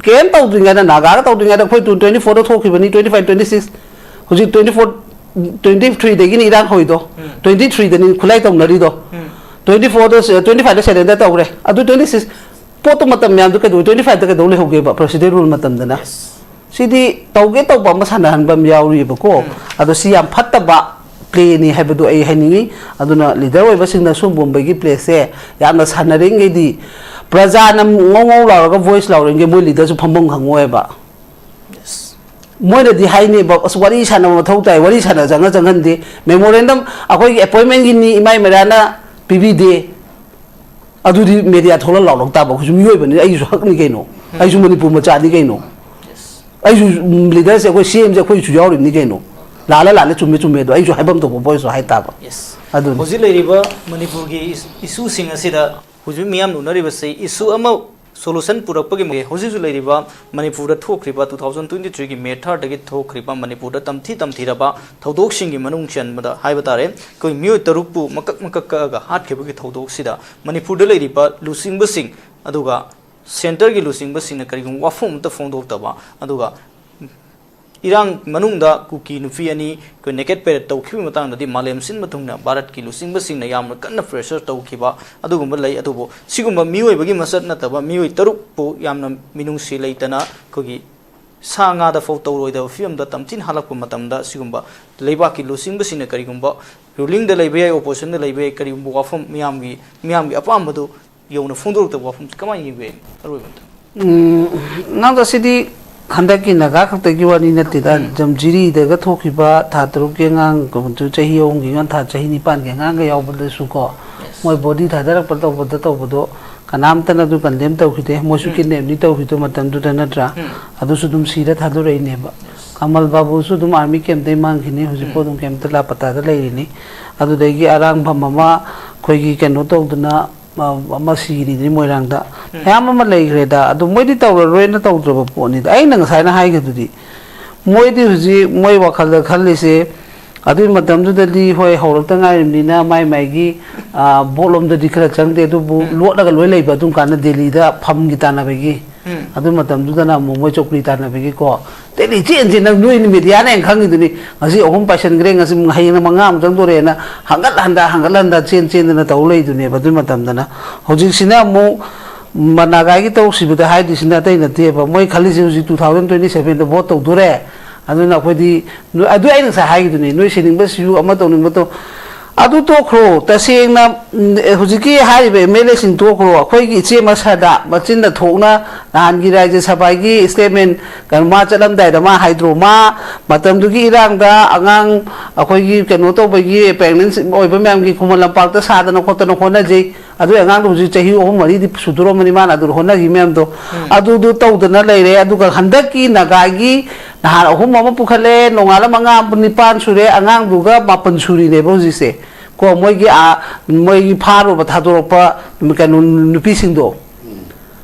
ꯀꯩꯝ ꯇꯧꯗ꯭ꯔꯤꯉꯩꯗ, ꯅꯥꯒꯥꯒ ꯇꯧꯗ꯭ꯔꯤꯉꯩꯗ, ꯑꯩꯈꯣꯏ ꯇꯨ ꯇ꯭ꯋꯦꯟꯇꯤ ꯐꯣꯔꯗ ꯊꯣꯛꯈꯤꯕꯅꯤ, ꯇ꯭ꯋꯦꯟꯇꯤ ꯐꯥꯏꯚ, ꯇ꯭ꯋꯦꯟꯇꯤ ꯁꯤꯛꯁ, ꯍꯧꯖꯤꯛ ꯇ꯭ꯋꯦꯟꯇꯤ ꯐꯣꯔ, ꯇ꯭ꯋꯦꯟꯇꯤ ꯊ꯭ꯔꯤꯗꯒꯤꯅꯤ ꯏꯔꯥꯡ ꯍꯧꯔꯤꯗꯣ, ꯎꯝ꯫ ꯇ꯭ꯋꯦꯟꯇꯤ ꯊ꯭ꯔꯤꯗꯅꯤ ꯈꯨꯠꯂꯥꯏ ꯇꯧꯅꯔꯤꯗꯣ, ꯎꯝ꯫ ꯇ꯭ꯋꯦꯟꯇꯤ ꯐꯣꯔꯗ, ꯇ꯭ꯋꯦꯟꯇꯤ ꯐꯥꯏꯚꯇ ꯁꯔꯦꯟꯗꯔ ꯇꯧꯈ꯭ꯔꯦ, ꯑꯗꯨ ꯇ꯭ꯋꯦꯟꯇꯤ ꯁꯤꯛꯁ ꯄꯣꯠꯇꯣ ꯃꯇꯝ ꯃꯌꯥꯝꯗꯣ ꯀꯩꯗꯧꯕ, ꯇ꯭ꯋꯦꯟꯇꯤ ꯐꯥꯏꯚꯇ ꯀꯩꯗꯧ ꯂꯩꯍꯧꯒꯦꯕ ꯄ꯭ꯔꯦꯁꯤꯗꯦꯟ ꯔꯨꯜ ꯃꯇꯝꯗꯅ? ꯌꯦꯁ꯫ ꯁꯤꯗꯤ ꯇꯧꯒꯦ ꯇꯧꯕ ꯑꯃ ꯁꯥꯟꯅꯍꯟꯕ ꯑꯃ ꯌꯥꯎꯔꯤꯕꯀꯣ꯫ ꯎꯝ꯫ ꯑꯗꯣ ꯁꯤ ꯌꯥꯝ ꯐꯠꯇꯕ ꯄ꯭ꯂꯦꯅꯤ ꯍꯥꯏꯕꯗꯣ ꯑꯩ ꯍꯥꯏꯅꯤꯡꯉꯤ꯫ ꯑꯗꯨꯅ ꯂꯤꯗꯔ ꯑꯣꯏꯕꯁꯤꯡꯅ ꯁꯨꯝꯕꯒꯤ ꯄ꯭ꯂꯦꯁꯦ ꯌꯥꯝꯅ ꯁꯥꯟꯅꯔꯤꯉꯩꯗꯤ ꯄ꯭ꯔꯖꯥꯅ ꯉꯧ ꯉꯧ ꯂꯥꯎꯔꯒ ꯚꯣꯏꯁ ꯂꯥꯎꯔꯤꯉꯩ ꯃꯣꯏ ꯂꯤꯗꯔꯁꯨ ꯐꯝꯐꯝ ꯈꯪꯉꯣꯏꯕ꯫ ꯌꯦꯁ꯫ ꯃꯣꯏꯅꯗꯤ ꯍꯥꯏꯅꯦꯕ, "ꯑꯁ, ꯋꯥꯔꯤ ꯁꯥꯟꯅꯕ ꯃꯊꯧ ꯇꯥꯏ, ꯋꯥꯔꯤ ꯁꯥꯟꯅ ꯆꯪꯉ ꯆꯪꯍꯟꯗꯦ, ꯃꯦꯃꯣꯔꯦꯟꯗꯝ ꯑꯩꯈꯣꯏꯒꯤ ꯑꯦꯄꯣꯏꯟꯃꯦꯟꯒꯤꯅꯤ ꯏꯃꯥ ꯏꯃꯔꯥꯅ ꯄꯤꯕꯤꯗꯦ"꯫ ꯑꯗꯨꯗꯤ ꯃꯦꯗꯤꯌꯥ ꯊꯣꯛꯂ ꯂꯥꯎꯔꯛ ꯇꯥꯕ, ꯑꯩꯈꯣꯏꯁꯨ ꯃꯤꯑꯣꯏꯕꯅꯤ, ꯑꯩꯁꯨ ꯍꯛꯅꯤ ꯀꯩꯅꯣ, ꯑꯩꯁꯨ ꯃꯅꯤꯄꯨꯔ ꯃꯆꯥꯅꯤ ꯀꯩꯅꯣ, ꯑꯩꯁꯨ, ꯎꯝ, ꯂꯤꯗꯔꯁꯦ ꯑꯩꯈꯣꯏ ꯁꯤ ꯑꯦꯝꯁꯦ ꯑꯩꯈꯣꯏꯁꯨ ꯌꯥꯎꯔꯤꯕꯅꯤ ꯀꯩꯅꯣ, ꯂꯥꯜꯂ ꯂꯥꯜꯂꯦ, ꯆꯨꯝꯃꯦ ꯆꯨꯝꯃꯦ, ꯑꯗꯣ ꯑꯩꯁꯨ ꯍꯥꯏꯐꯝ ꯊꯣꯛꯄ ꯚꯣꯏꯁꯇꯣ ꯍꯥꯏ ꯇꯥꯕ꯫ ꯌꯦꯁ꯫ ꯑꯗꯨꯅꯤ꯫ ꯍꯧꯖꯤꯛ ꯂꯩꯔꯤꯕ ꯃꯅꯤꯄꯨꯔꯒꯤ ꯏꯁ-, ꯏꯁꯨꯁꯤꯡ ꯑꯁꯤꯗ ꯍꯧꯖꯤꯛ ꯃꯤꯌꯥꯝꯅ ꯎꯅꯔꯤꯕꯁꯤ ꯏꯁꯨ ꯑꯃ ꯁꯣꯂꯨꯁꯟ ꯄꯨꯔꯛꯄꯒꯤ ꯃꯥꯒꯤ ꯍꯧꯖꯤꯛ ꯍꯧꯖꯤꯛ ꯂꯩꯔꯤꯕ ꯃꯅꯤꯄꯨꯔꯗ ꯊꯣꯛꯈ꯭ꯔꯤꯕ, ꯇꯨ ꯊꯥꯎꯖꯟ ꯇ꯭ꯋꯦꯟꯇꯤ ꯊ꯭ꯔꯤꯒꯤ ꯃꯦ ꯊꯥꯔꯗꯒꯤ ꯊꯣꯛꯈ꯭ꯔꯤꯕ ꯃꯅꯤꯄꯨꯔꯗ ꯇꯝꯊꯤ ꯇꯝꯊꯤꯔꯕ ꯊꯧꯗꯣꯛꯁꯤꯡꯒꯤ ꯃꯅꯨꯡ ꯆꯟꯕꯗ ꯍꯥꯏꯕ ꯇꯥꯔꯦ, ꯑꯩꯈꯣꯏ ꯃꯤꯑꯣꯏ ꯇꯔꯨꯛꯄꯨ ꯃꯀꯛ ꯃꯀꯛ ꯀꯛꯑꯒ ꯍꯥꯠꯈꯤꯕꯒꯤ ꯊꯧꯗꯣꯛꯁꯤꯗ ꯃꯅꯤꯄꯨꯔꯗ ꯂꯩꯔꯤꯕ ꯂꯨꯆꯤꯡꯕꯁꯤꯡ, ꯑꯗꯨꯒ ꯁꯦꯟꯇꯔꯒꯤ ꯂꯨꯆꯤꯡꯕꯁꯤꯡꯅ ꯀꯔꯤꯒꯨꯝꯕ ꯋꯥꯐꯝ ꯑꯃꯠꯇ ꯐꯣꯡꯗꯣꯛꯇꯕ, ꯑꯗꯨꯒ ꯏꯔꯥꯡ ꯃꯅꯨꯡꯗ ꯀꯨꯀꯤ ꯅꯨꯄꯤ ꯑꯅꯤ ꯑꯩꯈꯣꯏ ꯅꯦꯀꯦꯠ ꯄꯦꯔꯦꯠ ꯇꯧꯈꯤꯕꯒꯤ ꯃꯇꯥꯡꯗꯗꯤ ꯃꯥꯂꯦꯝ ꯁꯤꯟꯕ ꯊꯨꯡꯅ ꯚꯥꯔꯠꯀꯤ ꯂꯨꯆꯤꯡꯕꯁꯤꯡꯅ ꯌꯥꯝꯅ ꯀꯟꯅ ꯄ꯭ꯔꯦꯁꯔ ꯇꯧꯈꯤꯕ ꯑꯗꯨꯒꯨꯝꯕ ꯂꯩ꯫ ꯑꯗꯨꯕꯨ ꯁꯤꯒꯨꯝꯕ ꯃꯤꯑꯣꯏꯕꯒꯤ ꯃꯁꯛ ꯅꯠꯇꯕ ꯃꯤꯑꯣꯏ ꯇꯔꯨꯛꯄꯨ ꯌꯥꯝꯅ ꯃꯤꯅꯨꯡꯁꯤ ꯂꯩꯇꯅ ꯑꯩꯈꯣꯏꯒꯤ ꯁꯥ ꯉꯥꯗ ꯐꯥꯎ ꯇꯧꯔꯣꯏꯗꯕ ꯐꯤꯕꯝꯗ ꯇꯝꯊꯤꯅ ꯍꯥꯠꯂꯛꯄ ꯃꯇꯝꯗ, ꯁꯤꯒꯨꯝꯕ ꯂꯩꯕꯥꯛꯀꯤ ꯂꯨꯆꯤꯡꯕꯁꯤꯡꯅ ꯀꯔꯤꯒꯨꯝꯕ ꯔꯨꯂꯤꯡꯗ ꯂꯩꯕ ꯌꯥꯏ, ꯑꯣꯄꯣꯖꯤꯁꯟꯗ ꯂꯩꯕ ꯌꯥꯏ, ꯀꯔꯤꯒꯨꯝꯕ ꯋꯥꯐꯝ ꯃꯤꯌꯥꯝꯒꯤ, ꯃꯤꯌꯥꯝꯒꯤ ꯑꯄꯥꯝꯕꯗꯨ ꯌꯧꯅ ꯐꯣꯡꯗꯣꯔꯛꯇꯕ ꯋꯥꯐꯝꯁꯤ ꯀꯃꯥꯏꯅ ꯌꯦꯡꯕ ꯌꯥꯏ? ꯑꯔꯣꯏꯕ ꯑꯝꯇ꯫ ꯎꯝ, ꯅꯪꯗꯣ ꯁꯤꯗꯤ ꯍꯟꯗꯛꯀꯤ ꯅꯥꯒꯥ ꯈꯛꯇꯒꯤ ꯋꯥꯔꯤ ꯅꯠꯇꯦꯗ꯫ ꯎꯝ꯫ ꯖꯝꯖꯤꯔꯤꯗꯒ ꯊꯣꯛꯈꯤꯕ ꯊꯥ ꯇꯔꯨꯛꯀꯤ ꯑꯉꯥꯡ, ꯆꯍꯤ ꯑꯍꯨꯝꯒꯤ ꯑꯉꯥꯡ, ꯊꯥ, ꯆꯍꯤ ꯅꯤꯄꯥꯟꯒꯤ ꯑꯉꯥꯡꯒ ꯌꯥꯎꯕꯗꯁꯨ ꯀꯣ, ꯌꯦꯁ꯫ ꯃꯣꯏ ꯕꯣꯗꯤ ꯊꯥꯗꯔꯛꯄ ꯇꯧꯕꯗ ꯇꯧꯕꯗꯣ ꯀꯅꯥꯝꯇꯅ ꯑꯗꯨ ꯀꯟꯗꯦꯝ ꯇꯧꯈꯤꯗꯦ꯫ ꯃꯣꯏꯁꯨ ꯎꯝ꯫ ꯀꯤꯗꯅꯦꯞꯅꯤ ꯇꯧꯈꯤꯗꯣ ꯃꯇꯝꯗꯨꯗ ꯅꯠꯇ꯭ꯔꯥ? ꯎꯝ꯫ ꯑꯗꯨꯁꯨ ꯑꯗꯨꯝ ꯁꯤꯔ ꯊꯥꯗꯣꯔꯛꯏꯅꯦꯕ꯫ ꯌꯦꯁ꯫ ꯀꯃꯜ ꯕꯥꯕꯨꯁꯨ ꯑꯗꯨꯝ ꯑꯥꯔꯃꯤ ꯀꯦꯝꯞꯇꯩ ꯃꯥꯡꯈꯤꯅꯤ, ꯍꯧꯖꯤꯛꯐꯥꯎ ꯎꯝ꯫ ꯑꯗꯨꯝ ꯀꯦꯝꯞꯇ ꯂꯥꯄꯇꯥꯗ ꯂꯩꯔꯤꯅꯤ꯫ ꯑꯗꯨꯗꯒꯤ ꯑꯔꯥꯡꯐꯝ ꯑꯃ ꯑꯩꯈꯣꯏꯒꯤ ꯀꯩꯅꯣ ꯇꯧꯗꯅ ꯑ, ꯑꯃ ꯁꯤꯔꯤꯗꯨꯅꯤ ꯃꯣꯏꯔꯥꯡꯗ꯫ ꯎꯝ꯫ ꯃꯌꯥꯝ ꯑꯃ ꯂꯩꯈ꯭ꯔꯦꯗ꯫ ꯑꯗꯨ ꯃꯣꯏꯗꯤ ꯇꯧꯔꯔꯣꯏꯅ ꯇꯧꯗ꯭ꯔꯕ ꯄꯣꯠꯅꯤꯗ꯫ ꯑꯩꯅ ꯉꯁꯥꯏꯅ ꯍꯥꯏꯈꯤꯗꯨꯗꯤ, ꯃꯣꯏꯗꯤ ꯍꯧꯖꯤꯛ ꯃꯣꯏ ꯋꯥꯈꯜꯗ ꯈꯜꯂꯤꯁꯦ, ꯑꯗꯨꯒꯤ ꯃꯇꯝꯗꯨꯗꯗꯤ ꯍꯣꯏ ꯍꯧꯔꯛꯇ ꯉꯥꯏꯔꯤꯕꯅꯤꯅ ꯃꯥꯏ ꯃꯥꯏꯒꯤ, ꯑ, ꯚꯣꯠꯂꯣꯝꯗꯗꯤ ꯈꯔ ꯆꯪꯗꯦ, ꯑꯗꯨꯕꯨ ꯎꯝ꯫ ꯂꯣꯠꯂꯒ ꯂꯣꯏ ꯂꯩꯕ ꯑꯗꯨꯝ ꯀꯥꯟꯗ ꯗꯦꯜꯂꯤꯗ ꯐꯝꯒꯤ ꯇꯥꯟꯅꯕꯒꯤ꯫ ꯎꯝ꯫ ꯑꯗꯨ ꯃꯇꯝꯗꯨꯗꯅ ꯑꯃꯨꯛ ꯃꯣꯏ ꯆꯧꯀ꯭ꯔꯤ ꯇꯥꯟꯅꯕꯒꯤ ꯀꯣ, ꯗꯦꯜꯂꯤ ꯆꯦꯟ ꯆꯦꯟ, ꯅꯪ ꯅꯣꯏꯅ ꯃꯦꯗꯤꯌꯥꯅ ꯍꯦꯟꯅ ꯈꯪꯉꯤꯗꯨꯅꯤ꯫ ꯉꯁꯤ ꯑꯍꯨꯝ ꯄꯥꯏꯁꯟꯈ꯭ꯔꯦ, ꯉꯁꯤ ꯍꯌꯦꯡꯅ ꯃꯉꯥꯃꯨꯛ ꯆꯪꯗꯣꯔꯦꯅ ꯍꯪꯒꯠ ꯍꯟꯗ, ꯍꯪꯒꯠ ꯍꯟꯗ ꯆꯦꯟ ꯆꯦꯟꯗꯅ ꯇꯧ ꯂꯩꯗꯨꯅꯦꯕ ꯑꯗꯨꯏ ꯃꯇꯝꯗꯅ꯫ ꯍꯧꯖꯤꯛꯁꯤꯅ ꯑꯃꯨꯛ ꯃꯅꯥꯒꯥꯏꯒꯤ ꯇꯧꯈꯤꯕꯗ ꯍꯥꯏꯗꯣꯏꯁꯤꯅ ꯑꯇꯩ ꯅꯠꯇꯦꯕ꯫ ꯃꯣꯏ ꯈꯜꯂꯤꯁꯦ ꯍꯧꯖꯤꯛ two thousand twenty sevenꯗ ꯚꯣꯠ ꯇꯧꯗꯣꯔꯦ, ꯑꯗꯨꯅ ꯑꯩꯈꯣꯏꯗꯤ ꯅꯣꯏ, ꯑꯗꯨ ꯑꯩꯅ ꯉꯁꯥꯏ ꯍꯥꯏꯈꯤꯗꯨꯅꯤ, ꯅꯣꯏ ꯁꯤꯅꯤꯡꯕ ꯁꯤꯌꯨ, ꯑꯃ ꯇꯧꯅꯤꯡꯕ ꯇꯧ꯫ ꯑꯗꯨ ꯇꯣꯛꯈ꯭ꯔꯣ, ꯇꯁꯦꯡꯅ, ꯎꯝ, ꯍꯧꯖꯤꯛꯀꯤ ꯍꯥꯏꯔꯤꯕ ꯑꯦꯝ ꯑꯦꯜ ꯑꯦꯁꯤꯡ ꯇꯣꯛꯈ꯭ꯔꯣ, ꯑꯩꯈꯣꯏꯒꯤ ꯏꯆꯦ ꯃꯁꯥꯗ ꯃꯆꯤꯟꯗ ꯊꯣꯛꯅ ꯅꯍꯥꯟꯒꯤ ꯔꯥꯖ꯭ꯌ ꯁꯚꯥꯒꯤ ꯁ꯭ꯇꯦꯠꯃꯦꯟ ꯀꯩꯅꯣ ꯃꯥ ꯆꯠꯂꯝꯗꯥꯏꯗ ꯃꯥ ꯍꯥꯏꯗ꯭ꯔꯣ, ꯃꯥ ꯃꯇꯝꯗꯨꯒꯤ ꯏꯔꯥꯡꯗ ꯑꯉꯥꯡ ꯑꯩꯈꯣꯏꯒꯤ ꯀꯩꯅꯣ ꯇꯧꯕꯒꯤ ꯄ꯭ꯔꯦꯒꯅꯦꯟꯁꯤ ꯑꯣꯏꯕ ꯃꯌꯥꯝꯒꯤ ꯈꯨꯃꯟ ꯂꯝꯄꯥꯛꯇ ꯁꯥꯗꯅ ꯈꯣꯠꯇꯅ ꯍꯣꯠꯅꯖꯩ꯫ ꯑꯗꯨ ꯑꯉꯥꯡꯗꯣ ꯍꯧꯖꯤꯛ ꯆꯍꯤ ꯑꯍꯨꯝ ꯃꯔꯤꯗꯤ ꯁꯨꯗꯣꯔꯝꯃꯅꯤ ꯃꯥꯅ ꯑꯗꯨ ꯍꯣꯠꯅꯈꯤ ꯃꯌꯥꯝꯗꯣ꯫ ꯎꯝ꯫ ꯑꯗꯨꯗꯨ ꯇꯧꯗꯅ ꯂꯩꯔꯦ꯫ ꯑꯗꯨꯒ ꯍꯟꯗꯛꯀꯤ ꯅꯥꯒꯥꯒꯤ ꯅꯍꯥꯟ ꯑꯍꯨꯝ ꯑꯃ ꯄꯨꯈꯠꯂꯦ, ꯅꯣꯡꯉꯥꯜꯂ ꯃꯉꯥ, ꯅꯤꯄꯥꯟ ꯁꯨꯔꯦ, ꯑꯉꯥꯡꯗꯨꯒ ꯃꯥꯄꯟ ꯁꯨꯔꯤꯅꯦꯕ ꯍꯧꯖꯤꯛꯁꯦ꯫ ꯀꯣ, ꯃꯣꯏꯒꯤ, ꯑꯥ, ꯃꯣꯏꯒꯤ ꯐꯥꯔꯨꯕ ꯊꯥꯗꯣꯔꯛꯄ ꯀꯩꯅꯣ ꯅꯨꯄꯤꯁꯤꯡꯗꯣ꯫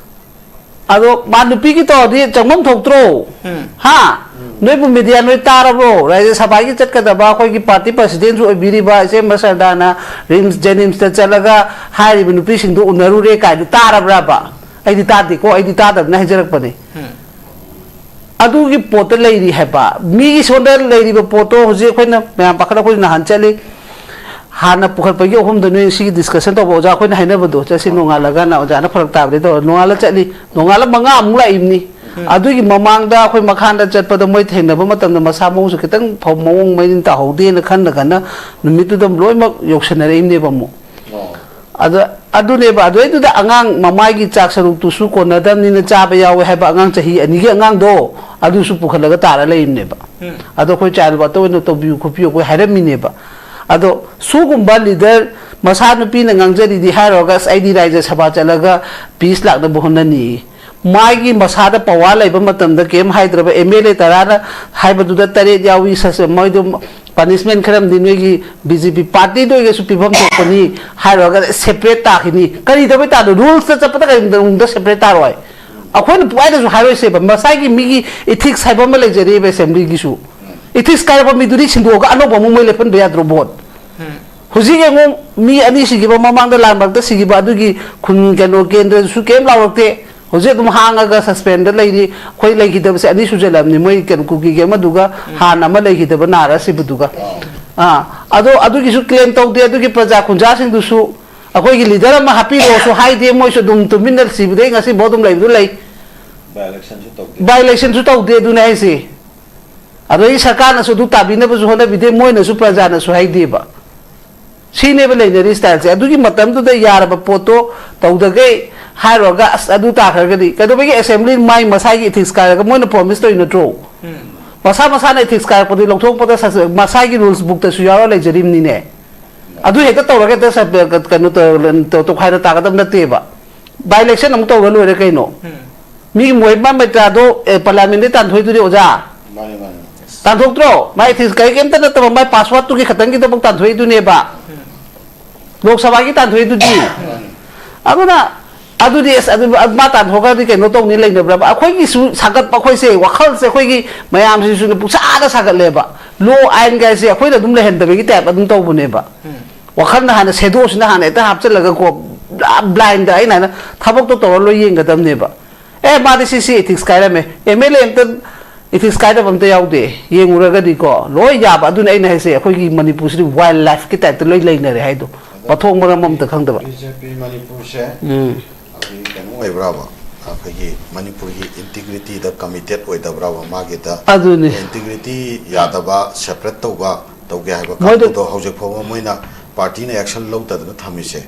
ꯑꯗꯣ ꯃꯥ ꯅꯨꯄꯤꯒꯤ ꯇꯧꯔꯗꯤ ꯆꯪꯐꯝ ꯊꯣꯛꯇ꯭ꯔꯣ? ꯎꯝ꯫ ꯍꯥ? ꯅꯣꯏꯕꯨ ꯃꯦꯗꯤꯌꯥ ꯅꯣꯏ ꯇꯥꯔꯕ꯭ꯔꯣ? ꯔꯥꯖ꯭ꯌ ꯁꯚꯥꯒꯤ ꯆꯠꯀꯗꯕ ꯑꯩꯈꯣꯏꯒꯤ ꯄꯥꯔꯇꯤ ꯄ꯭ꯔꯁꯤꯗꯦꯟꯁꯨ ꯑꯣꯏꯕꯤꯔꯤꯕ ꯏꯆꯦ ꯃꯁꯔꯗꯥꯅ ꯔꯤꯝꯁ, ꯖꯦꯅꯤꯝꯁꯇ ꯆꯠꯂꯒ ꯍꯥꯏꯔꯤꯕ ꯅꯨꯄꯤꯁꯤꯡꯗꯣ ꯎꯅꯔꯨꯔꯦ ꯀꯥꯏꯗꯣ ꯇꯥꯔꯕ꯭ꯔꯕ? ꯑꯩꯗꯤ ꯇꯥꯗꯦꯀꯣ, ꯑꯩꯗꯤ ꯇꯥꯗꯕꯅ ꯍꯥꯏꯖꯔꯛꯄꯅꯦ꯫ ꯎꯝ꯫ ꯑꯗꯨꯒꯤ ꯄꯣꯠꯇ ꯂꯩꯔꯤ ꯍꯥꯏꯕ꯫ ꯃꯤꯒꯤ ꯁꯣꯝꯗ ꯂꯩꯔꯤꯕ ꯄꯣꯠꯇꯣ ꯍꯧꯖꯤꯛ ꯑꯩꯈꯣꯏꯅ ꯃꯌꯥꯝ ꯄꯥꯈꯠ, ꯑꯩꯈꯣꯏꯁꯨ ꯅꯍꯥꯟ ꯆꯠꯂꯤ꯫ ꯍꯥꯟꯅ ꯄꯨꯈꯠꯄꯒꯤ ꯑꯍꯨꯝꯗ ꯅꯣꯏ ꯁꯤꯒꯤ ꯗꯤꯁꯀꯁꯟ ꯇꯧꯕ ꯑꯣꯖꯥ ꯑꯩꯈꯣꯏꯅ ꯍꯥꯏꯅꯕꯗꯣ, ꯆꯠꯁꯤ ꯅꯣꯡꯉꯥꯜꯂꯒꯅ ꯑꯣꯖꯥꯅ ꯐꯔꯛ ꯇꯥꯕꯗꯤ ꯇꯧꯔ ꯅꯣꯡꯉꯥꯜꯂ ꯆꯠꯂꯤ꯫ ꯅꯣꯡꯉꯥꯜꯂ ꯃꯉꯥ ꯑꯃꯨꯛ ꯂꯥꯛꯏꯕꯅꯤ꯫ ꯎꯝ꯫ ꯑꯗꯨꯒꯤ ꯃꯃꯥꯡꯗ ꯑꯩꯈꯣꯏ ꯃꯈꯥꯗ ꯆꯠꯄꯗ ꯃꯣꯏ ꯊꯦꯡꯅꯕ ꯃꯇꯝꯗ ꯃꯁꯥ ꯃꯎꯁꯨ ꯈꯤꯇꯪ ꯐ-, ꯃꯑꯣꯡ ꯃꯔꯤꯟ ꯇꯥꯍꯧꯗꯦꯅ ꯈꯟꯅ ꯈꯟꯅ ꯅꯨꯃꯤꯠꯇꯨꯗ ꯂꯣꯏꯅꯃꯛ ꯌꯧꯁꯟꯅꯔꯛꯏꯕꯅꯦꯕ ꯑꯃꯨꯛ꯫ ꯑꯣ꯫ ꯑꯗ ꯑꯗꯨꯅꯦꯕ, ꯑꯗꯨꯗꯩꯗꯨꯗ ꯑꯉꯥꯡ ꯃꯃꯥꯏꯒꯤ ꯆꯥꯛ ꯁꯔꯨꯛꯇꯨꯁꯨ ꯀꯣꯟꯅꯗꯕꯅꯤꯅ ꯆꯥꯕ ꯌꯥꯎꯋꯦ ꯍꯥꯏꯕ ꯑꯉꯥꯡ ꯆꯍꯤ ꯑꯅꯤꯒꯤ ꯑꯉꯥꯡꯗꯣ ꯑꯗꯨꯁꯨ ꯄꯨꯈꯠꯂꯒ ꯇꯥꯔ ꯂꯩꯔꯤꯕꯅꯦꯕ꯫ ꯎꯝ꯫ ꯑꯗꯣ ꯑꯩꯈꯣꯏ ꯆꯥꯏꯜ ꯋꯥꯔꯗꯇ ꯑꯣꯏꯅ ꯇꯧꯕꯤꯌꯨ ꯈꯣꯠꯄꯤꯌꯨ ꯑꯩꯈꯣꯏ ꯍꯥꯏꯔꯝꯃꯤꯅꯦꯕ꯫ ꯑꯗꯣ ꯁꯨꯒꯨꯝꯕ ꯂꯤꯗꯔ ꯃꯁꯥ ꯅꯨꯄꯤꯅ ꯉꯥꯡꯖꯔꯤꯗꯤ ꯍꯥꯏꯔꯨꯔꯒ "ꯑꯁ, ꯑꯩꯗꯤ ꯔꯥꯖ꯭ꯌ ꯁꯚꯥ ꯆꯠꯂꯒ ꯄꯤꯁ ꯂꯥꯛꯅꯕ ꯍꯣꯠꯅꯅꯤ"꯫ ꯃꯥꯒꯤ ꯃꯁꯥꯗ ꯄꯋꯥꯔ ꯂꯩꯕ ꯃꯇꯝꯗ ꯀꯩꯝ ꯍꯥꯏꯗ꯭ꯔꯕ ꯑꯦꯝ ꯑꯦꯜ ꯑꯦ ꯇꯔꯥꯅ ꯍꯥꯏꯕꯗꯨꯗ ꯇꯔꯦꯠ ꯌꯥꯎꯏ, ꯁꯁ-, ꯃꯣꯏꯗꯣ ꯄꯅꯤꯁꯃꯦꯟ ꯈꯔ ꯑꯃꯗꯤ ꯅꯣꯏꯒꯤ ꯕꯤ ꯖꯦ ꯄꯤ ꯄꯥꯔꯇꯤꯗ ꯑꯣꯏꯔꯒꯁꯨ ꯄꯤꯐꯝ ꯊꯣꯛꯄꯅꯤ ꯍꯥꯏꯔꯨꯔꯒ ꯁꯦꯄꯔꯦꯠ ꯇꯥꯈꯤꯅꯤ꯫ ꯀꯔꯤ ꯇꯧꯕꯩ ꯇꯥꯗꯣ? ꯔꯨꯜꯁꯇ ꯆꯠꯄꯗ ꯀꯔꯤꯒꯨꯝꯕꯗ ꯁꯦꯄꯔꯦꯠ ꯇꯥꯔꯣꯏ? ꯑꯩꯈꯣꯏꯅ ꯄꯨꯡꯍꯥꯏꯗꯁꯨ ꯍꯥꯏꯔꯣꯏꯁꯦꯕ, ꯃꯁꯥꯒꯤ ꯃꯤꯒꯤ ꯏꯊꯤꯛꯁ ꯍꯥꯏꯕ ꯑꯃ ꯂꯩꯖꯔꯤꯕ ꯑꯦꯁꯦꯝꯕ꯭ꯂꯤꯒꯤꯁꯨ꯫ ꯏꯊꯤꯛꯁ ꯀꯥꯏꯔꯛꯄ ꯃꯤꯗꯨꯗꯤ ꯁꯤꯟꯗꯣꯛꯑꯒ ꯑꯅꯧꯕ ꯑꯃꯨꯛ ꯃꯣꯏ ꯂꯦꯞꯍꯟꯕ ꯌꯥꯗ꯭ꯔꯣ ꯚꯣꯠ? ꯎꯝ꯫ ꯍꯧꯖꯤꯛ ꯌꯦꯡꯉꯨ, ꯃꯤ ꯑꯅꯤ ꯁꯤꯈꯤꯕ ꯃꯃꯥꯡꯗ ꯂꯥꯟ ꯃꯔꯛꯇ ꯁꯤꯈꯤꯕ ꯑꯗꯨꯒꯤ ꯈꯨꯟ ꯀꯩꯅꯣ ꯀꯦꯟꯗ꯭ꯔꯗꯨꯁꯨ ꯀꯩꯝ ꯂꯥꯎꯔꯛꯇꯦ꯫ ꯍꯧꯖꯤꯛ ꯑꯗꯨꯝ ꯍꯥꯡꯉꯒ ꯁꯁꯄꯦꯟꯗ ꯂꯩꯔꯤ꯫ ꯑꯩꯈꯣꯏ ꯂꯩꯈꯤꯗꯕꯁꯦ ꯑꯅꯤ ꯁꯨꯖꯜꯂꯕꯅꯤ, ꯃꯣꯏ ꯀꯩꯅꯣ ꯀꯨꯀꯤꯒꯤ ꯑꯃꯗꯨꯒ ꯎꯝ꯫ ꯍꯥꯟꯅ ꯑꯃ ꯂꯩꯈꯤꯗꯕ ꯅꯥꯔ ꯁꯤꯕꯗꯨꯒ꯫ ꯑꯣ꯫ ꯑꯥ, ꯑꯗꯣ ꯑꯗꯨꯒꯤꯁꯨ ꯀ꯭ꯂꯦꯝ ꯇꯧꯗꯦ꯫ ꯑꯗꯨꯒꯤ ꯄ꯭ꯔꯖꯥ ꯈꯨꯟꯖꯥꯁꯤꯡꯗꯨꯁꯨ ꯑꯩꯈꯣꯏꯒꯤ ꯂꯤꯗꯔ ꯑꯃ ꯍꯥꯞꯄꯤꯔꯛꯑꯣꯁꯨ ꯍꯥꯏꯗꯦ꯫ ꯃꯣꯏꯁꯨ ꯑꯗꯨꯝ ꯇꯨꯃꯤꯟꯅ ꯁꯤꯕꯗꯩ ꯉꯁꯤꯐꯥꯎ ꯑꯗꯨꯝ ꯂꯩꯕꯗꯨ ꯂꯩ꯫ ꯕꯥꯏ ꯏꯂꯦꯛꯁꯟꯁꯨ ꯇꯧꯗꯦ꯫ ꯕꯥꯏ ꯏꯂꯦꯛꯁꯟꯁꯨ ꯇꯧꯗꯦ, ꯑꯗꯨꯅꯦ ꯍꯥꯏꯁꯦ꯫ ꯑꯗꯒꯤ ꯁꯔꯀꯥꯔꯅꯁꯨ ꯑꯗꯨ ꯇꯥꯕꯤꯅꯕꯁꯨ ꯍꯣꯠꯅꯕꯤꯗꯦ, ꯃꯣꯏꯅꯁꯨ ꯄ꯭ꯔꯖꯥꯅꯁꯨ ꯍꯥꯏꯗꯦꯕ꯫ ꯁꯤꯅꯦꯕ ꯂꯩꯅꯔꯤ ꯁ꯭ꯇꯥꯏꯜꯁꯦ꯫ ꯑꯗꯨꯒꯤ ꯃꯇꯝꯗꯨꯗ ꯌꯥꯔꯕ ꯄꯣꯠꯇꯣ ꯇꯧꯗꯈꯩ ꯍꯥꯏꯔꯨꯔꯒ, "ꯑꯁ, ꯑꯗꯨ ꯇꯥꯈ꯭ꯔꯒꯗꯤ ꯀꯩꯗꯧꯕꯒꯤ ꯑꯦꯁꯦꯝꯕ꯭ꯂꯤ ꯃꯥꯏ ꯃꯁꯥꯒꯤ ꯏꯊꯤꯛꯁ ꯀꯥꯏꯔꯒ ꯃꯣꯏꯅ ꯄ꯭ꯔꯣꯃꯤꯁ ꯇꯧꯔꯤ ꯅꯠꯇ꯭ꯔꯣ?" ꯎꯝ꯫ ꯃꯁꯥ ꯃꯁꯥꯅ ꯏꯊꯤꯛꯁ ꯀꯥꯏꯔꯛꯄꯗꯤ ꯂꯧꯊꯣꯛꯄꯗ ꯁ-, ꯃꯁꯥꯒꯤ ꯔꯨꯜꯁ ꯕꯨꯛꯇꯁꯨ ꯌꯥꯎꯔ ꯂꯩꯖꯔꯤꯕꯅꯤꯅꯦ꯫ ꯑꯗꯨ ꯍꯦꯛꯇ ꯇꯧꯔꯒ ꯍꯦꯛꯇ ꯁ-, ꯀꯩꯅꯣ ꯇꯧ-, ꯇꯧꯈꯥꯏꯔ ꯇꯥꯒꯗꯕ ꯅꯠꯇꯦꯕ꯫ ꯕꯥꯏ ꯏꯂꯦꯛꯁꯟ ꯑꯃꯨꯛ ꯇꯧꯔ ꯂꯣꯏꯔꯦ ꯀꯩꯅꯣ꯫ ꯎꯝ꯫ ꯃꯤꯒꯤ ꯃꯣꯍꯤꯃꯥ ꯃꯩꯇ꯭ꯔꯥꯗꯣ, ꯑꯦ, ꯄꯥꯔꯂꯤꯌꯥꯃꯦꯟꯗꯩ ꯇꯥꯟꯊꯣꯛꯏꯗꯨꯗꯤ ꯑꯣꯖꯥ꯫ ꯃꯥꯅꯦ, ꯃꯥꯅꯦ꯫ ꯇꯥꯟꯊꯣꯛꯇ꯭ꯔꯣ? ꯃꯥꯏ ꯏꯊꯤꯛꯁ ꯀꯔꯤ ꯀꯩꯝꯇ ꯅꯠꯇꯕ ꯃꯥꯏ ꯄꯥꯁꯋꯥꯔꯗꯇꯨꯒꯤ ꯈꯛꯇꯪꯒꯤꯗꯃꯛ ꯇꯥꯟꯊꯣꯛꯏꯗꯨꯅꯦꯕ꯫ ꯎꯝ꯫ ꯂꯣꯛ ꯁꯚꯥꯒꯤ ꯇꯥꯟꯊꯣꯛꯏꯗꯨꯗꯤ꯫ ꯃꯥꯅꯦ꯫ ꯑꯗꯨꯅ ꯑꯗꯨꯗꯤ ꯑꯁ ꯑꯗꯨ ꯃꯥ ꯇꯥꯟꯊꯣꯛꯈ꯭ꯔꯗꯤ ꯀꯩꯅꯣ ꯇꯧꯅꯤ ꯂꯩꯅꯕ꯭ꯔꯕ? ꯑꯩꯈꯣꯏꯒꯤꯁꯨ ꯁꯥꯒꯠꯄ, ꯑꯩꯈꯣꯏꯁꯦ ꯋꯥꯈꯜꯁꯦ ꯑꯩꯈꯣꯏꯒꯤ ꯃꯌꯥꯝꯁꯤꯁꯨꯅꯦ ꯄꯨꯡꯁꯥꯗ ꯁꯥꯒꯠꯂꯦꯕ꯫ ꯂꯣ ꯑꯥꯏꯟ ꯀꯥꯏꯁꯦ ꯑꯩꯈꯣꯏꯅ ꯑꯗꯨꯝ ꯂꯩꯍꯟꯗꯕꯒꯤ ꯇꯥꯏꯞ ꯑꯗꯨꯝ ꯇꯧꯕꯅꯦꯕ꯫ ꯋꯥꯈꯜꯅ ꯍꯥꯟꯅ, ꯁꯦꯗꯣꯁꯤꯅ ꯍꯥꯟꯅ ꯍꯦꯛꯇ ꯍꯥꯞꯆꯤꯜꯂꯒꯀꯣ, ꯄꯨꯔꯥ ꯕ꯭ꯂꯥꯏꯟꯗ ꯑꯩꯅ ꯍꯥꯏꯅ ꯊꯕꯛꯇꯣ ꯇꯧꯔ ꯂꯣꯏ ꯌꯦꯡꯒꯗꯕꯅꯦꯕ꯫ ꯑꯦ, ꯃꯥꯗꯤ ꯁꯤ ꯁꯤ ꯏꯊꯤꯛꯁ ꯀꯥꯏꯔꯝꯃꯦ, ꯑꯦꯝ ꯑꯦꯜ ꯑꯦ ꯑꯝꯇ ꯏꯊꯤꯛꯁ ꯀꯥꯏꯗꯕ ꯑꯝꯇ ꯌꯥꯎꯗꯦ꯫ ꯌꯦꯡꯉꯨꯔꯒꯗꯤꯀꯣ ꯂꯣꯏ ꯌꯥꯕ꯫ ꯑꯗꯨꯅ ꯑꯩꯅ ꯍꯥꯏꯁꯦ, ꯑꯩꯈꯣꯏꯒꯤ ꯃꯅꯤꯄꯨꯔꯁꯤꯗꯤ ꯋꯥꯏꯜ ꯂꯥꯏꯐꯀꯤ ꯇꯥꯏꯞꯇ ꯂꯣꯏ ꯂꯩꯅꯔꯦ ꯍꯥꯏꯗꯣ, ꯃꯊꯣꯡ ꯃꯔꯝ ꯑꯝꯇ ꯈꯪꯗꯕ꯫ ꯕꯤ ꯖꯦ ꯄꯤ ꯃꯅꯤꯄꯨꯔꯁꯦ ꯎꯝ꯫ ꯑꯩꯈꯣꯏꯒꯤ ꯀꯩꯅꯣ ꯑꯣꯏꯕ꯭ꯔꯕ? ꯑꯩꯈꯣꯏꯒꯤ ꯃꯅꯤꯄꯨꯔꯒꯤ ꯏꯟꯇꯤꯒ꯭ꯔꯤꯇꯤꯗ ꯀꯃꯤꯇꯦꯠ ꯑꯣꯏꯗꯕ꯭ꯔꯕ? ꯃꯥꯒꯤꯗ ꯑꯗꯨꯅꯤ꯫ ꯏꯟꯇꯤꯒ꯭ꯔꯤꯇꯤ ꯌꯥꯗꯕ, ꯁꯦꯄꯔꯦꯠ ꯇꯧꯕ, ꯇꯧꯒꯦ ꯍꯥꯏꯕ ꯃꯣꯏꯗ ꯀꯥꯡꯕꯨꯗꯣ ꯍꯧꯖꯤꯛ ꯐꯥꯎꯕ ꯃꯣꯏꯅ ꯄꯥꯔꯇꯤꯅ ꯑꯦꯛꯁꯟ ꯂꯧꯗꯗꯅ ꯊꯝꯃꯤꯁꯦ꯫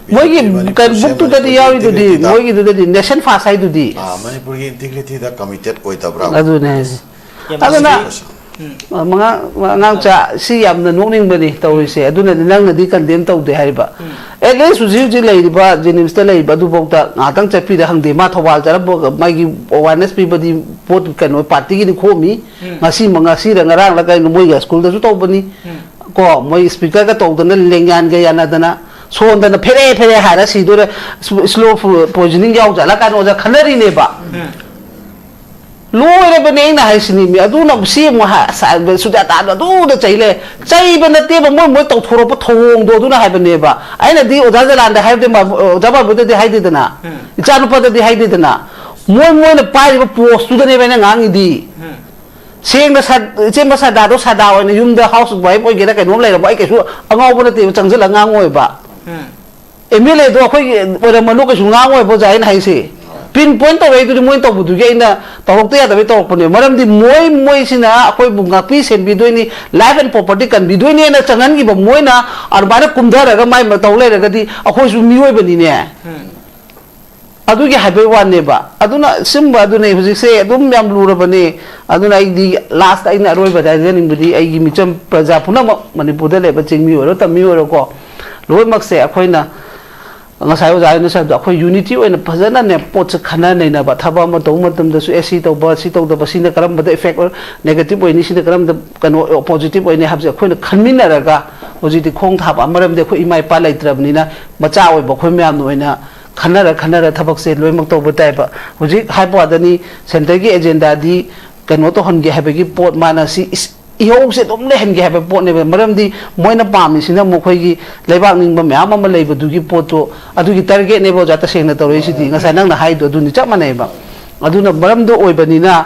ꯃꯣꯏꯒꯤ ꯕꯤ ꯖꯦ ꯄꯤ ꯀꯩꯅꯣ ꯃꯅꯤꯄꯨꯔꯁꯦ ꯕꯨꯛꯇꯨꯗꯗꯤ ꯃꯅꯤꯄꯨꯔꯒꯤ ꯌꯥꯎꯔꯤꯗꯨꯗꯤ, ꯏꯟꯇꯤꯒ꯭ꯔꯤꯇꯤꯗ ꯃꯣꯏꯒꯤꯗꯨꯗꯗꯤ ꯅꯦꯁꯟ ꯐꯥꯔꯁ ꯍꯥꯏꯗꯨꯗꯤ꯫ ꯑꯥ, ꯃꯅꯤꯄꯨꯔꯒꯤ ꯏꯟꯇꯤꯒ꯭ꯔꯤꯇꯤꯗ ꯀꯃꯤꯇꯦꯠ ꯑꯣꯏꯗꯕ꯭ꯔꯕ? ꯑꯗꯨꯅꯦ ꯍꯥꯏꯁꯦ꯫ ꯌꯥꯝ ꯑꯗꯨꯅ ꯅꯨꯡꯁꯤ꯫ ꯎꯝ꯫ ꯃꯉꯥ-, ꯑꯉꯥꯡꯆꯥ, ꯁꯤ ꯌꯥꯝꯅ ꯅꯣꯛꯅꯤꯡꯕꯅꯤ ꯇꯧꯔꯤꯁꯦ꯫ ꯑꯗꯨꯅꯗꯤ ꯅꯪꯅꯗꯤ ꯀꯟꯗꯦꯝ ꯇꯧꯗꯦ ꯍꯥꯏꯔꯤꯕ꯫ ꯎꯝ꯫ ꯑꯦꯠꯂꯤꯁ ꯍꯧꯖꯤꯛ ꯍꯧꯖꯤꯛ ꯂꯩꯔꯤꯕ ꯖꯦꯅꯤꯝꯁꯇ ꯂꯩꯔꯤꯕ ꯑꯗꯨꯐꯥꯎꯗ ꯉꯥꯏꯍꯥꯛꯇꯪ ꯆꯠꯄꯤꯔ ꯍꯪꯗꯦ꯫ ꯃꯥ ꯊꯧꯕꯥꯜ ꯆꯠꯂꯝꯕ ꯃꯥꯒꯤ ꯑꯦꯋꯥꯔꯅꯦꯁ ꯄꯤꯕꯗꯤ ꯄꯣꯠ ꯀꯩꯅꯣ ꯄꯥꯔꯇꯤꯒꯤꯅꯤ ꯈꯣꯝꯃꯤ꯫ ꯎꯝ꯫ ꯉꯁꯤ ꯃ-, ꯉꯁꯤꯔ ꯉꯔꯥꯡꯂ ꯀꯩꯅꯣ ꯃꯣꯏꯒꯤ ꯁ꯭ꯀꯨꯜꯗꯁꯨ ꯇꯧꯕꯅꯤ꯫ ꯎꯝ꯫ ꯀꯣ, ꯃꯣꯏ ꯁ꯭ꯄꯤꯀꯔꯒ ꯇꯧꯗꯅ ꯂꯦꯡꯌꯥꯟꯒ ꯌꯥꯅꯗꯅ ꯁꯣꯟꯗꯅ ꯐꯦꯔꯦ ꯐꯦꯔꯦ ꯍꯥꯏꯔ ꯁꯤꯗꯣꯔꯦ꯫ ꯁ꯭ꯂꯣ ꯄꯣꯏꯖꯅꯤꯡ ꯌꯥꯎꯖꯥꯠꯂ ꯀꯥꯏꯅ ꯑꯣꯖꯥ ꯈꯟꯅꯔꯤꯅꯦꯕ꯫ ꯎꯝ꯫ ꯂꯣꯏꯔꯕꯅꯦ ꯑꯩꯅ ꯍꯥꯏꯁꯤꯅꯤ ꯃꯤ꯫ ꯑꯗꯨꯅ ꯁꯤ ꯑꯃꯨꯛ ꯍꯥ-, ꯁꯥ-, ꯁꯨꯖꯥꯇꯥꯗꯣ ꯑꯗꯨꯗ ꯆꯩ ꯂꯩ꯫ ꯆꯩꯕ ꯅꯠꯇꯦꯕ, ꯃꯣꯏ, ꯃꯣꯏ ꯇꯧꯊꯣꯔꯛꯄ ꯊꯧꯑꯣꯡꯗꯣ ꯑꯗꯨꯅ ꯍꯥꯏꯕꯅꯦꯕ꯫ ꯑꯩꯅꯗꯤ ꯑꯣꯖꯥ ꯖꯂꯥꯟꯗ ꯍꯥꯏꯕꯗꯤ ꯃ-, ꯑꯣꯖꯥ ꯕꯥꯕꯨꯗꯗꯤ ꯍꯥꯏꯗꯦꯗꯅ, ꯎꯝ꯫ ꯏꯆꯥꯅꯨꯄꯥꯗꯗꯤ ꯍꯥꯏꯗꯦꯗꯅ꯫ ꯃꯣꯏ, ꯃꯣꯏꯅ ꯄꯥꯏꯔꯤꯕ ꯄꯣꯁꯇꯨꯗꯅꯦꯕ ꯑꯩꯅ ꯉꯥꯡꯉꯤꯗꯤ꯫ ꯎꯝ꯫ ꯁꯦꯡꯅ ꯁꯥ-, ꯏꯆꯦꯝꯕ ꯁꯥꯗꯥꯗꯣ ꯁꯥꯗꯥ ꯑꯣꯏꯅ ꯌꯨꯝꯗ ꯍꯥꯎꯁ ꯋꯥꯏꯐ ꯑꯣꯏꯒꯦꯔꯥ ꯀꯩꯅꯣꯝ ꯂꯩꯔꯕ ꯑꯩ ꯀꯩꯁꯨ ꯑꯉꯥꯎꯕ ꯅꯠꯇꯦꯕ, ꯆꯪꯁꯤꯜꯂꯒ ꯉꯥꯡꯉꯣꯏꯕ꯫ ꯎꯝ꯫ ꯑꯦꯝ ꯑꯦꯜ ꯑꯦꯗꯣ ꯑꯩꯈꯣꯏꯒꯤ ꯑꯣꯏꯔꯝꯃꯅꯨ ꯀꯩꯁꯨ ꯉꯥꯡꯉꯣꯏꯕ ꯑꯣꯖꯥ, ꯑꯩꯅ ꯍꯥꯏꯁꯦ꯫ ꯄꯤꯟ ꯄꯣꯏꯟ ꯇꯧꯔꯛꯏꯗꯨꯗꯤ ꯃꯣꯏꯅ ꯇꯧꯕꯗꯨꯒꯤ ꯑꯩꯅ ꯇꯧꯔꯛꯇ ꯌꯥꯗꯕꯩ ꯇꯧꯔꯛꯄꯅꯦ꯫ ꯃꯔꯝꯗꯤ ꯃꯣꯏ, ꯃꯣꯏꯁꯤꯅ ꯑꯩꯈꯣꯏꯕꯨ ꯉꯥꯛꯄꯤ ꯁꯦꯟꯕꯤꯗꯣꯏꯅꯤ, ꯂꯥꯏꯐ ꯑꯦꯟ ꯄ꯭ꯔꯣꯄꯔꯇꯤ ꯀꯟꯕꯤꯗꯣꯏꯅꯦꯅ ꯆꯪꯍꯟꯈꯤꯕ ꯃꯣꯏꯅ ꯑꯗꯨꯃꯥꯏꯅ ꯀꯨꯝꯊꯔꯒ ꯃꯥꯏ ꯃꯇꯧ ꯂꯩꯔꯒꯗꯤ ꯑꯩꯈꯣꯏꯁꯨ ꯃꯤꯑꯣꯏꯕꯅꯤꯅꯦ꯫ ꯎꯝ꯫ ꯑꯗꯨꯒꯤ ꯍꯥꯏꯕꯩ ꯋꯥꯅꯦꯕ꯫ ꯑꯗꯨꯅ ꯁꯤꯒꯨꯝꯕ ꯑꯗꯨꯅꯦ ꯍꯧꯖꯤꯛꯁꯦ ꯑꯗꯨꯝ ꯌꯥꯝ ꯂꯨꯔꯕꯅꯦ꯫ ꯑꯗꯨꯅ ꯑꯩꯗꯤ ꯂꯥꯁꯇ ꯑꯩꯅ ꯑꯔꯣꯏꯕꯗ ꯍꯥꯏꯖꯅꯤꯡꯕꯗꯤ ꯑꯩꯒꯤ ꯃꯤꯆꯝ ꯄ꯭ꯔꯖꯥ ꯄꯨꯝꯅꯃꯛ ꯃꯅꯤꯄꯨꯔꯗ ꯂꯩꯕ ꯆꯤꯡꯃꯤ ꯑꯣꯏꯔꯣ ꯇꯝꯃꯤ ꯑꯣꯏꯔꯣꯀꯣ, ꯂꯣꯏꯅꯃꯛꯁꯦ ꯑꯩꯈꯣꯏꯅ ꯉꯁꯥꯏ ꯑꯣꯖꯥ ꯍꯣꯏꯅꯁꯨ ꯍꯥꯏꯕꯗꯣ ꯑꯩꯈꯣꯏ ꯌꯨꯅꯤꯇꯤ ꯑꯣꯏꯅ ꯐꯖꯅꯅꯦ ꯄꯣꯠꯁꯦ ꯈꯟꯅ ꯅꯩꯅꯕ, ꯊꯕꯛ ꯑꯃ ꯇꯧꯕ ꯃꯇꯝꯗꯁꯨ ꯑꯦ ꯁꯤ ꯇꯧꯕ, ꯁꯤ ꯇꯧꯗꯕ, ꯁꯤꯅ ꯀꯔꯝꯕꯗ ꯏꯐꯦꯛ ꯑꯣꯏ, ꯅꯦꯒꯦꯇꯤꯚ ꯑꯣꯏꯅꯤ, ꯁꯤꯅ ꯀꯔꯝꯕꯗ ꯀꯩꯅꯣ ꯄꯣꯖꯤꯇꯤꯚ ꯑꯣꯏꯅꯤ ꯍꯥꯏꯕꯁꯦ ꯑꯩꯈꯣꯏꯅ ꯈꯟꯃꯤꯟꯅꯔꯒ ꯍꯧꯖꯤꯛꯇꯤ ꯈꯣꯡ ꯊꯥꯕ, ꯃꯔꯝꯗꯤ ꯑꯩꯈꯣꯏ ꯏꯃꯥ ꯏꯄꯥ ꯂꯩꯇ꯭ꯔꯕꯅꯤꯅ ꯃꯆꯥ ꯑꯣꯏꯕ ꯑꯩꯈꯣꯏ ꯃꯌꯥꯝꯅ ꯑꯣꯏꯅ ꯈꯟꯅꯔ ꯈꯟꯅꯔ ꯊꯕꯛꯁꯦ ꯂꯣꯏꯅꯃꯛ ꯇꯧꯕ ꯇꯥꯏꯕ꯫ ꯍꯧꯖꯤꯛ ꯍꯥꯏꯕ ꯋꯥꯗꯅꯤ, ꯁꯦꯟꯇꯔꯒꯤ ꯑꯦꯖꯦꯟꯗꯥꯗꯤ ꯀꯩꯅꯣ ꯇꯧꯍꯟꯒꯦ ꯍꯥꯏꯕꯒꯤ ꯄꯣꯠ, ꯃꯥꯅ ꯁꯤ ꯏꯁ-, ꯏꯍꯧꯁꯦ ꯑꯗꯨꯝ ꯂꯩꯍꯟꯒꯦ ꯍꯥꯏꯕ ꯄꯣꯠꯅꯦꯕ꯫ ꯃꯔꯝꯗꯤ ꯃꯣꯏꯅ ꯄꯥꯝꯃꯤꯁꯤꯅ ꯑꯃꯨꯛ ꯑꯩꯈꯣꯏꯒꯤ ꯂꯩꯕꯥꯛ ꯅꯤꯡꯕ ꯃꯌꯥꯝ ꯑꯃ ꯂꯩꯕꯗꯨꯒꯤ ꯄꯣꯠꯇꯣ, ꯑꯗꯨꯒꯤ ꯇꯥꯔꯒꯦꯠꯅꯦꯕ ꯑꯣꯖꯥ ꯇꯁꯦꯡꯅ ꯇꯧꯔꯛꯏꯁꯤꯗꯤ꯫ ꯉꯁꯥꯏ ꯅꯪꯅ ꯍꯥꯏꯗꯣ ꯑꯗꯨꯅꯤ, ꯆꯞ ꯃꯥꯟꯅꯩꯕ꯫ ꯑꯗꯨꯅ ꯃꯔꯝꯗꯣ ꯑꯣꯏꯕꯅꯤꯅ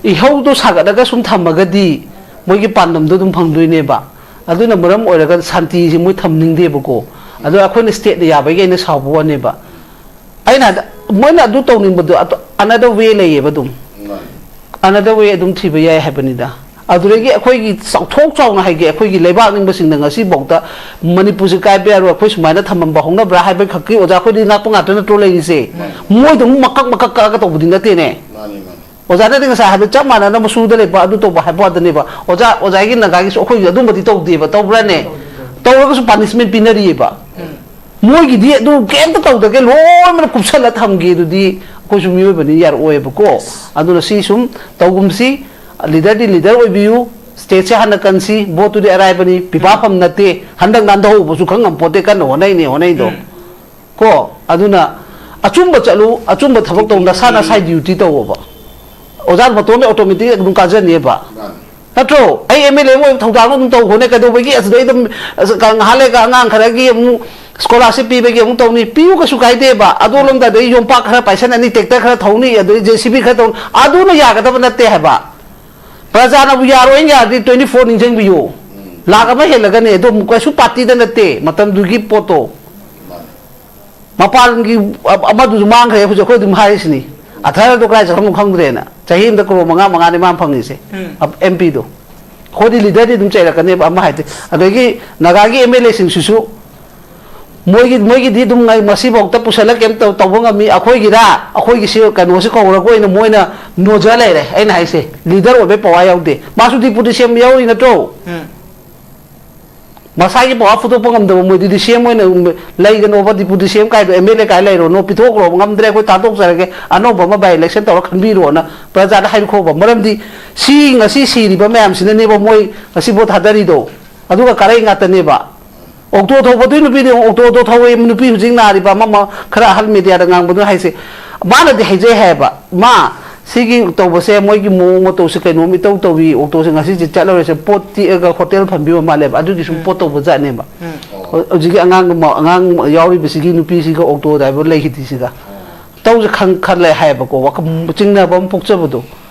ꯏꯍꯧꯗꯣ ꯁꯥꯒꯠꯂꯒ ꯁꯨꯝ ꯊꯝꯃꯒꯗꯤ ꯃꯣꯏꯒꯤ ꯄꯥꯟꯗꯝꯗꯣ ꯑꯗꯨꯝ ꯐꯪꯗꯣꯏꯅꯦꯕ꯫ ꯑꯗꯨꯅ ꯃꯔꯝ ꯑꯣꯏꯔꯒ ꯁꯥꯟꯇꯤꯁꯤ ꯃꯣꯏ ꯊꯝꯅꯤꯡꯗꯦꯕꯀꯣ꯫ ꯑꯗꯣ ꯑꯩꯈꯣꯏꯅ ꯁ꯭ꯇꯦꯠꯅ ꯌꯥꯕꯒꯤ ꯑꯩꯅ ꯁꯥꯎꯕ ꯋꯥꯅꯦꯕ꯫ ꯑꯩꯅ ꯍꯥꯏꯗ, ꯃꯣꯏꯅ ꯑꯗꯨ ꯇꯧꯅꯤꯡꯕꯗꯣ ꯑꯇꯣ-, another way ꯂꯩꯌꯦꯕ ꯑꯗꯨꯝ꯫ ꯃꯥꯅꯤ꯫ Another way ꯑꯗꯨꯝ ꯊꯤꯕ ꯌꯥꯏ ꯍꯥꯏꯕꯅꯤꯗ꯫ ꯑꯗꯨꯗꯒꯤ ꯑꯩꯈꯣꯏꯒꯤ ꯆꯥꯎꯊꯣꯛ ꯆꯥꯎꯅ ꯍꯥꯏꯒꯦ, ꯑꯩꯈꯣꯏꯒꯤ ꯂꯩꯕꯥꯛ ꯅꯤꯡꯕꯁꯤꯡꯅ ꯉꯁꯤꯐꯥꯎꯗ ꯃꯅꯤꯄꯨꯔꯁꯦ ꯀꯥꯏꯕ ꯌꯥꯔꯣꯏ, ꯑꯩꯈꯣꯏ ꯁꯨꯃꯥꯏꯅ ꯊꯝꯃꯝꯕ ꯍꯧꯅꯕ꯭ꯔꯥ ꯍꯥꯏꯕ ꯈꯛꯀꯤ ꯑꯣꯖꯥ ꯑꯩꯈꯣꯏꯗꯤ ꯉꯥꯛꯄ ꯉꯥꯛꯇ ꯅꯠꯇ꯭ꯔꯣ ꯂꯩꯔꯤꯁꯦ? ꯃꯥꯅꯤ꯫ ꯃꯣꯏꯗ ꯑꯃꯨꯛ ꯃꯀꯛ ꯃꯀꯛ ꯀꯛꯑꯒ ꯇꯧꯕꯗꯤ ꯅꯠꯇꯦꯅꯦ꯫ ꯃꯥꯅꯤ, ꯃꯥꯅꯤ꯫ ꯑꯣꯖꯥꯅꯗꯤ ꯉꯁꯥꯏ ꯍꯥꯏꯕ ꯆꯞ ꯃꯥꯟꯅꯅ ꯃꯁꯨꯗ ꯂꯩꯕ ꯑꯗꯨ ꯇꯧꯕ ꯍꯥꯏꯕ ꯋꯥꯗꯅꯦꯕ꯫ ꯑꯣꯖꯥ, ꯑꯣꯖꯥꯒꯤ ꯅꯥꯒꯥꯒꯤꯁꯨ ꯑꯩꯈꯣꯏꯒꯤ ꯑꯗꯨꯝꯕꯗꯤ ꯇꯧꯗꯦꯕ, ꯇꯧꯕ꯭ꯔꯥꯅꯦ? ꯇꯧꯔꯒꯁꯨ ꯄꯥꯅꯤꯁꯃꯦꯟ ꯄꯤꯅꯔꯤꯑꯕ꯫ ꯃꯣꯏꯒꯤꯗꯤ ꯑꯗꯨ ꯀꯩꯝꯇ ꯇꯧꯗꯒꯦ ꯂꯣꯏꯅꯃꯛ ꯀꯨꯞꯁꯜꯂ ꯊꯝꯒꯦ ꯑꯗꯨꯗꯤ ꯑꯩꯈꯣꯏꯁꯨ ꯃꯤꯑꯣꯏꯕꯅꯤ, ꯌꯥꯔꯛꯑꯣꯏꯕꯀꯣ꯫ ꯑꯗꯨꯅ ꯁꯤ ꯁꯨꯝ ꯇꯧꯒꯨꯝꯁꯤ, ꯂꯤꯗꯔꯗꯤ ꯂꯤꯗꯔ ꯑꯣꯏꯕꯤꯌꯨ, ꯁ꯭ꯇꯦꯠꯁꯦ ꯍꯥꯟꯅ ꯀꯟꯁꯤ, ꯚꯣꯠꯇꯨꯗꯤ ꯑꯔꯥꯏꯕꯅꯤ, ꯄꯤꯕꯥꯐꯝ ꯅꯠꯇꯦ, ꯍꯟꯗꯛ ꯅꯥꯟꯊꯍꯧꯕꯁꯨ ꯈꯪ ꯉꯝꯄꯣꯠꯇꯦ, ꯀꯟꯅ ꯍꯣꯠꯅꯩꯅꯦ ꯍꯣꯠꯅꯩꯗꯣ꯫ ꯀꯣ, ꯑꯗꯨꯅ ꯑꯆꯨꯝꯕ ꯆꯠꯂꯨ, ꯑꯆꯨꯝꯕ ꯊꯕꯛ ꯇꯧ, ꯅꯁꯥ ꯅꯁꯥꯒꯤ ꯗ꯭ꯌꯨꯇꯤ ꯇꯧꯑꯣꯕ꯫ ꯑꯣꯖꯥ ꯃꯇꯣꯟꯗ ꯑꯣꯇꯣꯃꯦꯇꯤꯛ ꯑꯗꯨꯝ ꯀꯥꯖꯅꯦꯕ꯫ ꯃꯥꯅꯤ꯫ ꯅꯠꯇ꯭ꯔꯣ? ꯑꯩ ꯑꯦꯝ ꯑꯦꯜ ꯑꯦ ꯑꯃ ꯑꯣꯏꯕ ꯊꯧꯗꯥꯡ ꯑꯗꯨꯝ ꯇꯧꯈꯣꯅꯦ, ꯀꯩꯗꯧꯕꯒꯤ ꯑꯁꯤꯗ ꯑꯩ ꯑꯗꯨꯝ, ꯑꯁ, ꯀ-, ꯉꯥꯏꯍꯥꯛ ꯂꯩꯔꯒ ꯑꯉꯥꯡ ꯈꯔꯒꯤ ꯑꯃꯨꯛ ꯁ꯭ꯀꯣꯂꯥꯔꯁꯤꯞ ꯄꯤꯕꯒꯤ ꯑꯃꯨꯛ ꯇꯧꯅꯤ, ꯄꯤꯌꯨ, ꯀꯩꯁꯨ ꯀꯥꯏꯗꯦꯕ꯫ ꯑꯗꯣ ꯂꯣꯝꯗ ꯑꯗꯩ ꯌꯣꯝꯄꯥꯛ ꯈꯔ ꯄꯥꯏꯁꯜꯂꯅꯤ, ꯇ꯭ꯔꯦꯛꯇꯔ ꯈꯔ ꯊꯧꯅꯤ, ꯑꯗꯩ ꯖꯦ ꯁꯤ ꯕꯤ ꯈꯔ ꯊꯧꯅꯤ, ꯑꯗꯨꯅ ꯌꯥꯒꯗꯕ ꯅꯠꯇꯦ ꯍꯥꯏꯕ꯫ ꯄ꯭ꯔꯖꯥꯅꯕꯨ ꯌꯥꯔꯣꯏꯅ ꯌꯥꯔꯗꯤ ꯇ꯭ꯋꯦꯟꯇꯤ ꯐꯣꯔ ꯅꯤꯡꯁꯤꯡꯕꯤꯌꯨ꯫ ꯂꯥꯛ ꯑꯃ ꯍꯦꯜꯂꯒꯅꯦ, ꯑꯗꯣ ꯑꯃꯨꯛ ꯀꯩꯁꯨ ꯄꯥꯔꯇꯤꯗ ꯅꯠꯇꯦ, ꯃꯇꯝꯗꯨꯒꯤ ꯄꯣꯠꯇꯣ꯫ ꯃꯄꯥꯟꯒꯤ ꯑ-, ꯑꯃꯗꯨꯁꯨ ꯃꯥꯡꯈ꯭ꯔꯦ, ꯍꯧꯖꯤꯛ ꯑꯩꯈꯣꯏ ꯑꯗꯨꯝ ꯍꯥꯏꯔꯤꯁꯤꯅꯤ꯫ ꯑꯊꯔꯗꯣ ꯀꯗꯥꯏ ꯆꯠꯈ꯭ꯔꯕꯅꯣ ꯈꯪꯗ꯭ꯔꯦꯅ꯫ ꯆꯍꯤ ꯑꯃꯗ ꯀ꯭ꯔꯣꯔ ꯃꯉꯥ, ꯃꯉꯥꯅꯤ ꯃꯥꯅ ꯐꯪꯉꯤꯁꯦ꯫ ꯎꯝ꯫ ꯑꯞ-, ꯑꯦꯝ ꯄꯤꯗꯣ꯫ ꯑꯩꯈꯣꯏꯗꯤ ꯂꯤꯗꯔꯗꯤ ꯑꯗꯨꯝ ꯆꯩꯔꯛꯀꯅꯦꯕ ꯑꯃ ꯍꯥꯏꯗꯤ꯫ ꯑꯗꯒꯤ ꯅꯥꯒꯥꯒꯤ ꯑꯦꯝ ꯑꯦꯜ ꯑꯦꯁꯤꯡꯁꯤꯁꯨ ꯃꯣꯏꯒꯤ, ꯃꯣꯏꯒꯤꯗꯤ ꯑꯗꯨꯝ ꯉ-, ꯉꯁꯤꯐꯥꯎꯗ ꯄꯨꯁꯜꯂ ꯀꯩꯝ ꯇꯧ-, ꯇꯧꯕ ꯉꯝꯃꯤ꯫ ꯑꯩꯈꯣꯏꯒꯤꯔ, ꯑꯩꯈꯣꯏꯒꯤꯁꯤ ꯀꯩꯅꯣꯁꯤ ꯀꯧꯔꯒ ꯑꯣꯏꯅ ꯃꯣꯏꯅ ꯅꯣꯖ ꯂꯩꯔꯦ꯫ ꯑꯩꯅ ꯍꯥꯏꯁꯦ, ꯂꯤꯗꯔ ꯑꯣꯏꯕꯩ ꯄꯋꯥꯔ ꯌꯥꯎꯗꯦ꯫ ꯃꯥꯁꯨ ꯗꯤꯄꯨꯇꯤ ꯁꯤ ꯑꯦꯝ ꯌꯥꯎꯔꯤ ꯅꯠꯇ꯭ꯔꯣ? ꯎꯝ꯫ ꯃꯁꯥꯒꯤ ꯄꯋꯥꯔ ꯐꯨꯗꯣꯛꯄ ꯉꯝꯗꯕ ꯃꯣꯏꯗꯨꯗꯤ ꯁꯤ ꯑꯦꯝ ꯑꯣꯏꯅ ꯂꯩꯒꯅꯣꯕ, ꯗꯤꯄꯨꯇꯤ ꯁꯤ ꯑꯦꯝ ꯀꯥꯏꯗꯣ, ꯑꯦꯝ ꯑꯦꯜ ꯑꯦ ꯀꯥꯏ ꯂꯩꯔꯣꯅꯣ, ꯄꯤꯊꯣꯛꯈ꯭ꯔꯣꯕ, ꯉꯝꯗ꯭ꯔꯦ ꯑꯩꯈꯣꯏ ꯊꯥꯗꯣꯛꯆꯔꯒꯦ, ꯑꯅꯧꯕ ꯑꯃ ꯕꯥꯏ ꯏꯂꯦꯛꯁꯟ ꯇꯧꯔ ꯈꯟꯕꯤꯔꯣꯅ ꯄ꯭ꯔꯖꯥꯗ ꯍꯥꯏꯈꯣꯕ꯫ ꯃꯔꯝꯗꯤ ꯁꯤ ꯉꯁꯤ ꯁꯤꯔꯤꯕ ꯃꯌꯥꯝꯁꯤꯅꯅꯦꯕ ꯃꯣꯏ ꯉꯁꯤ ꯚꯣꯠ ꯊꯥꯗꯔꯤꯗꯣ, ꯑꯗꯨꯒ ꯀꯥꯔꯩ ꯉꯥꯛꯇꯅꯦꯕ꯫ ꯑꯣꯛꯇꯣ ꯊꯧꯕꯗꯨꯒꯤ ꯅꯨꯄꯤꯗꯤ ꯑꯃꯨꯛ ꯑꯣꯛꯇꯣꯗꯣ ꯊꯧꯋꯦ, ꯅꯨꯄꯤ ꯍꯧꯖꯤꯛ ꯅꯥꯔꯤꯕ ꯑꯃ, ꯑꯃ ꯈꯔ ꯑꯍꯜ ꯃꯦꯗꯤꯌꯥꯗ ꯉꯥꯡꯕꯗꯨꯅ ꯍꯥꯏꯁꯦ, ꯃꯥꯅꯗꯤ ꯍꯥꯏꯖꯩ ꯍꯥꯏꯌꯦꯕ, ꯃꯥ ꯁꯤꯒꯤ ꯇꯧꯕꯁꯦ, ꯃꯣꯏꯒꯤ ꯃꯑꯣꯡ ꯃꯇꯧꯁꯦ ꯀꯩꯅꯣꯝ ꯏꯇꯧ ꯇꯧꯏ, ꯑꯣꯛꯇꯣꯁꯦ ꯉꯁꯤꯁꯦ ꯆꯠꯂꯔꯣꯏꯁꯦ, ꯄꯣꯠ ꯇꯦꯛꯑꯒ ꯍꯣꯇꯦꯜ ꯐꯝꯕꯤꯕ ꯃꯥꯜꯂꯦꯕ, ꯑꯗꯨꯒꯤ ꯁꯨꯝ ꯎꯝ꯫ ꯄꯣꯠ ꯇꯧꯕ ꯖꯥꯠꯅꯦꯕ꯫ ꯎꯝ꯫ ꯍꯧ-, ꯍꯧꯖꯤꯛꯀꯤ ꯑꯉꯥꯡ ꯑꯃ, ꯑꯉꯥꯡ ꯌꯥꯎꯔꯤꯕꯁꯤꯒꯤ ꯅꯨꯄꯤꯁꯤꯒ ꯑꯣꯛꯇꯣ ꯗ꯭ꯔꯥꯏꯚꯔ ꯂꯩꯈꯤꯗ꯭ꯔꯤꯁꯤꯒ ꯇꯧꯁꯦ ꯈꯪ-, ꯈꯜꯂꯦ ꯍꯥꯏꯌꯦꯕꯀꯣ, ꯋꯥꯈꯜ ꯆꯤꯡꯅꯕ ꯑꯃ ꯄꯣꯛꯆꯕꯗꯣ꯫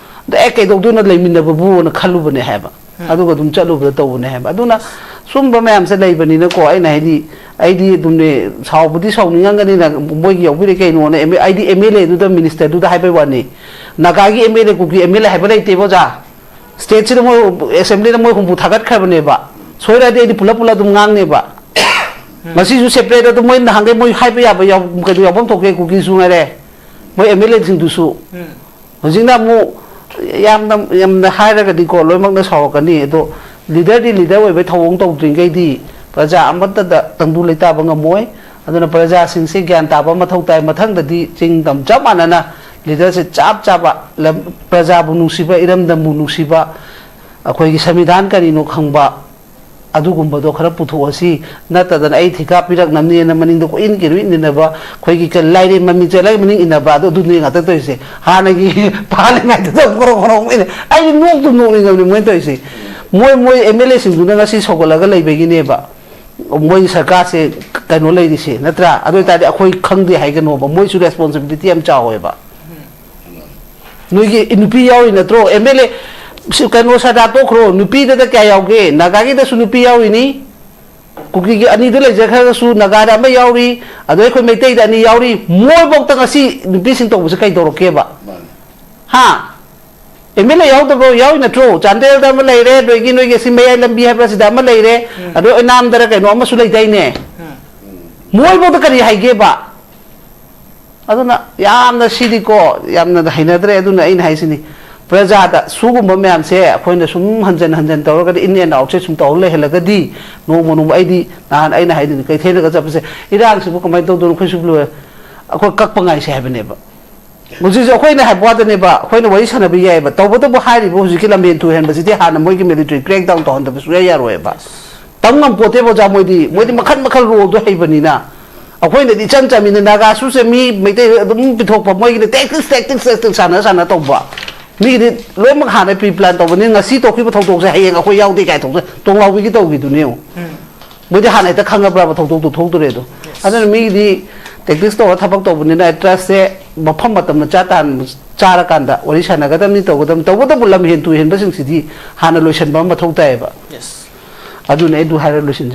ꯑꯗ ꯑꯦ, ꯀꯩꯗꯧꯗꯣꯏꯅꯣ ꯂꯩꯃꯤꯟꯅꯕꯕꯨꯅ ꯈꯜꯂꯨꯕꯅꯦ ꯍꯥꯏꯕ꯫ ꯎꯝ꯫ ꯑꯗꯨꯒ ꯑꯗꯨꯝ ꯆꯠꯂꯨꯕꯗ ꯇꯧꯕꯅꯦ ꯍꯥꯏꯕ꯫ ꯑꯗꯨꯅ ꯁꯨꯝꯕ ꯃꯌꯥꯝꯁꯦ ꯂꯩꯕꯅꯤꯅꯀꯣ, ꯑꯩꯅ ꯍꯥꯏꯗꯤ, ꯑꯩꯗꯤ ꯑꯗꯨꯝꯅꯦ, ꯁꯥꯎꯕꯗꯤ ꯁꯥꯎꯅꯤꯡꯉꯝꯒꯅꯤꯅ, ꯃꯣꯏꯒꯤ ꯌꯥꯎꯕꯤꯔꯦ ꯀꯩꯅꯣꯅ, ꯑꯦꯝ-, ꯑꯩꯗꯤ ꯑꯦꯝ ꯑꯦꯜ ꯑꯦꯗꯨꯗ, ꯃꯤꯅꯤꯁꯇꯔꯗꯨꯗ ꯍꯥꯏꯕꯩ ꯋꯥꯅꯤ꯫ ꯅꯥꯒꯥꯒꯤ M L A, Kuki M L A ꯍꯥꯏꯕ ꯂꯩꯇꯦꯕ, ꯑꯣꯖꯥ꯫ ꯁ꯭ꯇꯦꯠꯁꯤꯗ ꯃꯣꯏ, ꯑꯦꯁꯦꯝꯕ꯭ꯂꯤꯗ ꯃꯣꯏ ꯍꯨꯝꯐꯨ ꯊꯥꯒꯠꯈ꯭ꯔꯕꯅꯦꯕ꯫ ꯁꯣꯏꯔꯗꯤ ꯑꯩꯗꯤ ꯄꯨꯂꯞ ꯄꯨꯂꯞ ꯑꯗꯨꯝ ꯉꯥꯡꯅꯦꯕ꯫ ꯎꯝ꯫ ꯉꯁꯤꯁꯨ ꯁꯦꯄꯔꯦꯠ ꯑꯗꯨꯝ ꯃꯣꯏ ꯅꯍꯥꯟꯈꯩ ꯃꯣꯏ ꯍꯥꯏꯕ ꯌꯥꯕ ꯌꯥꯎ-, ꯀꯩꯅꯣ ꯌꯥꯎꯐꯝ ꯊꯣꯛꯀꯦ, ꯀꯨꯀꯤꯁꯨ ꯉꯥꯏꯔꯦ, ꯃꯣꯏ ꯑꯦꯝ ꯑꯦꯜ ꯑꯦꯁꯤꯡꯗꯨꯁꯨ꯫ ꯎꯝ꯫ ꯍꯧꯖꯤꯛꯅ ꯑꯃꯨꯛ ꯌꯥꯝꯅ, ꯌꯥꯝꯅ ꯍꯥꯏꯔꯒꯗꯤꯀꯣ, ꯂꯣꯏꯅꯃꯛꯅ ꯁꯥꯎꯔꯛꯀꯅꯤ꯫ ꯑꯗꯣ ꯂꯤꯗꯔꯗꯤ ꯂꯤꯗꯔ ꯑꯣꯏꯕꯩ ꯊꯧꯑꯣꯡ ꯇꯧꯗ꯭ꯔꯤꯉꯩꯗꯤ ꯄ꯭ꯔꯖꯥ ꯑꯃꯠꯇꯗ ꯇꯪꯗꯨ ꯂꯩꯇꯥꯕ ꯉꯝꯃꯣꯏ꯫ ꯑꯗꯨꯅ ꯄ꯭ꯔꯖꯥꯁꯤꯡꯁꯦ ꯒ꯭ꯌꯥꯟ ꯇꯥꯕ ꯃꯊꯧ ꯇꯥꯏ꯫ ꯃꯊꯪꯗꯗꯤ ꯆꯤꯡ ꯇꯝ ꯆꯞ ꯃꯥꯟꯅꯅ ꯂꯤꯗꯔꯁꯦ ꯆꯞ ꯆꯥꯕ, ꯂꯝ-, ꯄ꯭ꯔꯖꯥꯕꯨ ꯅꯨꯡꯁꯤꯕ, ꯏꯔꯝꯗꯝꯕꯨ ꯅꯨꯡꯁꯤꯕ, ꯑꯩꯈꯣꯏꯒꯤ ꯁꯪꯕꯤꯙꯥꯟ ꯀꯔꯤꯅꯣ ꯈꯪꯕ, ꯑꯗꯨꯒꯨꯝꯕꯗꯣ ꯈꯔ ꯄꯨꯊꯣꯛꯑꯁꯤ꯫ ꯅꯠꯇꯗꯅ ꯑꯩ ꯊꯤꯀꯥ ꯄꯤꯔꯛꯅꯕꯅꯦꯅ ꯃꯅꯤꯡꯗ ꯀꯣꯏꯏꯟ ꯀꯤꯔꯨ ꯏꯟꯅꯕ, ꯑꯩꯈꯣꯏꯒꯤ ꯀ-, ꯂꯥꯏꯔꯦꯝ ꯃꯃꯤꯡ ꯆꯠꯂꯒ ꯃꯅꯤꯡ ꯏꯟꯅꯕ, ꯑꯗꯨ, ꯑꯗꯨꯅꯦ ꯉꯥꯛꯇ ꯇꯧꯔꯤꯁꯦ꯫ ꯍꯥꯟꯅꯒꯤ ꯄꯥꯜꯂꯤꯉꯩꯗꯨꯗ ꯈꯣꯔꯣ ꯈꯣꯔꯣ ꯑꯃꯨꯛ ꯏꯟꯅ-, ꯑꯩꯗꯤ ꯅꯣꯛꯇꯨꯝ ꯅꯣꯛꯅꯤꯡꯉꯕꯅꯤ ꯃꯣꯏꯅ ꯇꯧꯔꯤꯁꯦ꯫ ꯃꯣꯏ, ꯃꯣꯏ ꯑꯦꯝ ꯑꯦꯜ ꯑꯦꯁꯤꯡꯗꯨꯅ ꯉꯁꯤ ꯁꯧꯒꯠꯂꯒ ꯂꯩꯕꯒꯤꯅꯦꯕ꯫ ꯃꯣꯏ ꯁꯔꯀꯥꯔꯁꯦ ꯀꯩꯅꯣ ꯂꯩꯔꯤꯁꯦ, ꯅꯠꯇ꯭ꯔꯥ? ꯑꯗꯨ ꯑꯣꯏꯇꯥꯔꯗꯤ ꯑꯩꯈꯣꯏ ꯈꯪꯗꯦ ꯍꯥꯏꯒꯅꯣꯕ, ꯃꯣꯏꯁꯨ ꯔꯦꯁꯄꯣꯟꯁꯤꯕꯤꯂꯤꯇꯤ ꯌꯥꯝ ꯆꯥꯎꯋꯦꯕ꯫ ꯅꯣꯏꯒꯤ ꯅꯨꯄꯤ ꯌꯥꯎꯔꯤ ꯅꯠꯇ꯭ꯔꯣ? ꯑꯦꯝ ꯑꯦꯜ ꯑꯦ, ꯁꯤ ꯀꯩꯅꯣ, ꯁꯔꯗꯥꯔ ꯇꯣꯛꯈ꯭ꯔꯣ, ꯅꯨꯄꯤꯗꯗ ꯀꯌꯥ ꯌꯥꯎꯒꯦ? ꯅꯥꯒꯥꯒꯤꯗꯁꯨ ꯅꯨꯄꯤ ꯌꯥꯎꯔꯤꯅꯤ, ꯀꯨꯀꯤꯒꯤ ꯑꯅꯤꯗꯨ ꯂꯩꯖꯈ꯭ꯔꯒꯁꯨ ꯅꯥꯒꯥꯗ ꯑꯃ ꯌꯥꯎꯔꯤ, ꯑꯗꯣ ꯑꯩꯈꯣꯏ ꯃꯩꯇꯩꯗ ꯑꯅꯤ ꯌꯥꯎꯔꯤ꯫ ꯃꯣꯏꯐꯧꯗ ꯉꯁꯤ ꯅꯨꯄꯤꯁꯤꯡ ꯇꯧꯕꯁꯦ ꯀꯩꯗꯧꯔꯛꯀꯦꯕ? ꯃꯥꯅꯦ꯫ ꯍꯥ? ꯑꯦꯝ ꯑꯦꯜ ꯑꯦ ꯌꯥꯎꯗꯕ꯭ꯔꯣ? ꯌꯥꯎꯔꯤ ꯅꯠꯇ꯭ꯔꯣ? ꯆꯥꯟꯗꯦꯜꯗ ꯑꯃ ꯂꯩꯔꯦ, ꯑꯗꯒꯤ ꯅꯣꯏꯒꯤ ꯁꯤ ꯃꯌꯥꯏ ꯂꯝꯕꯤ ꯍꯥꯏꯕ꯭ꯔꯥ, ꯁꯤꯗ ꯑꯃ ꯂꯩꯔꯦ, ꯎꯝ꯫ ꯑꯗꯣ ꯑꯣꯏꯅꯥꯝꯗꯔ ꯀꯩꯅꯣ ꯑꯃꯁꯨ ꯂꯩꯗꯥꯏꯅꯦ? ꯎꯝ꯫ ꯃꯣꯏꯐꯧꯗ ꯀꯔꯤ ꯍꯥꯏꯒꯦꯕ? ꯑꯗꯨꯅ ꯌꯥꯝꯅ ꯁꯤꯗꯤꯀꯣ, ꯌꯥꯝꯅ ꯍꯩꯅꯗ꯭ꯔꯦ꯫ ꯑꯗꯨꯅ ꯑꯩꯅ ꯍꯥꯏꯁꯤꯅꯤ, ꯄ꯭ꯔꯖꯥꯗ ꯁꯤꯒꯨꯝꯕ ꯃꯌꯥꯝꯁꯦ ꯑꯩꯈꯣꯏꯅ ꯁꯨꯝ ꯍꯟꯖꯟ ꯍꯟꯖꯟ ꯇꯧꯔꯒꯗꯤ, in and outꯁꯦ ꯁꯨꯝ ꯇꯧꯔ ꯂꯩꯍꯜꯂꯒꯗꯤ, ꯅꯣꯡꯃ ꯅꯣꯡꯃ ꯑꯩꯗꯤ ꯅꯍꯥꯟ ꯑꯩꯅ ꯍꯥꯏꯗꯨꯅꯤ, ꯀꯩꯊꯦꯜꯗꯒ ꯆꯠꯄꯁꯦ, "ꯏꯔꯥꯡꯁꯤꯕꯨ ꯀꯃꯥꯏꯅ ꯇꯧꯗꯣꯏꯅꯣ? ꯑꯩꯈꯣꯏꯁꯨ ꯂꯣꯏ-, ꯑꯩꯈꯣꯏ ꯀꯛꯄ ꯉꯥꯏꯁꯦ" ꯍꯥꯏꯕꯅꯦꯕ꯫ ꯍꯧꯖꯤꯛꯁꯨ ꯑꯩꯈꯣꯏꯅ ꯍꯥꯏꯕ ꯋꯥꯗꯅꯦꯕ, ꯑꯩꯈꯣꯏꯅ ꯋꯥꯔꯤ ꯁꯥꯟꯅꯕ ꯌꯥꯏꯑꯕ꯫ ꯇꯧꯕꯇꯕꯨ ꯍꯥꯏꯔꯤꯕ ꯍꯧꯖꯤꯛꯀꯤ ꯂꯝꯕꯦꯟ ꯊꯨꯍꯦꯟꯕꯁꯤꯗꯤ ꯍꯥꯟꯅ ꯃꯣꯏꯒꯤ military crackdown ꯇꯧꯍꯟꯗꯕ ꯁꯨꯡꯌꯥ ꯌꯥꯔꯣꯏꯕ꯫ ꯇꯝ ꯉꯝꯄꯣꯠꯇꯦꯕ ꯑꯣꯖꯥ꯫ ꯃꯣꯏꯗꯤ ꯃꯣꯏꯗꯤ ꯃꯈꯜ ꯃꯈꯜ ꯔꯣꯜꯗꯣ ꯍꯩꯕꯅꯤꯅ꯫ ꯑꯩꯈꯣꯏꯅꯗꯤ ꯏꯆꯝ ꯆꯝꯃꯤꯅ ꯅꯥꯒꯥꯁꯨꯁꯦ ꯃꯤ ꯃꯩꯇꯩ ꯑꯗꯨꯝ ꯄꯤꯊꯣꯛꯄ, ꯃꯣꯏꯒꯤꯗꯤ ꯇꯦꯛꯇꯤꯛꯁ ꯇꯦꯛꯇꯤꯛꯁ ꯇꯦꯛꯇꯤꯛꯁ ꯁꯥꯟꯅ ꯁꯥꯟꯅ ꯇꯧꯕ꯫ ꯃꯤꯒꯤꯗꯤ ꯂꯣꯏꯅꯃꯛ ꯍꯥꯟꯅ ꯄ꯭ꯔꯤ ꯄ꯭ꯂꯥꯟ ꯇꯧꯕꯅꯤ꯫ ꯉꯁꯤ ꯊꯣꯛꯈꯤꯕ ꯊꯧꯗꯣꯛꯁꯦ ꯍꯌꯦꯡ ꯑꯩꯈꯣꯏ ꯌꯥꯎꯗꯦ ꯀꯥꯏ ꯊꯣꯛꯇꯣꯏ꯫ ꯇꯣꯡꯂꯥꯎꯕꯤꯒꯤ ꯇꯧꯈꯤꯗꯨꯅꯦ ꯌꯦꯡꯉꯨ꯫ ꯃꯣꯏꯗꯤ ꯍꯥꯟꯅ ꯍꯦꯛꯇ ꯈꯪꯉꯕ꯭ꯔꯕ ꯊꯧꯗꯣꯛꯇꯣ ꯊꯣꯛꯇꯣꯔꯦ ꯑꯗꯣ? ꯑꯗꯨꯅ ꯃꯤꯒꯤꯗꯤ ꯇꯦꯛꯇꯤꯛꯁ ꯇꯧꯔ ꯊꯕꯛ ꯇꯧꯕꯅꯤꯅ ꯇ꯭ꯔꯁꯁꯦ ꯃꯐꯝ ꯃꯇꯝꯗ ꯆꯥ ꯇꯥꯟ-, ꯆꯥꯔꯀꯥꯟꯗ ꯋꯥꯔꯤ ꯁꯥꯟꯅꯒꯗꯕꯅꯤ, ꯇꯧꯒꯗꯕꯅꯤ꯫ ꯇꯧꯕꯇꯕꯨ ꯂꯝ ꯍꯦꯟ ꯇꯨ ꯍꯦꯟꯕꯁꯤꯡꯁꯤꯗꯤ ꯍꯥꯟꯅ ꯂꯣꯏꯁꯤꯟꯕ ꯑꯃ ꯃꯊꯧ ꯇꯥꯏꯌꯦꯕ꯫ Yes. ꯑꯗꯨꯅꯦ ꯑꯩ ꯑꯗꯨ ꯍꯥꯏꯔ ꯂꯣꯏꯁꯤꯟꯖꯔꯦ꯫